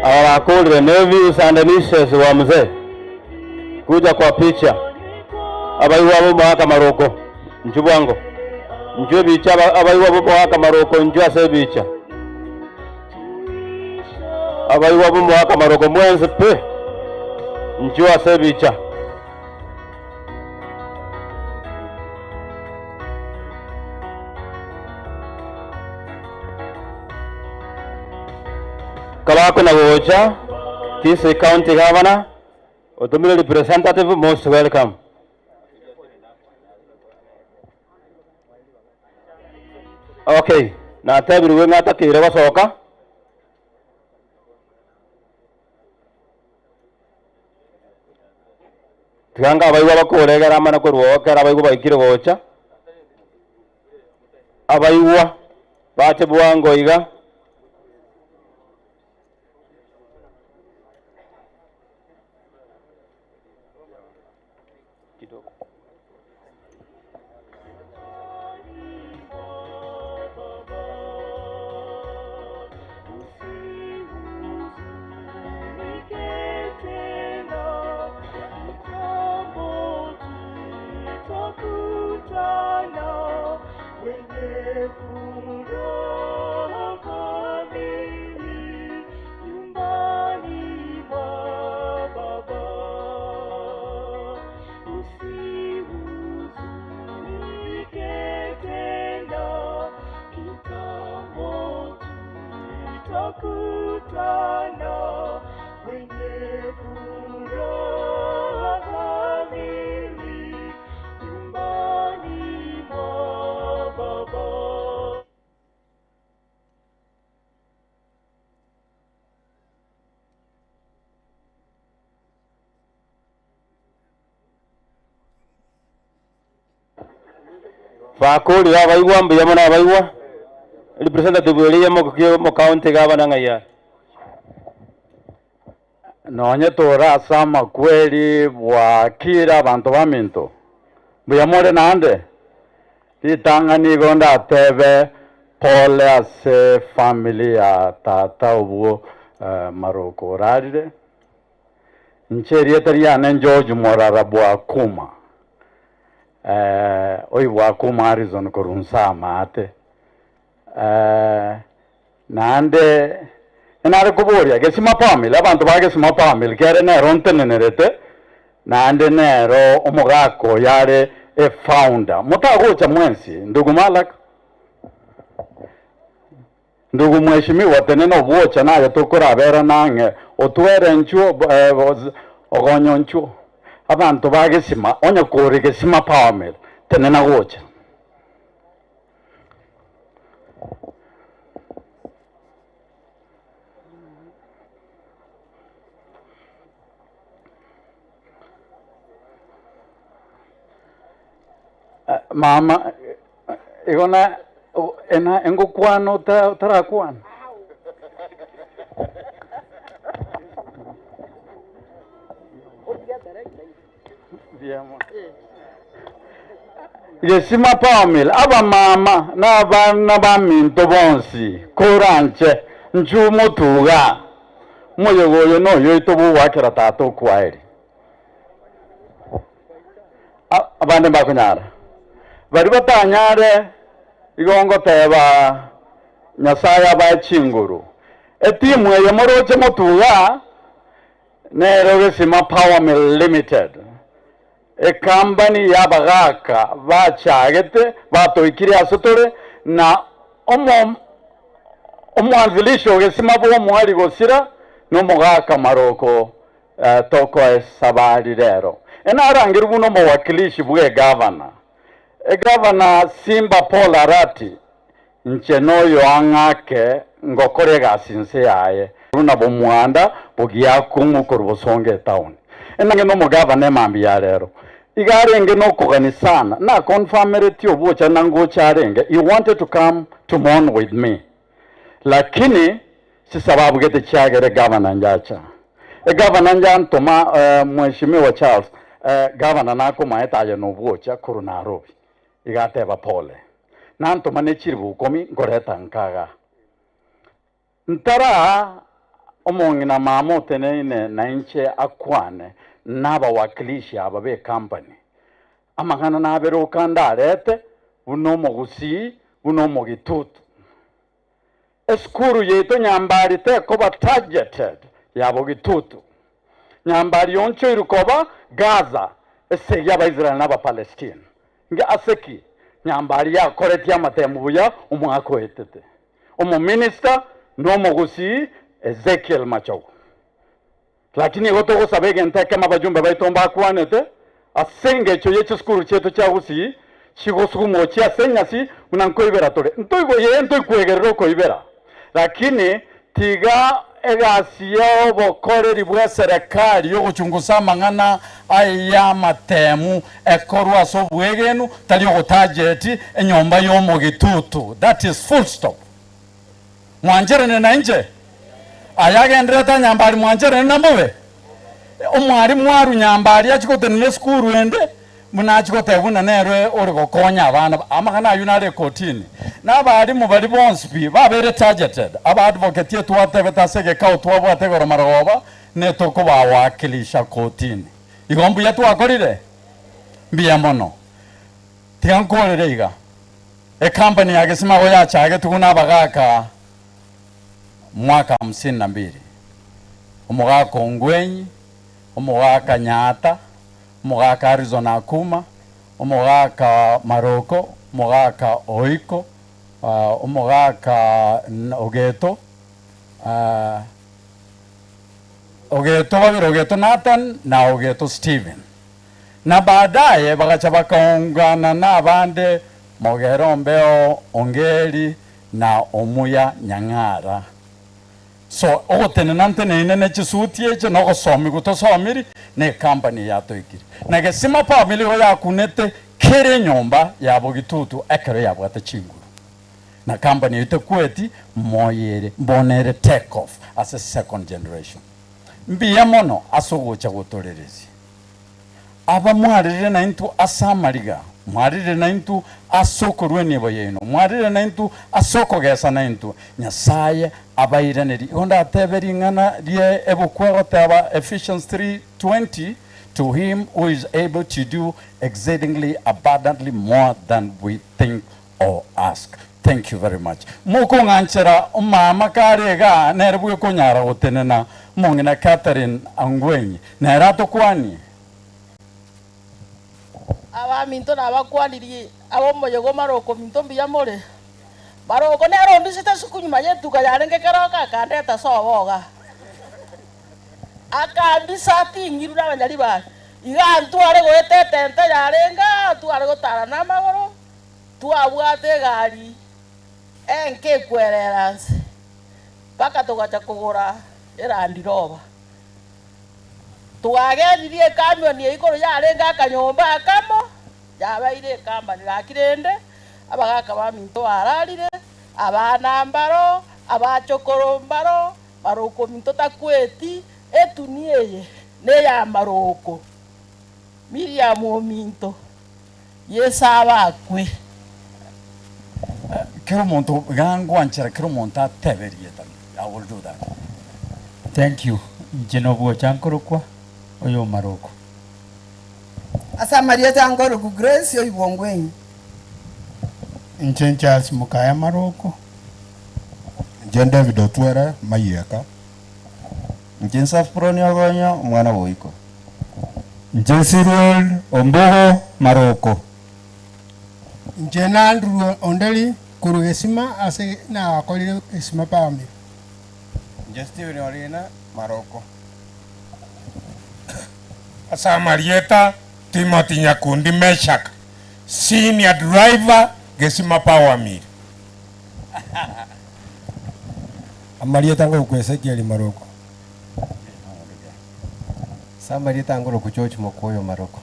Aba bakorire nephews and nieces wa mzee kuja kwa picha abaibwa bo omogaka Maroko inchuo bwango inchuo ebicha abaibwa bo omogaka Maroko inchuo ase ebicha abaibwa bo omogaka Maroko mwensi pi inchuo ase ebicha. Kabakona gocha Kisii County Governor otomire representative most welcome. Okay, natebirwe ng'a atakeire gosoka. Tiga nga abaigwa bakoregera amana korwa oo ekero abaigwa baikire gocha. Abaigwa bache bwango iga. Bakorire abaigwa mbuya mono abaigwa representative eria ya omo county gavana ng'ai are. Nonye tore ase amakweri bwakire abanto baminto, mbuya more naende? Ritang'ani igo ndatebe pole ase family ya tata obwo Maroko orarire. Inche erieta riane George Morara Bwakuma, oyio Bwakuma Harrison korwa Nsamate. Naende nare koboria Gesima Family, abanto ba Gesima Family kere nero ntenenerete, naende nero omogaka oyo are efounder. Motagocha mwensi, ndugu Malak, ndugu mheshimiwa, tenena obwocha naye tokoraberana ang'e, otwere nchuo ogonyo nchuo. Abanto ba Gesima, onye kore Gesima Family, tenena gocha. Mama, igo na ena engokwana otarakwana. Gesima Pamela, abamama na abana baminto bonsi, koranche, nchu motuga, moyega oyo noyo oito bw'ogoakera tata okwaeri. Abande mbakonyara, baria batanyare, igo ngoteba Nyasaye abae chinguru. Etimu eye moroche motuga nero Gesima Power Mill Limited, Ekambani y'abagaaka bachagete batoikire ase tore, na omwanzilisha o gesima bw'omoerio gosira nomogaaka maroko tokoa esabari rero. Enarangerwe buna omowakilishi bw'egavana. Egavana Simba Paul Arati, inche noyo ang'ake ngokora egasi inse yaye. Buna bomwanda bogiakong'u korwa bosongo etown. Enange nomogavana emambia ya rero. Iga arenge nokogani sana, na confirmereti obocha na ngocha arenge, he wanted to come to mourn with me. Lakini chisababu gete chiagera egavana njacha. Egavana njantoma Mheshimiwa Charles, gavana nakomaete aye nobwocha korwa Nairobi. Iga ateba pole. Nantoma ne chiribu ikomi nkoreta nkaga. Ntaraa omong'ina mama oteneine nainche akwane nabawakilishi aba b'ecompany. Amang'ana nabere oka ndarete buna omogusii buna omogitutu. Esukuru yaito Nyambari tekoba targeted ya bogitutu. Nyambari yonchoirwe koba Gaza esegi y'Abaisraeli na Abapalestina. Nge ase ki Nyambari yakoretie amatemu buya omwaka oetete? Omominista nomogusii Ezekiel Machogu. Lakini igo togosaba egento ekemo abajumbe baito mbakwanete, ase engencho ye chisukuru chiaito chia Gusii chigosugumwa gochia ase enyasi buna nkoibera tore. Ntoigwe yee ntoikwegerera okoibera, lakini tiga egasi y'obokoreri bw'eserekari y'ogochungusa amang'ana ay'amatemu ekorwe ase obwegenu, tari ogotajeti enyomba y'omogitutu. That is full stop. Mwancherane nainche? Aya agendererete anyambari mwancherane namobe? Omwalimu arwe nyambari achie gotenena esukuru ende, buna achie goteba buna nere ore gokonya abana, amang'ana ayio nare ekotini. Na abalimu baria bonsi pi babeire targeted, aba advocate etwatebete ase egekao twabwate igoro marogoba, netokobawakilisha kotini. Igo mbuya twakorire? Mbuya mono. Tiga nkorere iga. Ecompany ya Gesimago yachagetwe buna abagaka mwaka hamsini na mbili. Omogaka Ongwenyi, omogaka Nyaata, omogaka Harrison Akuma, omogaka Maroko, omogaka Oiko, omogaka Ogeto, Ogeto babere Ogeto Nathan na Ogeto Stephen. Na baadaye bagacha bakaungana nabande Mogere Ombeo, Ongeri, na Omuya Nyang'ara. So ogotenena nteneine ne chisuti echi na ogosomigwa tosomiri na ecompany eye yatoikire. Na Gesima family igo yakunete kera enyomba ya Bogitutu ekero yabwate chinguru. Na company eyio tekweti moyo ere, mbono ere take off ase second generation. Mbuya mono ase ogocha gotoreresia. Aba mwarerire naintwe ase amariga, mwarerire naintwe ase okorua enibo yaino, mwarerire naintwe ase okogesa naintwe, Nyasaye abairanerie. Igo ndatebe ring'ana rie ebuku egoteba Ephesians 3:20, To him who is able to do exceedingly abundantly more than we think or ask. Thank you very much. Mokong'anchera omama kare igaa nere bwekonyara gotenena omong'ina Catherine Angwenyi nere atokwanie. Abaminto nabakwanirie ab'omoyega o Maroko minto mbuya more? Maroko nere ombisete suku nyuma y'etuka yarenge keroka akandeta sobo iga. Akambisa ting'irwe nabanyaribari. Iga ntware goeta etente yarenge aa tware gotara namagoro. Twabwate egari enke ekwerera nse mpaka togacha kogora eLand Rover. Twagendirie ekamioni eyio igoro yarenge akanyomba akamo, yabeire ekambani gaki rende abagaka baminto bararire, abana mbaro, abachokoro mbaro, maroko ominto takweti, etuni eye neyamaroko. Miriamu ominto. Yeso abakwe. Kera omonto iga ngwanchera kera omonto atebe erieta I will do that. Thank you. Inche nobwocha nkorokwa oyo Maroko. Ase amarieta nkorokwa Grace oibongwenyi. Inche Charles Mokaya Maroko. Inche David Otwere Mayieka. Inche Nsafuroni Ogonyo, omwana bw'Oiko. Inche Cyril Ombogo Maroko. Inche n'Andrew Onderi korwa Gesima ase nagakorire Gesima Power Mill. Inche Stephen Orina Maroko. Ase amarieta Timothy Nyakundi Meshak, Senior Driver, Gesima Power Mill. Amarieta ngorokwa Ezekiel Maroko. Ase amarieta ngorokwa George Mokoyo Maroko.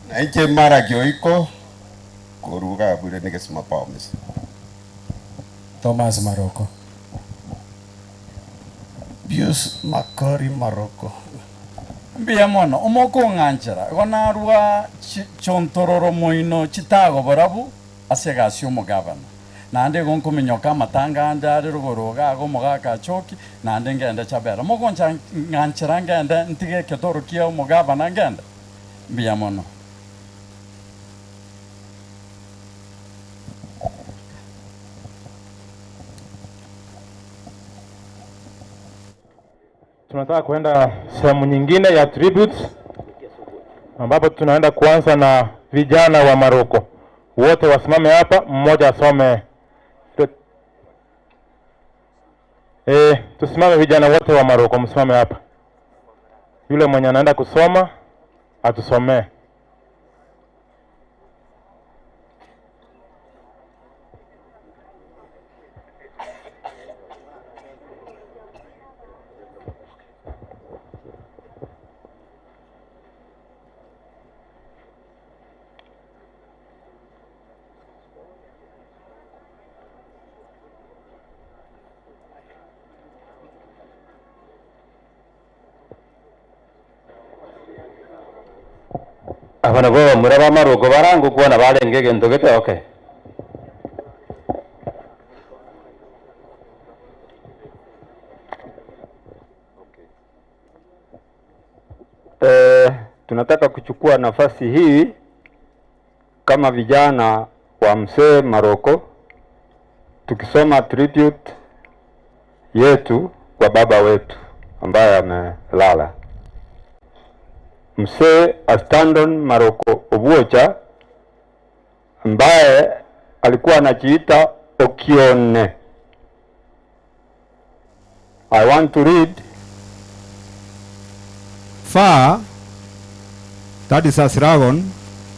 Na inche Malaki Oiko korwa Gabure negesima Power Mill. Thomas Maroko. Pius Makori Maroko. Mbuya mono, omokong'anchera, igo narua chiontororo moino chitago borabu ase egasi y'omogabana. Naende igo nkominyoka amatanga ande are rogoro iga iga omogaka achoki, naende ngende Chabera. Mogoncha ng'anchera ngende ntige ekedoro kia omogabana ngende? Mbuya mono. Tunataka kwenda sehemu nyingine ya tributes ambapo tunaenda kuanza na vijana wa Maroko. Wote wasimame hapa, mmoja asome. Tusimame vijana wote wa Maroko, msimame hapa. Yule mwenye anaenda kusoma atusomee. Aba nabwo abamura b'amaroko barangokwana barenge egento gete okay. Eh, tunataka kuchukua nafasi hii kama vijana wa mzee Maroko tukisoma tribute yetu kwa baba wetu ambaye amelala. Mzee Astandon Maroko Obuocha ambaye alikuwa anajiita Okione. I want to read Far, that is Asragon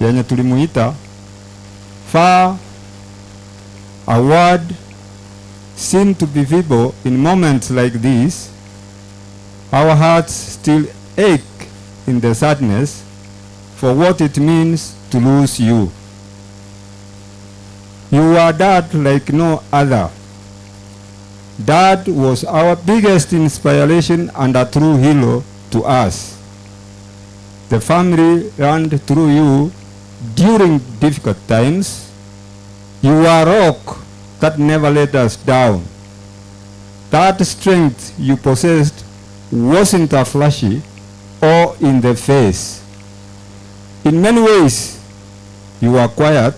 yenye tulimuita far, a word seemed to be feeble in moments like these. Our hearts still ache in the sadness for what it means to lose you. You are dad like no other. Dad was our biggest inspiration and a true hero to us. The family ran through you during difficult times. You are a rock that never let us down. That strength you possessed wasn't a flashy or in the face. In many ways, you were quiet,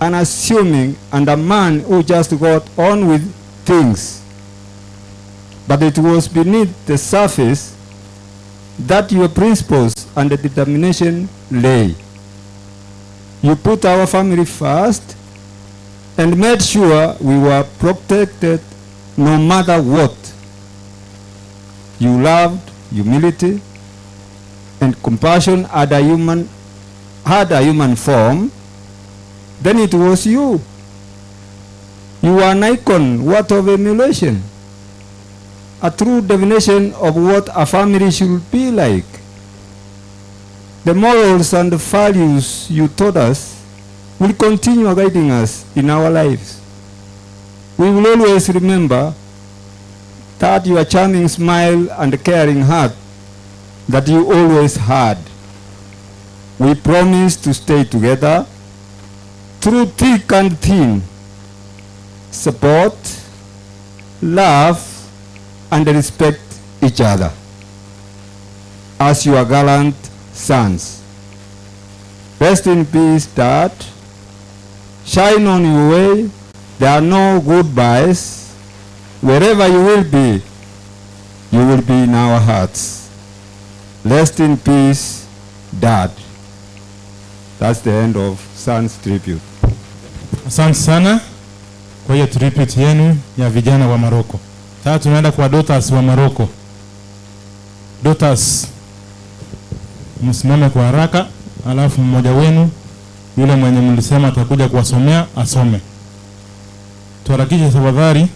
unassuming, and a man who just got on with things. But it was beneath the surface that your principles and the determination lay. You put our family first and made sure we were protected no matter what. You loved humility and compassion had a human, had a human form, then it was you. You were an icon, what of emulation? A true definition of what a family should be like. The morals and the values you taught us will continue guiding us in our lives. We will always remember that your charming smile and caring heart that you always had. We promise to stay together through thick and thin, support, love, and respect each other as your gallant sons. Rest in peace, Dad. Shine on your way. There are no goodbyes. Wherever you will be, you will be in our hearts. Rest in peace, Dad. That's the end of Son's tribute. Asante sana kwa hiyo tribute yenu ya vijana wa Maroko. Sasa tunaenda kwa daughters wa Maroko. Daughters, msimame kwa haraka, alafu mmoja wenu yule mwenye mlisema atakuja kuwasomea asome. Tuharakishe tafadhali.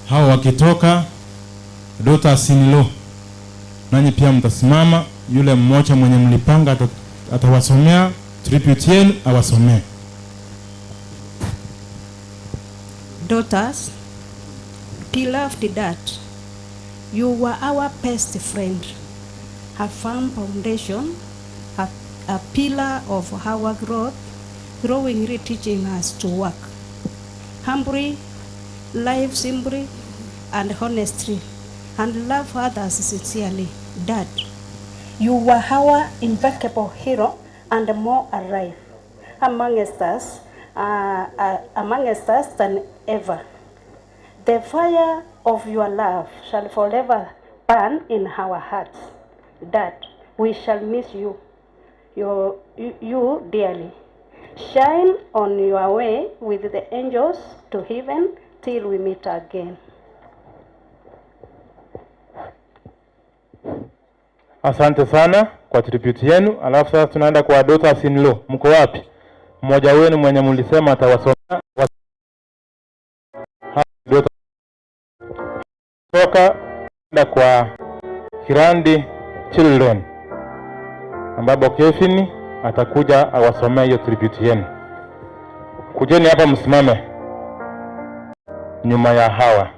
Hao wakitoka daughters in law, nanyi pia mtasimama. Yule mmoja mwenye mlipanga atawasomea tribute yenu, awasomee. Daughters, beloved dad, you were our best friend, a firm foundation, a pillar of our growth, growingly teaching us to work humbly, live simply, and honestly, and love others sincerely. Dad, you were our impeccable hero and more alive amongst us, amongst us than ever. The fire of your love shall forever burn in our hearts. Dad, we shall miss you, your, you dearly. Shine on your way with the angels to heaven till we meet again. Asante sana kwa tribute yenu. Alafu sasa tunaenda kwa daughters in law. Mko wapi? Mmoja wenu mwenye mlisema atawasomea toka kwenda kwa Kirandi Children, ambapo Kevin atakuja awasomee hiyo tribute yenu. Kujeni hapa msimame nyuma ya hawa.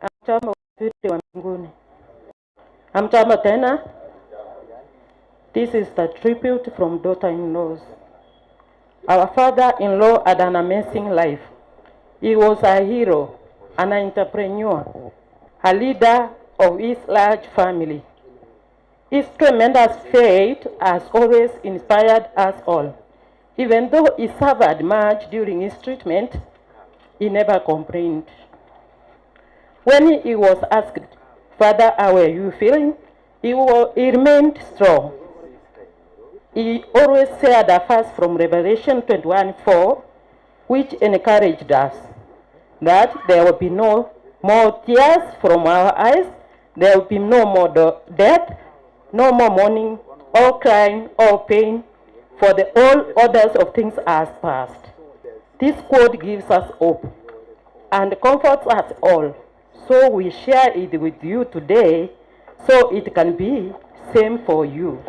Hamjambo wasafiri wa mbinguni. Hamjambo tena. This is the tribute from daughter-in-laws. Our father-in-law had an amazing life. He was a hero, an entrepreneur, a leader of his large family. His tremendous faith has always inspired us all. Even though he suffered much during his treatment, he never complained. When he was asked, Father, how are you feeling? He, he remained strong. He always shared a verse from Revelation 21:4, which encouraged us that there will be no more tears from our eyes, there will be no more death, no more mourning, or crying, or pain, for the all orders of things has passed. This quote gives us hope and comforts us all. So we share it with you today so it can be same for you.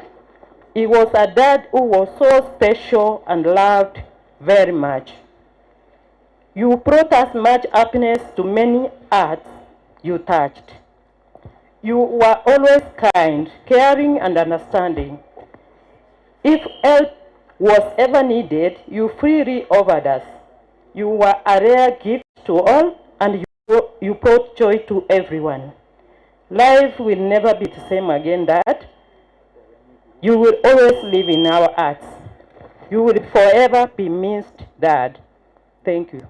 He was a dad who was so special and loved very much. You brought us much happiness to many hearts you touched. You were always kind, caring, and understanding. If help was ever needed, you freely offered us. You were a rare gift to all, and you brought joy to everyone. Life will never be the same again, Dad. You will always live in our hearts. You will forever be missed, Dad. Thank you.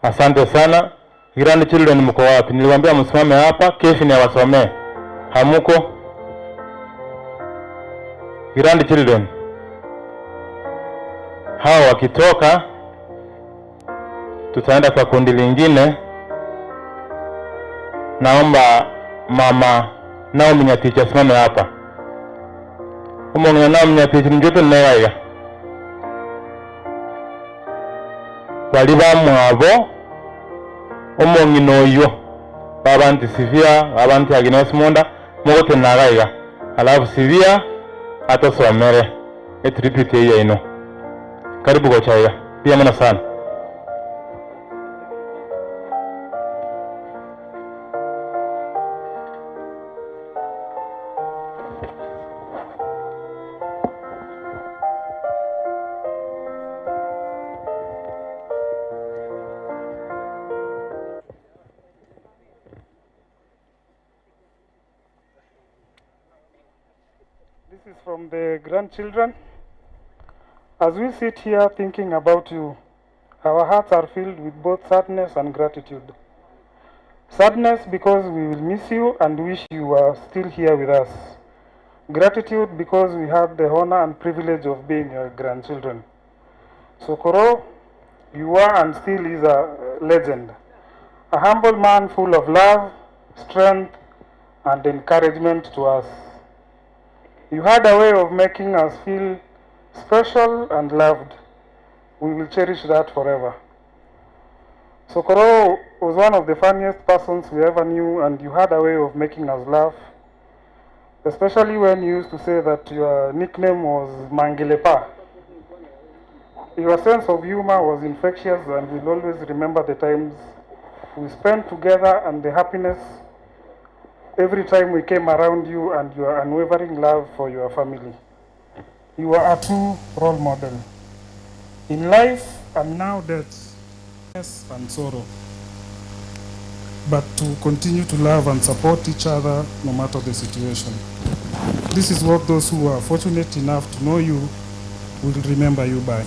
Asante sana. Grand Children mko wapi? Niliwaambia msimame hapa, Kevin awasomee. Hamuko? Grand Children. Hawa wakitoka tutaenda kwa kundi lingine. Naomba mama Naomi Nyatichi asimame hapa. Umong'ina Naomi Nyatichi mjuto newaiga. Bali bamwabo omong'ina oyo babanti Sivia babanti Agnes Munda mugotenagaiga iga alafu Sivia atosomere etribute eyo ino karibu gochaiga pia muno sana. This is from the grandchildren. As we sit here thinking about you, our hearts are filled with both sadness and gratitude. Sadness because we will miss you and wish you were still here with us. Gratitude because we have the honor and privilege of being your grandchildren. Sokoro, you are and still is a legend. A humble man full of love, strength, and encouragement to us. You had a way of making us feel special and loved. We will cherish that forever. Sokoro was one of the funniest persons we ever knew, and you had a way of making us laugh, especially when you used to say that your nickname was Mangelepa. Your sense of humor was infectious, and we'll always remember the times we spent together and the happiness every time we came around you and your unwavering love for your family. You are a true role model. In life and now death, and sorrow, but to continue to love and support each other no matter the situation. This is what those who are fortunate enough to know you will remember you by.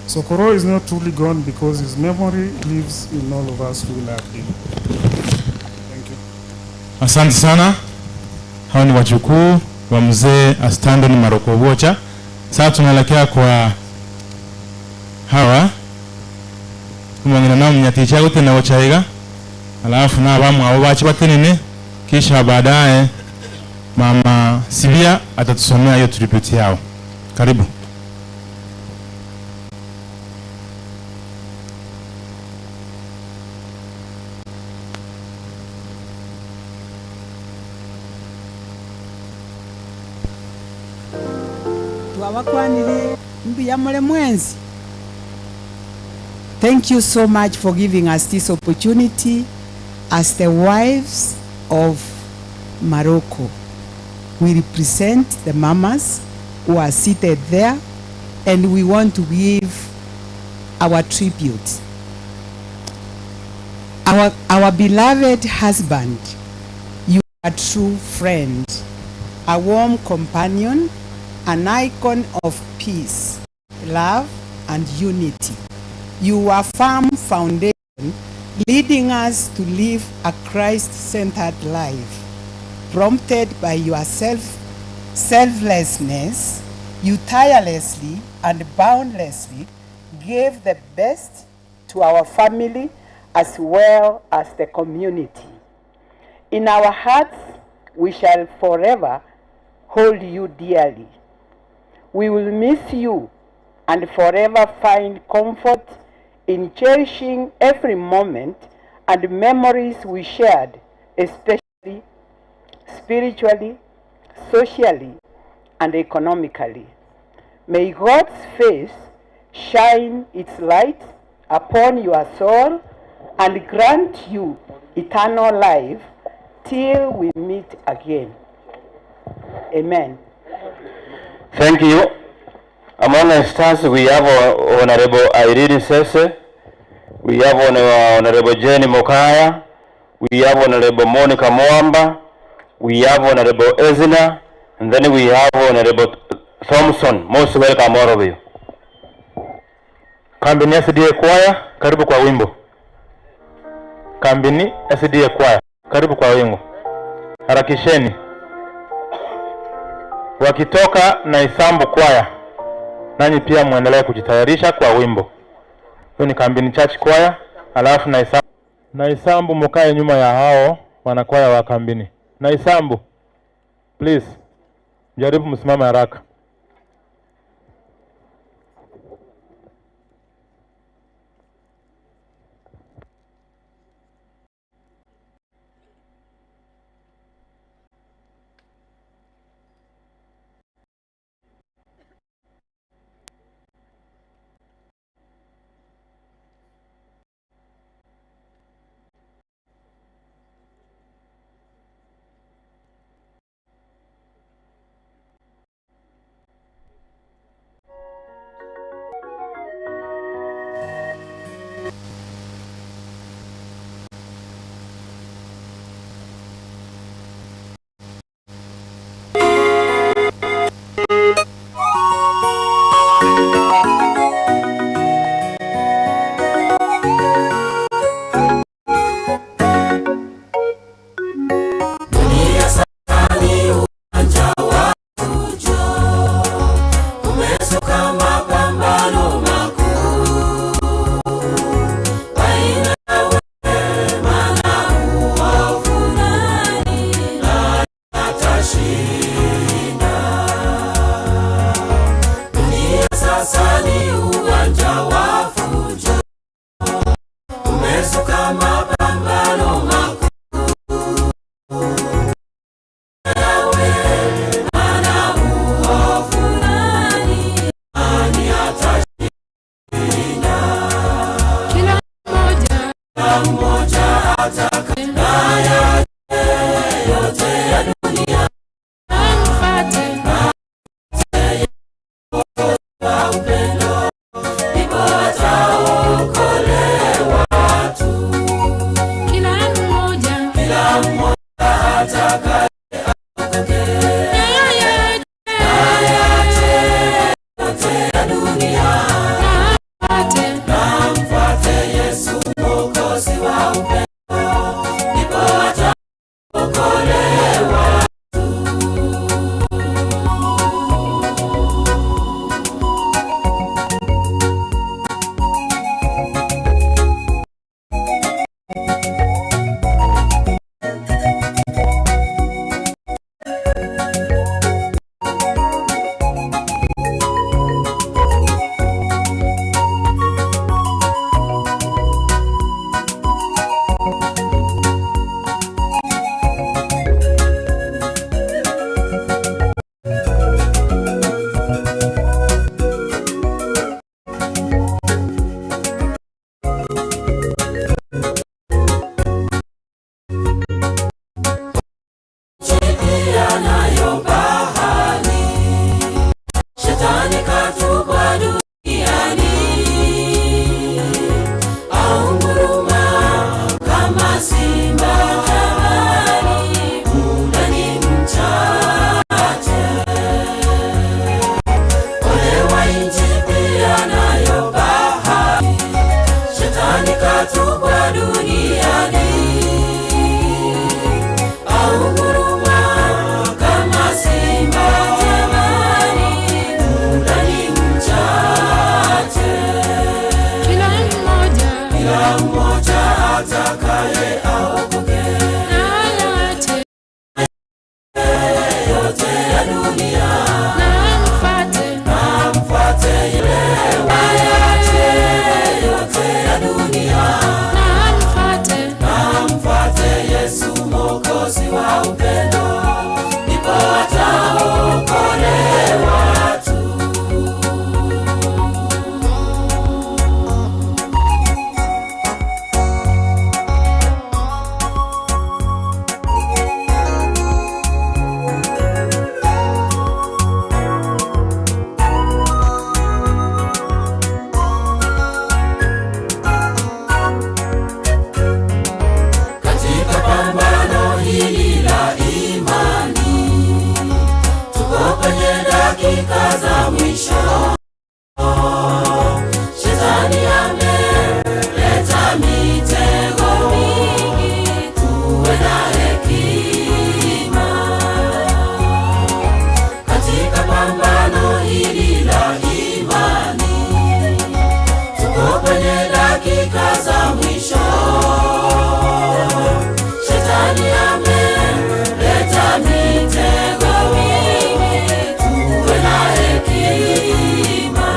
Sokoro is not truly gone because his memory lives in all of us who loved him. Thank you. Asante sana. Hao ni wajukuu wa mzee Astandon Maroko Obwocha. Sasa tunaelekea kwa hawa kumwang'ina nao mnyaticha gutena gochaiga alafu na abamu abo bache batenene kisha baadaye mama Sibia atatusomea hiyo tribute yao. Karibu. Twabakwanire mbuya more mwensi. Thank you so much for giving us this opportunity as the wives of Maroko. We represent the mamas who are seated there, and we want to give our tribute. Our beloved husband, you are a true friend, a warm companion, an icon of peace, love, and unity. You are firm foundation leading us to live a Christ-centered life. Prompted by your selflessness, you tirelessly and boundlessly gave the best to our family as well as the community. In our hearts, we shall forever hold you dearly. We will miss you and forever find comfort in cherishing every moment and memories we shared, especially spiritually, socially, and economically. May God's face shine its light upon your soul and grant you eternal life till we meet again. Amen. Thank you. Among our stars, we have Honorable Irene Sese, we have Honorable Jenny Mokaya, we have Honorable Monica Mwamba, we have Honorable Ezina, and then we have Honorable Thompson. Most welcome all of you. Kambini SDA Choir, karibu kwa wimbo. Kambini SDA Choir, karibu kwa wimbo. Harakisheni. Wakitoka na Isambu Choir, nanyi pia muendelee kujitayarisha kwa wimbo. Hiyo ni Kambini Church Choir, alafu na Isambu. Na Isambu mukae nyuma ya hao wanakwaya wa Kambini. Na Isambu, please, jaribu msimame haraka. dakika za mwisho. Shetani ameleta mitego mingi, tuwe na hekima katika pambano hili la imani. Tuko kwenye dakika za mwisho. Shetani ameleta mitego mingi, tuwe na hekima.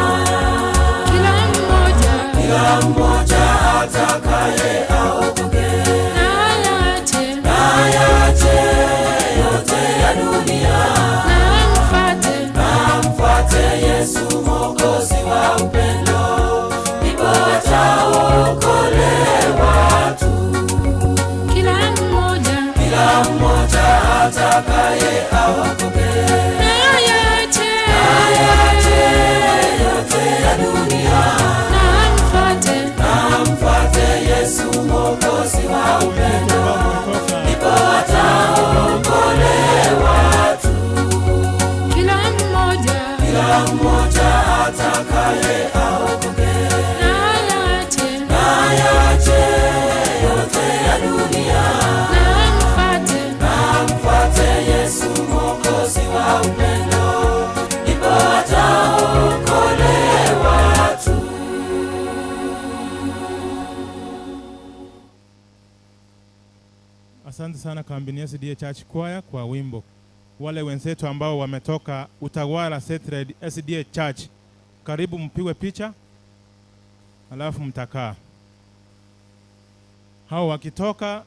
Kila mmoja Kila mmoja atakaye aokoke na ayache na ayache yote ya dunia na amfuate na amfuate Yesu Mwokozi wa upendo, ndipo ataokolewa tu. Kila mmoja Kila mmoja atakaye aokoke na ayache na ayache yote ya dunia na amfuate na amfuate Yesu Mwokozi wa upendo, ndipo ataokolewa tu. Kila mmoja Kila mmoja atakaye aokoke na ayache na ayache yote ya dunia na amfuate na amfuate Yesu Mwokozi wa upendo, ndipo ataokolewa tu. Asante sana Kambini SDA Church Choir kwa wimbo. Wale wenzetu ambao wametoka Utawala Satellite SDA Church, karibu mpigwe picha, alafu mtakaa. Hao wakitoka,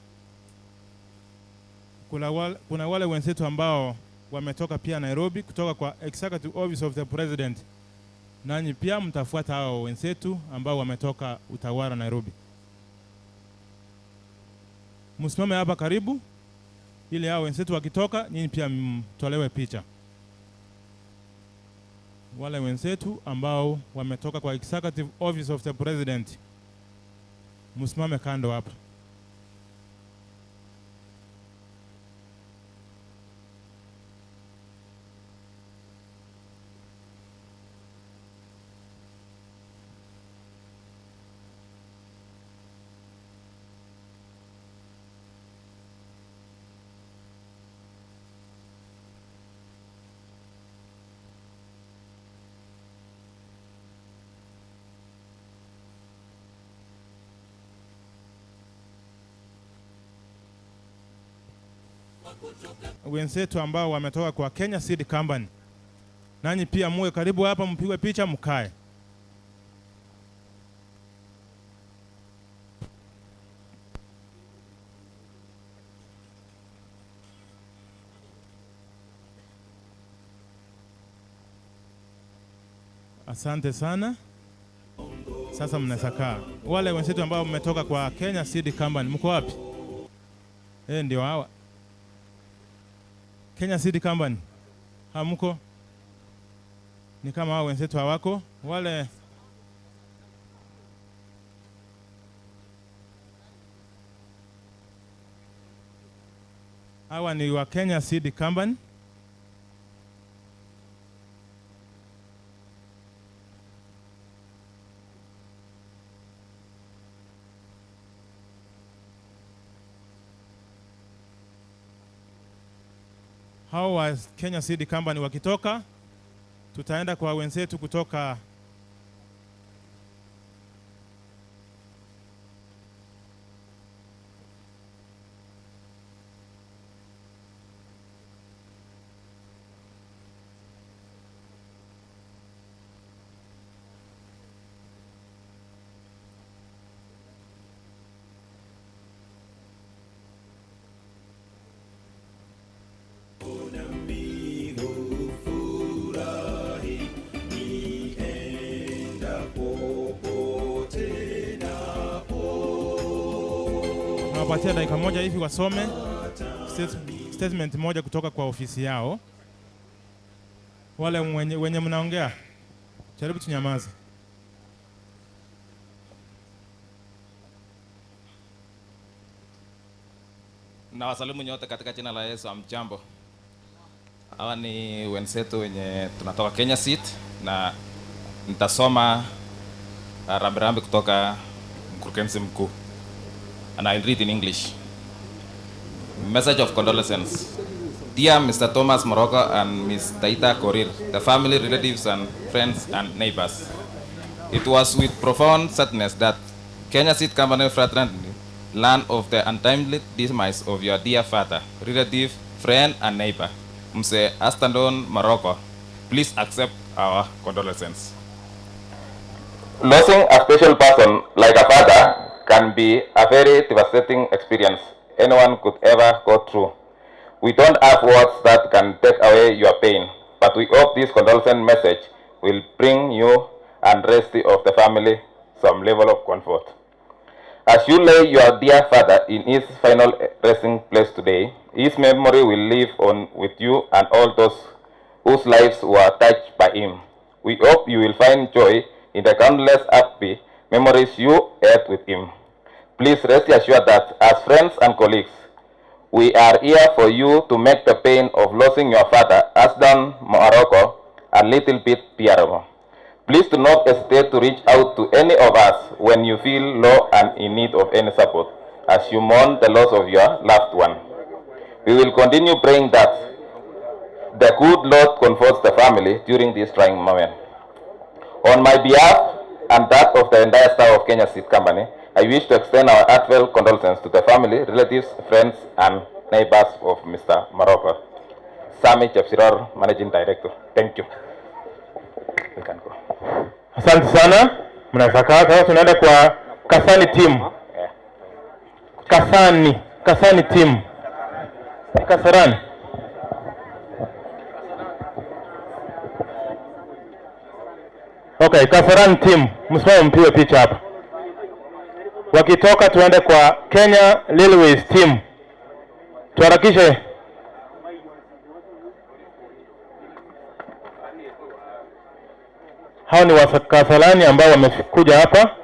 kuna wale, kuna wale wenzetu ambao wametoka pia Nairobi kutoka kwa Executive Office of the President, nanyi pia mtafuata hao wenzetu ambao wametoka Utawala Nairobi. Msimame hapa karibu, ili hao wenzetu wakitoka, nyinyi pia mtolewe picha. Wale wenzetu ambao wametoka kwa Executive Office of the President, msimame kando hapa. Wenzetu ambao wametoka kwa Kenya Seed Company, nanyi pia muwe karibu hapa, mpigwe picha, mkae. Asante sana. Sasa mnaweza kaa. Wale wenzetu ambao mmetoka kwa Kenya Seed Company, mko wapi? Eh, ndio hawa. Kenya Seed Company. Hamko? Ni kama hao wenzetu hawako. Wale hawa ni wa Kenya Seed Company. Hao wa Kenya Seed Company wakitoka, tutaenda kwa wenzetu kutoka Nawapatia dakika moja hivi wasome statement moja kutoka kwa ofisi yao. Wale wenye, wenye mnaongea jaribu tunyamaze. Na wasalimu nyote katika jina la Yesu. Amjambo. Hawa ni wenzetu wenye tunatoka Kenya Seed na nitasoma rambirambi kutoka mkurugenzi mkuu and I'll read in English. Message of condolences. Dear Mr. Thomas Morocco and Ms. Taita Korir, the family, relatives and friends and neighbors. It was with profound sadness that Kenya Seed Company Fraternity learned of the untimely demise of your dear father, relative, friend and neighbor, Mzee Astandon Morocco. Please accept our condolences. Losing a special person like a father can be a very devastating experience anyone could ever go through. We don't have words that can take away your pain, but we hope this condolence message will bring you and rest of the family some level of comfort. As you lay your dear father in his final resting place today, his memory will live on with you and all those whose lives were touched by him. We hope you will find joy in the countless happy memories you had with him. Please rest assured that as friends and colleagues, we are here for you to make the pain of losing your father, Asdan Morocco, a little bit bearable. Please do not hesitate to reach out to any of us when you feel low and in need of any support as you mourn the loss of your loved one. We will continue praying that the good Lord comforts the family during this trying moment. On my behalf and that of the entire staff of Kenya Seed Company, I wish to extend our heartfelt condolences to the family, relatives, friends, and neighbors of Mr. Morocco. Sami Chepsiror, Managing Director. Thank you. We can go. Asante sana, mnaweza kaa. Sasa tunaenda kwa Kasani team. Kasani, Kasani team. Ni Kasarani. Okay, Kasarani team, msimame mpige picha hapa. Wakitoka tuende kwa Kenya Railways team. Tuharakishe. Hao ni Wakasalani ambao wamekuja hapa.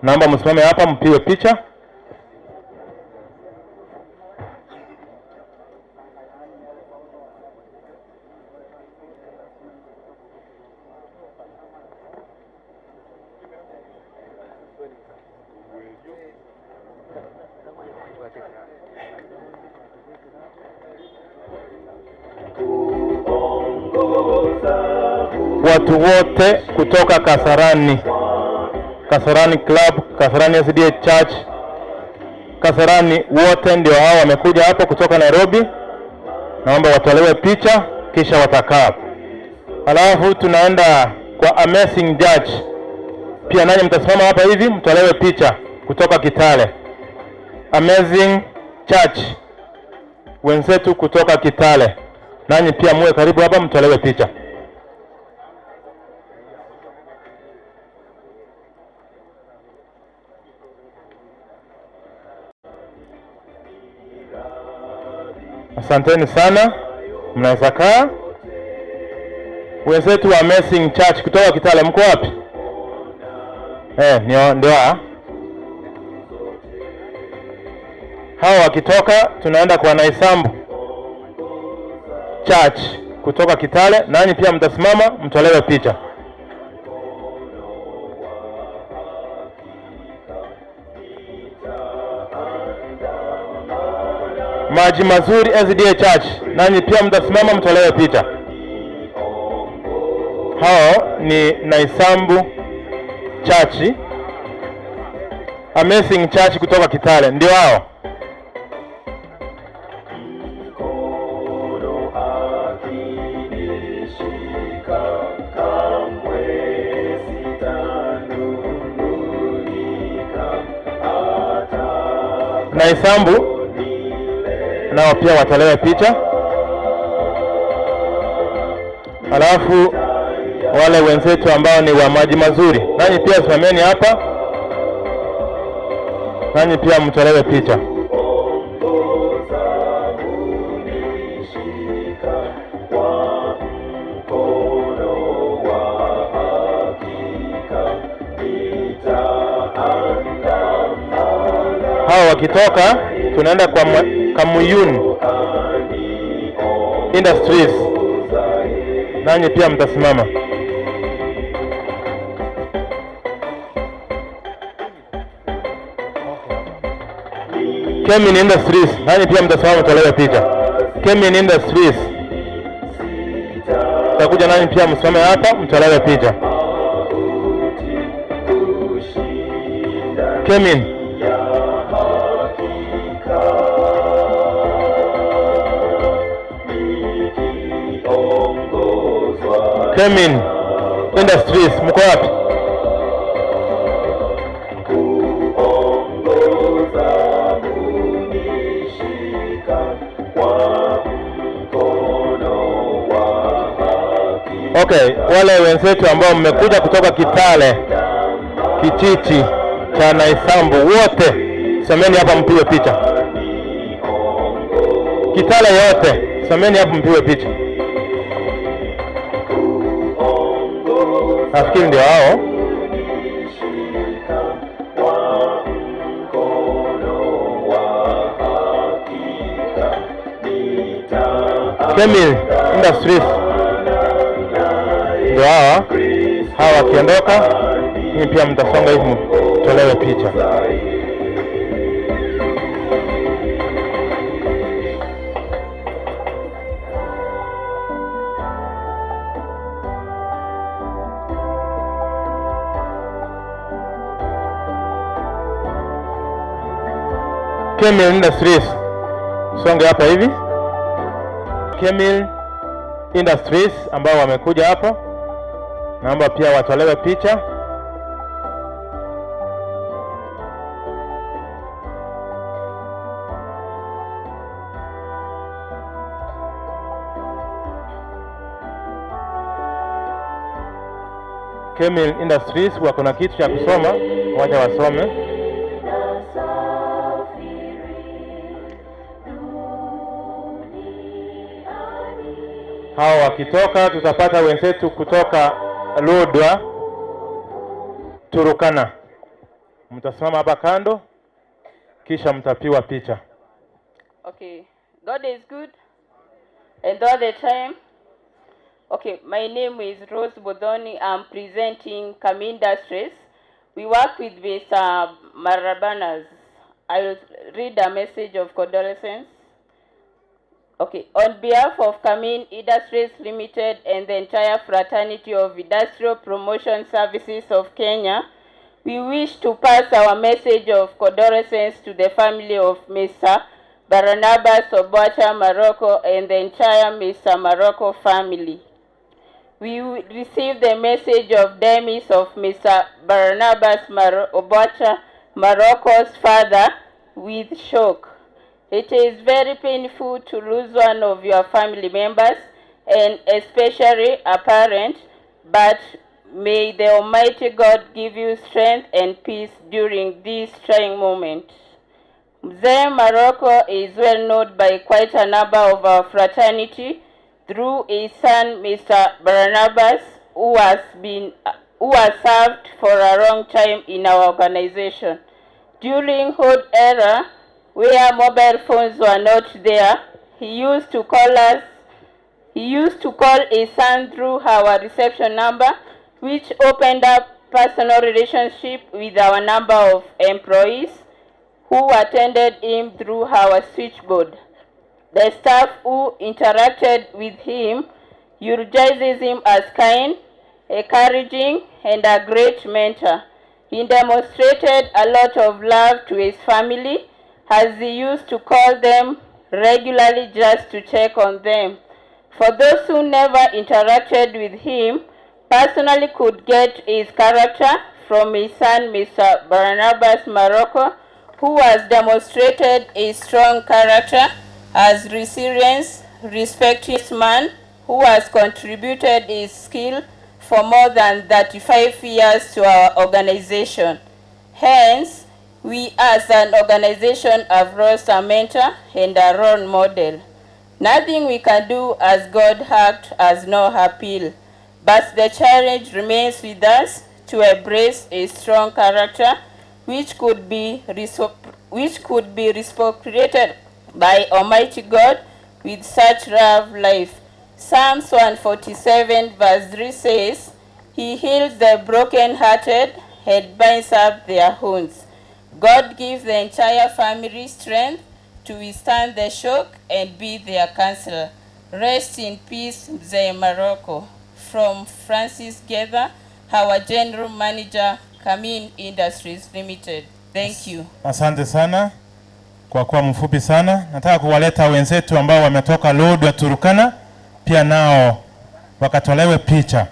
Naomba msimame hapa mpigwe picha. Watu wote kutoka Kasarani, Kasarani Club, Kasarani SDA Church, Kasarani wote ndio hao wamekuja hapo kutoka Nairobi. Naomba watolewe picha kisha watakaa. Alafu tunaenda kwa Amazing Judge. Pia nanyi mtasimama hapa hivi mtolewe picha kutoka Kitale. Amazing Church wenzetu kutoka Kitale, nanyi pia muwe karibu hapa mtolewe picha. Asanteni sana, mnaweza kaa. Wenzetu wa Amazing Church kutoka Kitale, mko wapi? Ndio hao. Hao wakitoka tunaenda kwa Naisambu Church kutoka Kitale, nanyi pia mtasimama mtolewe picha. Maji Mazuri SDA Church, nanyi pia mtasimama mtolewe picha. Hao ni Naisambu Church, Amazing Church kutoka Kitale, ndio hao. Naisambu nao pia watolewe picha. Alafu wale wenzetu ambao ni wa Maji Mazuri, nanyi pia simameni hapa, nanyi pia mtolewe picha. Hao wakitoka tunaenda kwa Kamuyun Industries. Nanyi pia mtasimama. Kemin Industries, nanyi pia mtasimama mtolewe picha. Kemin Industries. Takuja nanyi pia msimame hapa mtolewe picha. Kemin. Kemin Industries, mko wapi? Okay, wale wenzetu ambao mmekuja kutoka Kitale, Kichichi cha Naisambu, wote someni hapa mpigwe picha. Kitale yote someni hapa mpigwe picha. Nafikiri ndio hao. Kemil Industries ndio hawa hawa wakiondoka, nyinyi pia mtasonga hivi mtolewe picha. Kemil Industries, songe hapa hivi. Kemil Industries ambao wamekuja hapo, naomba pia watolewe picha. Kemil Industries wako na kitu cha kusoma, wacha wasome. Hawa wakitoka tutapata wenzetu kutoka Lodwar, Turkana. Mtasimama hapa kando kisha mtapiwa picha. Okay, God is good and all the time. Okay, my name is Rose Bodoni. I'm presenting Kami Industries. We work with Mr. Marabanas. I will read a message of condolences. Okay, on behalf of Kamin Industries Limited and the entire fraternity of Industrial Promotion Services of Kenya, we wish to pass our message of condolences to the family of Mr. Barnabas Obacha Maroko and the entire Mr. Maroko family. We received the message of demise of Mr. Barnabas Obacha Maroko's father with shock. It is very painful to lose one of your family members, and especially a parent, but may the Almighty God give you strength and peace during this trying moment. Mzee Maroko is well known by quite a number of our fraternity through his son, Mr. Barnabas, who has served for a long time in our organization. During Hood era, where mobile phones were not there, he used to call us. He used to call his son through our reception number, which opened up personal relationship with our number of employees who attended him through our switchboard. The staff who interacted with him eulogizes him as kind, encouraging, and a great mentor. He demonstrated a lot of love to his family, as he used to call them regularly just to check on them. For those who never interacted with him, personally could get his character from his son, Mr. Barnabas Maroko, who has demonstrated a strong character as resilience, respected man who has contributed his skill for more than 35 years to our organization. Hence, we as an organization have lost a mentor and a role model. Nothing we can do as God act has no appeal, but the challenge remains with us to embrace a strong character which could be reciprocated by Almighty God with such love life. Psalms 147 verse 3 says, He heals the brokenhearted and binds up their wounds. God gives the entire family strength to withstand the shock and be their counselor. Rest in peace, Mzee Maroko. From Francis Gether, our General Manager, Kamin Industries Limited. Thank you. Asante sana kwa kuwa mfupi sana. Nataka kuwaleta wenzetu ambao wametoka Lodwar Turkana, pia nao wakatolewe picha.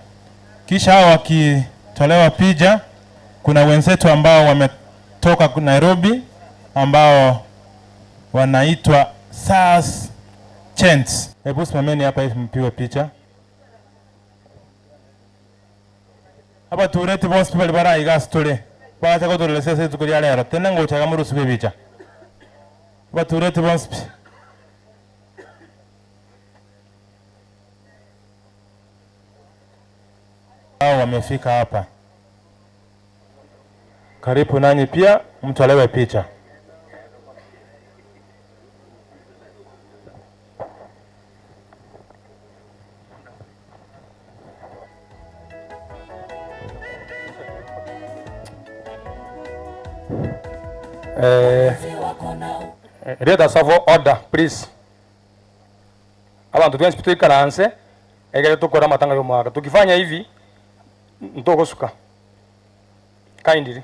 Kisha hao wakitolewa picha, kuna wenzetu ambao wametoka Nairobi ambao wanaitwa SAS Chents. Hebu simameni hapa hivi mpigwe picha. Hapa tureti bonsi bali baraiga ase bacha gotorera ase rituko ria rero tena ngochaga morusibe ebicha abatureti bonsi pi. Hao wamefika hapa, karibu nanyi pia mtolewe picha. Eh, let us have order please. Abantu twensi twikaranse egere tukora amatanga y'omwaka. Tukifanya hivi ntogosuka kindly.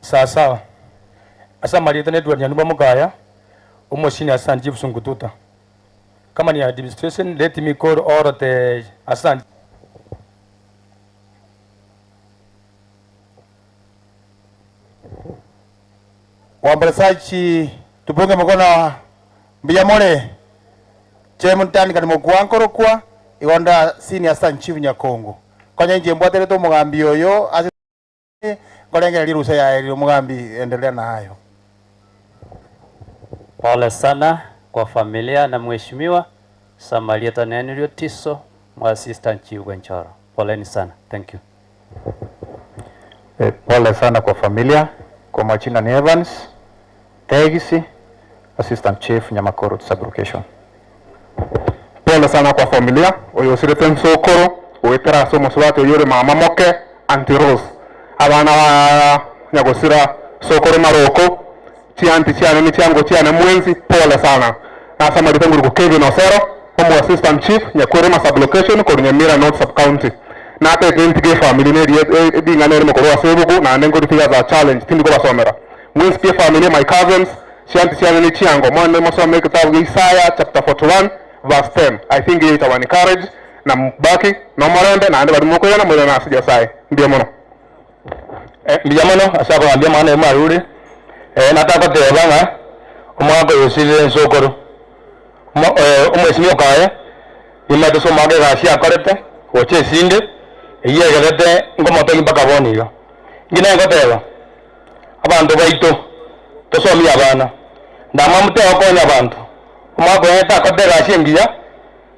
Sawa sawa. Ase amarieta na Edward Nyanumba Mugaya, omosini Assistant Chief Sungututa. Kama ni administration, let me call all the assistant. Waombolezaji, tupunge mkono mbuya more chemutandika ni mokwankorokwa igonda senior assistant chief Nyakongo konya inche mbwaterete omogambi oyo ase nkorengera rirusa yaye rire omogambi endelea na hayo. Pole sana kwa familia na mheshimiwa Samalieta Nenelio Tiso mwa assistant chief Gwenchoro. Poleni sana. Thank you. Pole sana kwa familia. Kwa majina ni Evans Tegisi, assistant chief Nyamakoro sublocation. Pole sana kwa familia oyo osirete nsokoro goetera ase omosubati oyio ore mama moke Auntie Rose abana ba nyagosira sokoro maroko chianti chiane ni chiango chiane mwenzi pole sana nase amarita nguru Kevin Osero omo assistant chief Nyakwerema sublocation korwa Nyamira North sub county natete ntige efamily neri ring'ana erimo korwa ase ebuku naende nkoritiga as a challenge tindi kobasomera mwensi pi efamily my cousins chianti chiane ni chiango mono mosome ekitabu gia Isaiah chapter 41 verse 10 I think eyo itawa encourage na mbaki nomorembe naende baria mokoirana moirane ase Nyasaye mbuya mono. Mbuya mono ase akogambia amang'ana aye mwarure. Nataka goteba ng'a omwaka oyo osirire ensokoro omwesimia okaye nimanyete ase omwaka egasi akorete gocha esinde eyio egerete nkomotogia mpaka bono iga. Inki nengoteba abanto baito tosomie abana ndamwamu tegokonya abanto omwaka oyo takorete egasi engiya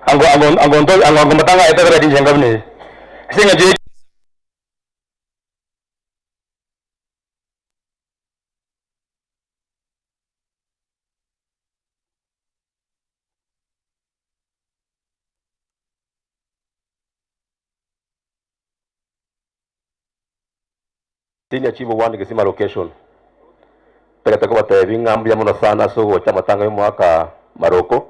ango ango ango ango ango aete grade inche enga buna eye ase eng'encho ye. Senior Chief one Gesima location tagete kobatebi ng'a mbuya mono sana ase ogocha amatanga y'omwaka Maroko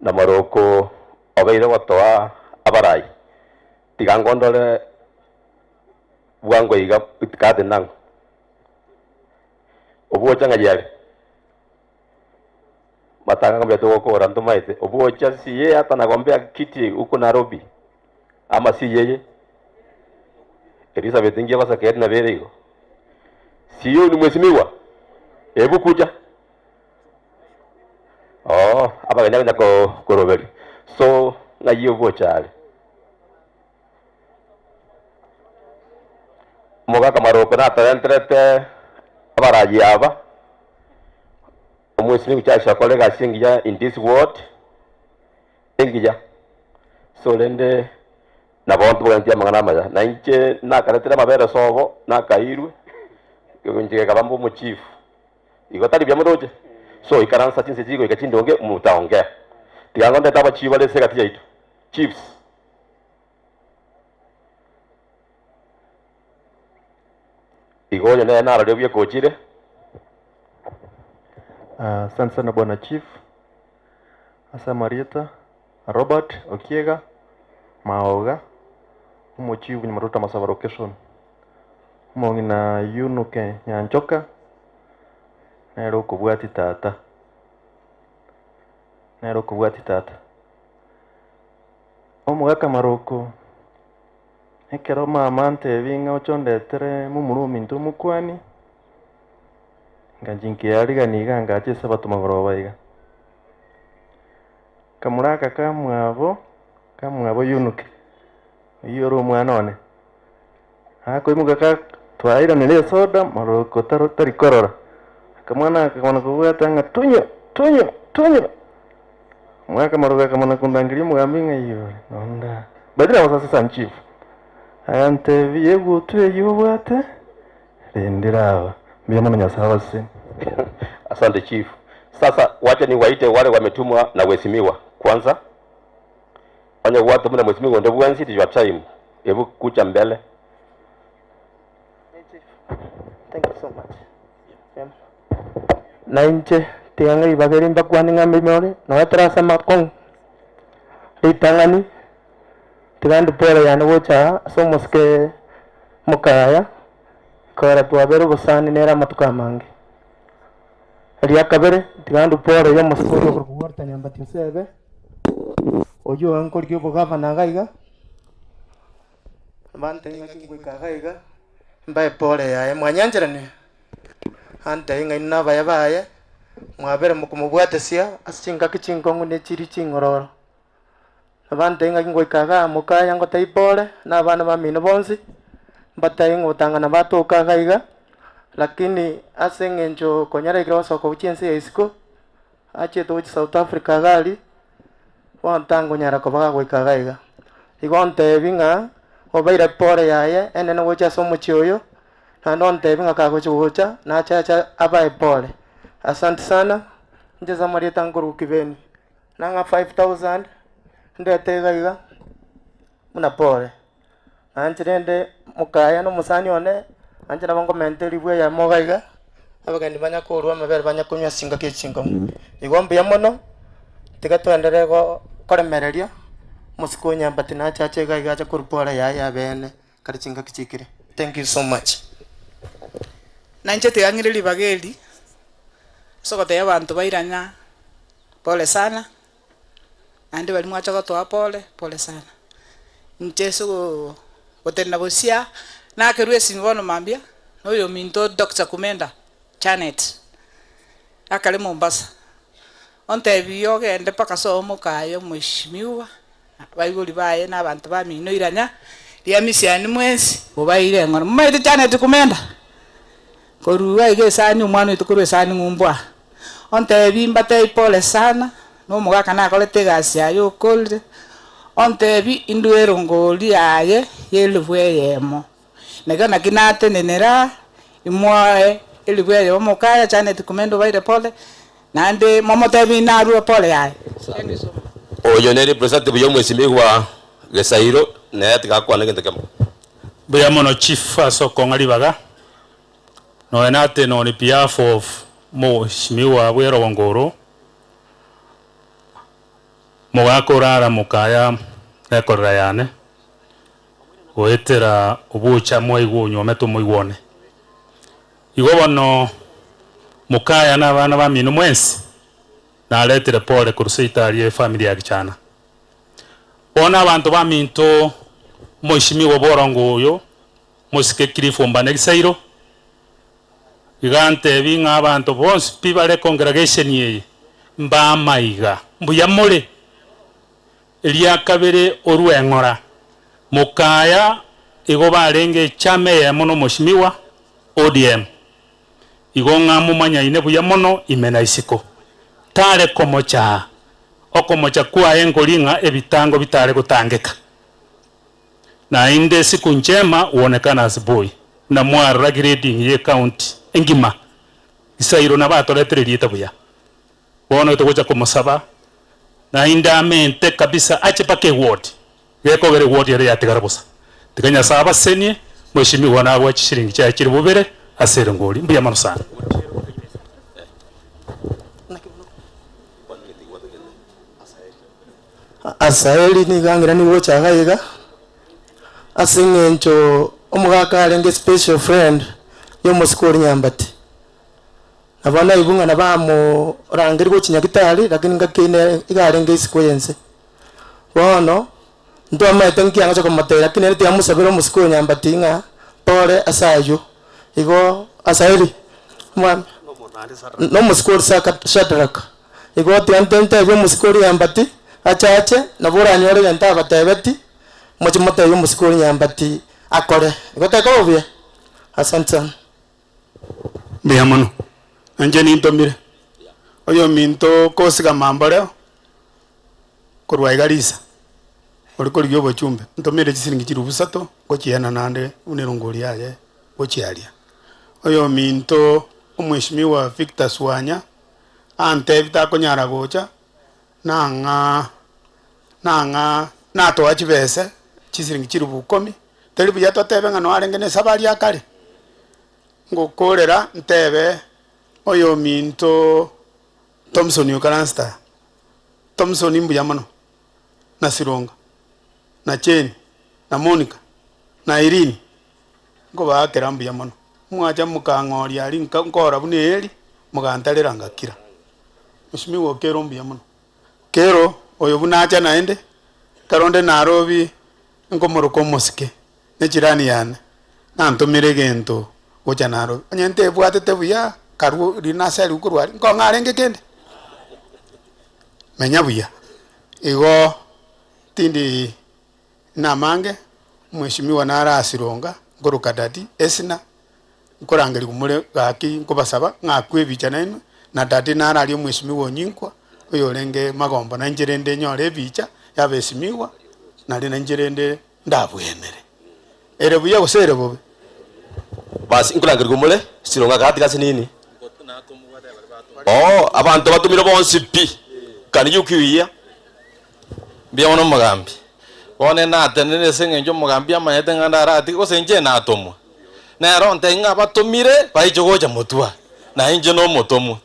na Maroko obeire gotoa abarai tiga ngondore bwango iga itikate nang'o obocha ng'a yare matanga ng'a togokora ntomaete obocha siye hata nagombea kiti huko Nairobi ama si yeye Elizabeth ngiye basakeri na bere igo siyo ni mheshimiwa hebu kuja oh abageni abanya ko koroberi so ng'ayi obochare omogaka Maroko natarenterete abarayi aba. Omwesimigwa Charles akore egasi engiya in this ward, engiya. So rende nabo ntobwenereti amang'ana amaya. Na inche nakaretire amabere sobo, nakairwe, inche gekaba mbe omochief. Igo tari buya moroche? So ikaransa chinse chigoika chindonge motaongea. Tiga ngondete abachief bare ase egati yaito. Chiefs. Igo oyo nere narore buya kochire. Asante sana bwana chief ase amarieta Robert Okiega Maoga omochief Nyamaruta Masaba location omong'ina Yunuke Nyanchoka nere okobwati tata nere okobwati tata omogaka Maroko. Ekero mama antebi ng'a oche ondetere momura ominto omokuani, nganchi nkearigania iga ngacha esabato magoroba iga. Kamura aka kamwabo, kamwabo Yunuke, oyio ore omwana one, akoimoka ka twairanire esoda moroko taro tari korora, akamwana aka kamana kobwata ng'a tunywa, tunywa, tunywa. Omwaka marogo akamana kondangeria omogambi ng'a iyore nonda. By the way, I was assistant chief. Agantebia egutwa eyio obwate rindera aba. Mbuya mono Nyasae abasesenie. Asante chief. Sasa wacha niwaite wale wametumwa na wesimiwa kwanza. Onye gwatomwa na mwesimiwa onde bwensi it is your time. Ebu kucha mbele. Thank you so much. Yeah. Na inche tiga ng'a ribaga eri mbakwane ng'a mbimore, nonya tore ase amakong'u, ritang'ani, tiga ndue pole yane gocha aa ase omosike mokaya, ekogera twabere obosani nere amatuko amange. Eria kabere, tiga ndue pole ya omosike oria okorokwa Walter Nyambati Osebe, oyio onkorigia obogavana iga iga. Bantebie ng'aki ngoika iga iga, mbae pole yaye, mwanyancherania? Antebie ng'a inwe nabaya baye, mwabere mokomobwatesia ase chingaki chinkong'u ne chiria ching'ororo. Bantebie ng'aki ngoika igaa mokaya ngotebie pole, na abana bamino bonsi, mbatebie ng'a gotang'ana batoka iga iga, lakini ase eng'encho konyora ekero gosoka gochia ense ya isiko, achiete gochia South Africa iga aria, Bono tangonyara koba gagoika iga iga. Igo ontebi ng'a obaire pore yaye enene gocha ase omochie oyo, naende ontebi ng'a kagochi gocha, nache ache abae pore. Asanti sana, inche ase amarieta nkorwa Kibeni, nang'a 5000, ndete iga iga, buna pore. Nainche rende mokaya na omosani one, nainche nabo nkomenta eribu eyemo iga iga, abageni banya korwa amabere banya konywa ase chingaki echi chinkong'u. Igo mbuya mono, tiga toenderee go koremereria, omosike o Nyambati nache ache iga iga ache korwa pore yaye ya beene kare chingaki chiikire. Thank you so much. Nainche tiga ng'ire ribaga eri, ase ogotebia abanto bairana pole sana. Naende baria mwacha gotoa pole, pole sana. Inche ase gotenena bosia, nakerwa esimi bono mambia, na oyominto Doctor Kumenda Janet, akare Mombasa, ontebie ogende mpaka sobo mokaye omweshimiwa, abaibori baye na abanto bamino iranya, ria misiani mwensi, obaeire eng'ora. Momaete Janet Kumenda? Korwa iga esani omwana oito korwa esani ng'umbu aa. Ontebi mbatebi pole sana, na omogaka nakorete egasi yaye okorire, ontebi indue erongori yaye y'elifu eyemo. Nakio naki natenenera imoe elifu eyemo mokaya Janet Kumende obaire pole, naende momotebi narue pole yaye. Thank you so much. Oyo ne representative ya omwesimigwa Gesairo nere tiga akwane gento kemo. Mbuya mono chief ase okong'a ribaga. Nonya natene on behalf of Mweshimiwa bwe Rongo oro, mogaka orara mokaya nekorera yane, goetera obocha mwaigwa onyuomete omoigwa one. Igo bono mokaya na abana bamino mwensi, naretire pole korwa seito aria efamiri ya Gichana. Bono abanto baminto Mweshimiwa bwa Orongo oyo, Mosike Cliff Ombane Gisairo, iga antebi ng'a abanto bonsi pi bare congregation eye mbamaiga. Mbuya more? Eria kabere orue eng'ora. Mokaya igo barenge echama eyemo na omoshimiwa ODM. Igo ng'a momanyaine buya mono ime na isiko. Tare komocha, okomocha kwaye nkori ng'a ebitango bitare gotangeka. Naende siku njema huonekana asubuhi, na mwarora grading ye county engima Gisairo nabo atoretire erieta buya. Bono togocha komosaba naende amente kabisa ache mpaka eward, gekogera eward ere yatigara bosa. Tiga Nyasae abasenie, mweshimiwa nagoe chishilingi chiaye chire bobere ase erongori. Mbuya mono sana. Asaeli nigo ang'iranie gocha iga iga, ase eng'encho omogaka arenge special friend ya omosike oria Nyambati. Nabo naigwe ng'a nabamorangeria gochia nyagetari lakini ngaki eyio nere iga arenge isiko y'ense. Bono, ntwamaete nki angocha komotebia lakini ere tiamosabera omosike oyo Nyambati ng'a pore ase ayio. Igo Asaeli, omwami, na omosike oria Saka Shadrack, igo tiga ntebie omosike oria Nyambati ache ache, nabo oranyore egento abatebeti, moche motebie omosike oria Nyambati akore. Igo tekoba buya? Asante sana. Mbuya mono, na inche nintomire oyominto okosigama mboreo korwa iga risa, ore korigia obochumbe, ntomire chisiringi chilifu isato ngochiena naende buna erongori yaye gochia aria. Oyominto omweshimiwa Victor Swanya antebie takonyara gocha nang'a nang'a natoa chibese chisiringi chilifu ikomi, teri buya totebe ng'a noarenge na esabari ya kare. Ngokorera ntebe oyominto Thompson okaranste aa, Thompson mbuya mono, na Sironga, na Jane, na Monica, na Irene, nkobaakera mbuya mono. Mwacha mokang'oria aria nka nkora buna eeri, mogantarera ngakira. Mweshimiwa Okero mbuya mono. Okero oyo buna acha naende, ekero onde Nairobi nkomoroka omosike. Nechirani yane nantomire egento gocha Nairobi, onye ntebwatete buya karwo riria naserigwe korwa aria, nkong'a arenge kende? Menya buya. Igo tindi namange, omweshimiwa nare asironga, nkoroka daddy esina, nkorangerigwa more gaki nkobasaba ng'akwe ebicha nainwe, na daddy nare aria omweshimiwa onyinkwa, oyorenge magombo nainche rende nyore ebicha yabeshimiwa, naria nainche rende ndabwenere. Ere buya gose ere bobe? Basi nkorangerigwa more sironga gati gase nini? Oo, abanto batomire bonsi pi. Can you queue here? Mbuya mono omogambi. Bono natenenire ase eng'encho omogambi amanyete ng'a ndaratige gose inche natomwa. Nere ontebia ng'a abatomire baiche gocha motwe aa, na inche nomotomwa.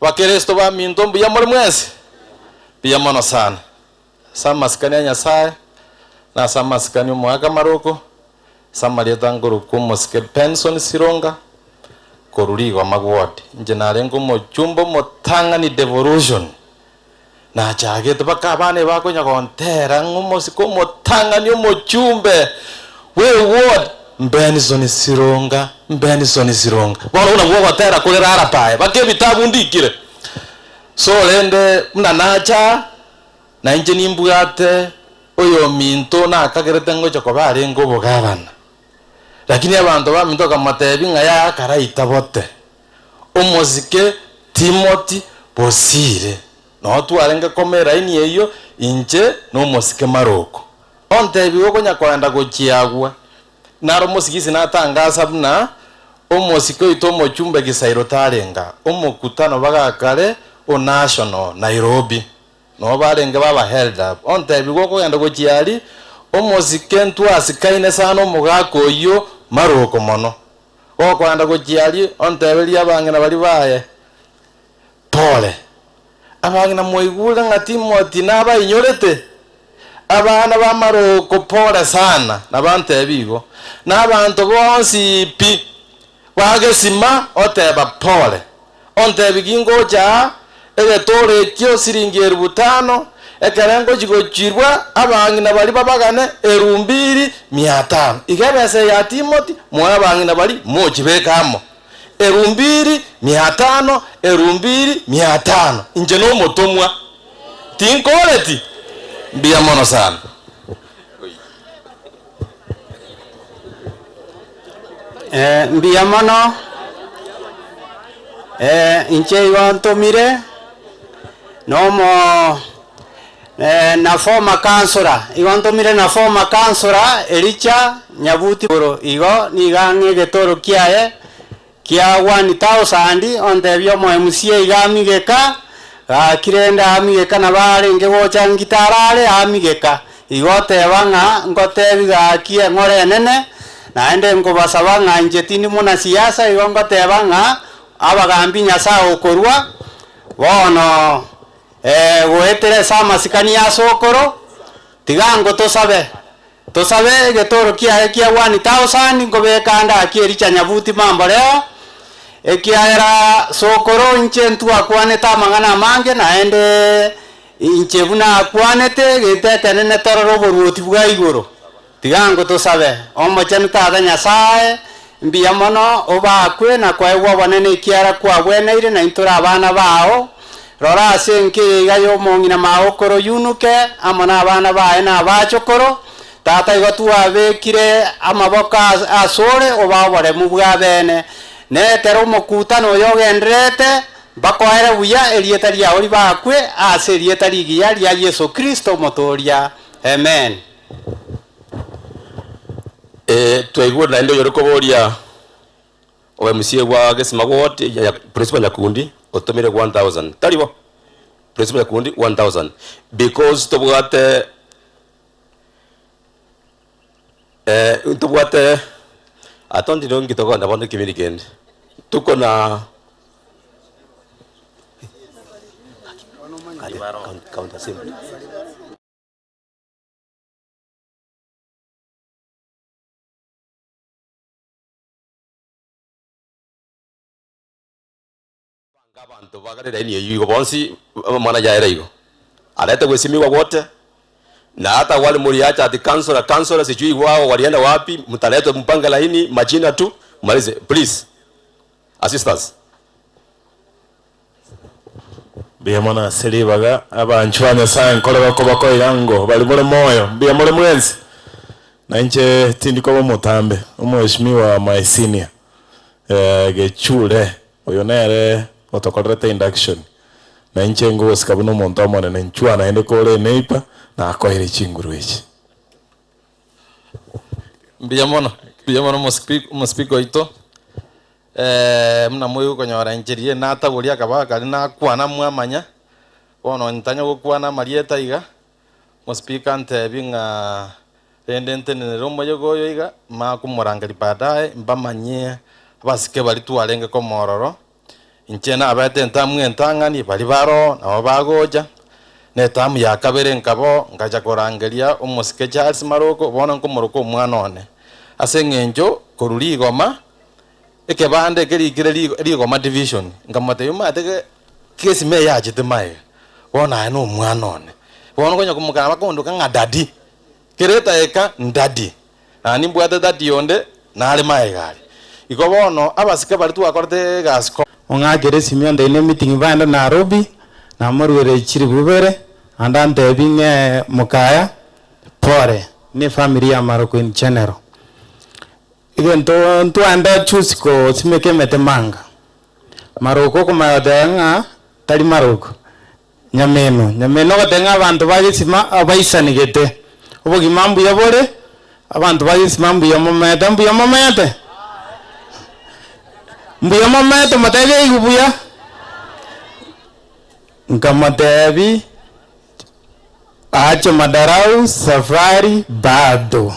Bakristo baminto mbuya more mwensi? Mbuya mono sana. Ase amasikani a Nyasae, na ase amasikani 'omoaka amaroko, ase amarieta nkorokwa omosike Benson Sironga, korwa Rigoma Ward. Inche narenge omochumba omotang'ani devolution, nachagete mpaka abana ebakonya gontera ng'a omosike omotang'ani omochumbe bwe eward Benson Sironga, Benson Sironga. Bono buna bwogotera kore rara paye, mpaka ebitabu ndikire. So rende buna nacha. Na inche nimbwate oyominto nakagerete ngocha koba arenge obogabana. Lakini abanto baminto bakamotebia ng'a yaya karaitabote, omosike Timoti bosire. Noo twarenge koma eraini eyio, inche na omosike Maroko. Ontebia igo konya koenda gochia agwo. Naro omosigisi natangasa buna omosike oito omochumbe Gisairo tarenga omokutano bagakare o National Nairobi. Noo barenge baba held up. Ontebigwe okogenda gochia aria, omosike ntwasikaine sana omogaka oyio maroko mono. Gokoenda gochia aria, onteberie abang'ina baria baye, Pole. Abang'ina mwaigure ng'a Timothy nabainyorete? Abana ba maroko pole sana, nabantebie igo. Na abanto bonsi pi, bagesima oteba pole. Ontebi gingocha aa, egetoro ekio siringi erubu tano, ekere ngochi gochirwa abang'ina baria babagane erumbiri mia tano. Iga ebesa eye ya Timoti, moe abang'ina baria mochibeke amo. Erumbiri mia tano, erumbiri mia tano. Inche nomotomwa, tinkoreti? Mbuya mono sana. Mbuya mono, inche igo ntomire. Na omo na former councillor, igo ntomire na former councillor Elicha Nyabuti igoro, igo nigo ang'e egetoro kiaye kia 1000 ontebia omo MCA iga amigeka, gaki rende amigeka nabo arenge gocha ngitarare amigeka. Igo oteba ng'a ngotebi gaki eng'ora enene, naende nkobasaba ng'a inche tindi mwanasiasa igo ngoteba ng'a abagambi Nyasaye okorua, Bono goetera ase amasikani ase okoro, tiga ngotosabe, tosabe egetoro kiaye kia 1000 nkobeka ande akia ericha nyabuti mamboreo, ekiagera sokoro inche ntwakwanete amang'ana amange naende inche buna akwanete egento ekenene torore oboruoti bwa igoro. Tiga ngotosabe, Omochenu Tata Nyasae, mbuya mono obakwe na koegwa obonene ekiara kwabweneire na intore abana bao. Rora ase enka eye iga y'omong'ina magokoro Yunuke, amo nabana baye na abachokoro. Tata igo twabekire amaboko asore obae oboremu bw'abeene. Na ekero omokutano oyo ogendererete, mbakoere buya erieta riao ribakwe ase erieta rigiya ria Yeso Kristo Omotooria. Amen. Eh, twaigure naende oyore koboria obe MCA bwa Gesima Ward, ya- ya Principal Nyakundi otomire 1000 tari bo? Principal Nyakundi 1000 because tobwate eh, ntobwate ata ndire nki tokogenda bono ekebindi kende tuko na County Assembly. Abanto bagare laini eyio igo bonsi amang'ana yaera igo. Arete gwesimigwa gwote, na hata wale muliacha ati councillor councillor sijui wao walienda wapi, mtaletwa mpange laini majina tu malize please. Assistance. Mbuya mono ase ribaga, abanchwa ba Nyasae nkore bakobakoira ngo baria more moyo, mbuya more mwensi? Na inche tindi koba omotambe, omweshimiwa my senior Gechure, oyo nere otokorerete induction, na inche ngogosika buna omonto omonene, nchwa naende kore eneighbor, nakoeire chinguru echi. Mbuya mono, mbuya mono omospeaker oito. Buna moigwe konyora inche riria nataboria akabaka karia nakwana mwamanya, bono ntanya gokwana amarieta iga, omospeaker antebi ng'a rende ntenenere omoyega oyo iga, manye komorangeria baadaye mbamanyie abasike baria twarenge koma ororo, inche nabete entamu entang'ani baria baroo nabo bagocha, na etamu ya kabere nkaba oo, ngacha korangeria omosike Charles Maroko, bono nkomoroka omwana one, ase eng'encho korwa rigoma. Ekebanda eke rikire rigoma division, nkamotebia omanyete ge kesima eye yachete magega, bono aye na omwana one. Bono konya komokana bakondoka ng'a daddy, kera edageka ndaddy, naende nimbwate daddy onde nare magega aria. Igo bono abasike baria twakorete egasi ko. Ong'akere esimi onde ne meeting baende Nairobi, namoruere chilifu ibere, naende antebi ng'ee mokaya, pore, ne efamiri ya Maroko in general. Egento ntwaenda chusi kosimeka emete manga, maroko okomanya goteba ng'a tari maroko, nyameno, nyameno ogoteba ng'a abanto ba gesima abaisanegete, obogima mbuya bore, abanto ba gesima mbuya momete, mbuya momete? Mbuya momete motebe aigwe buya? Nkamotebi, aache madarau safari bado.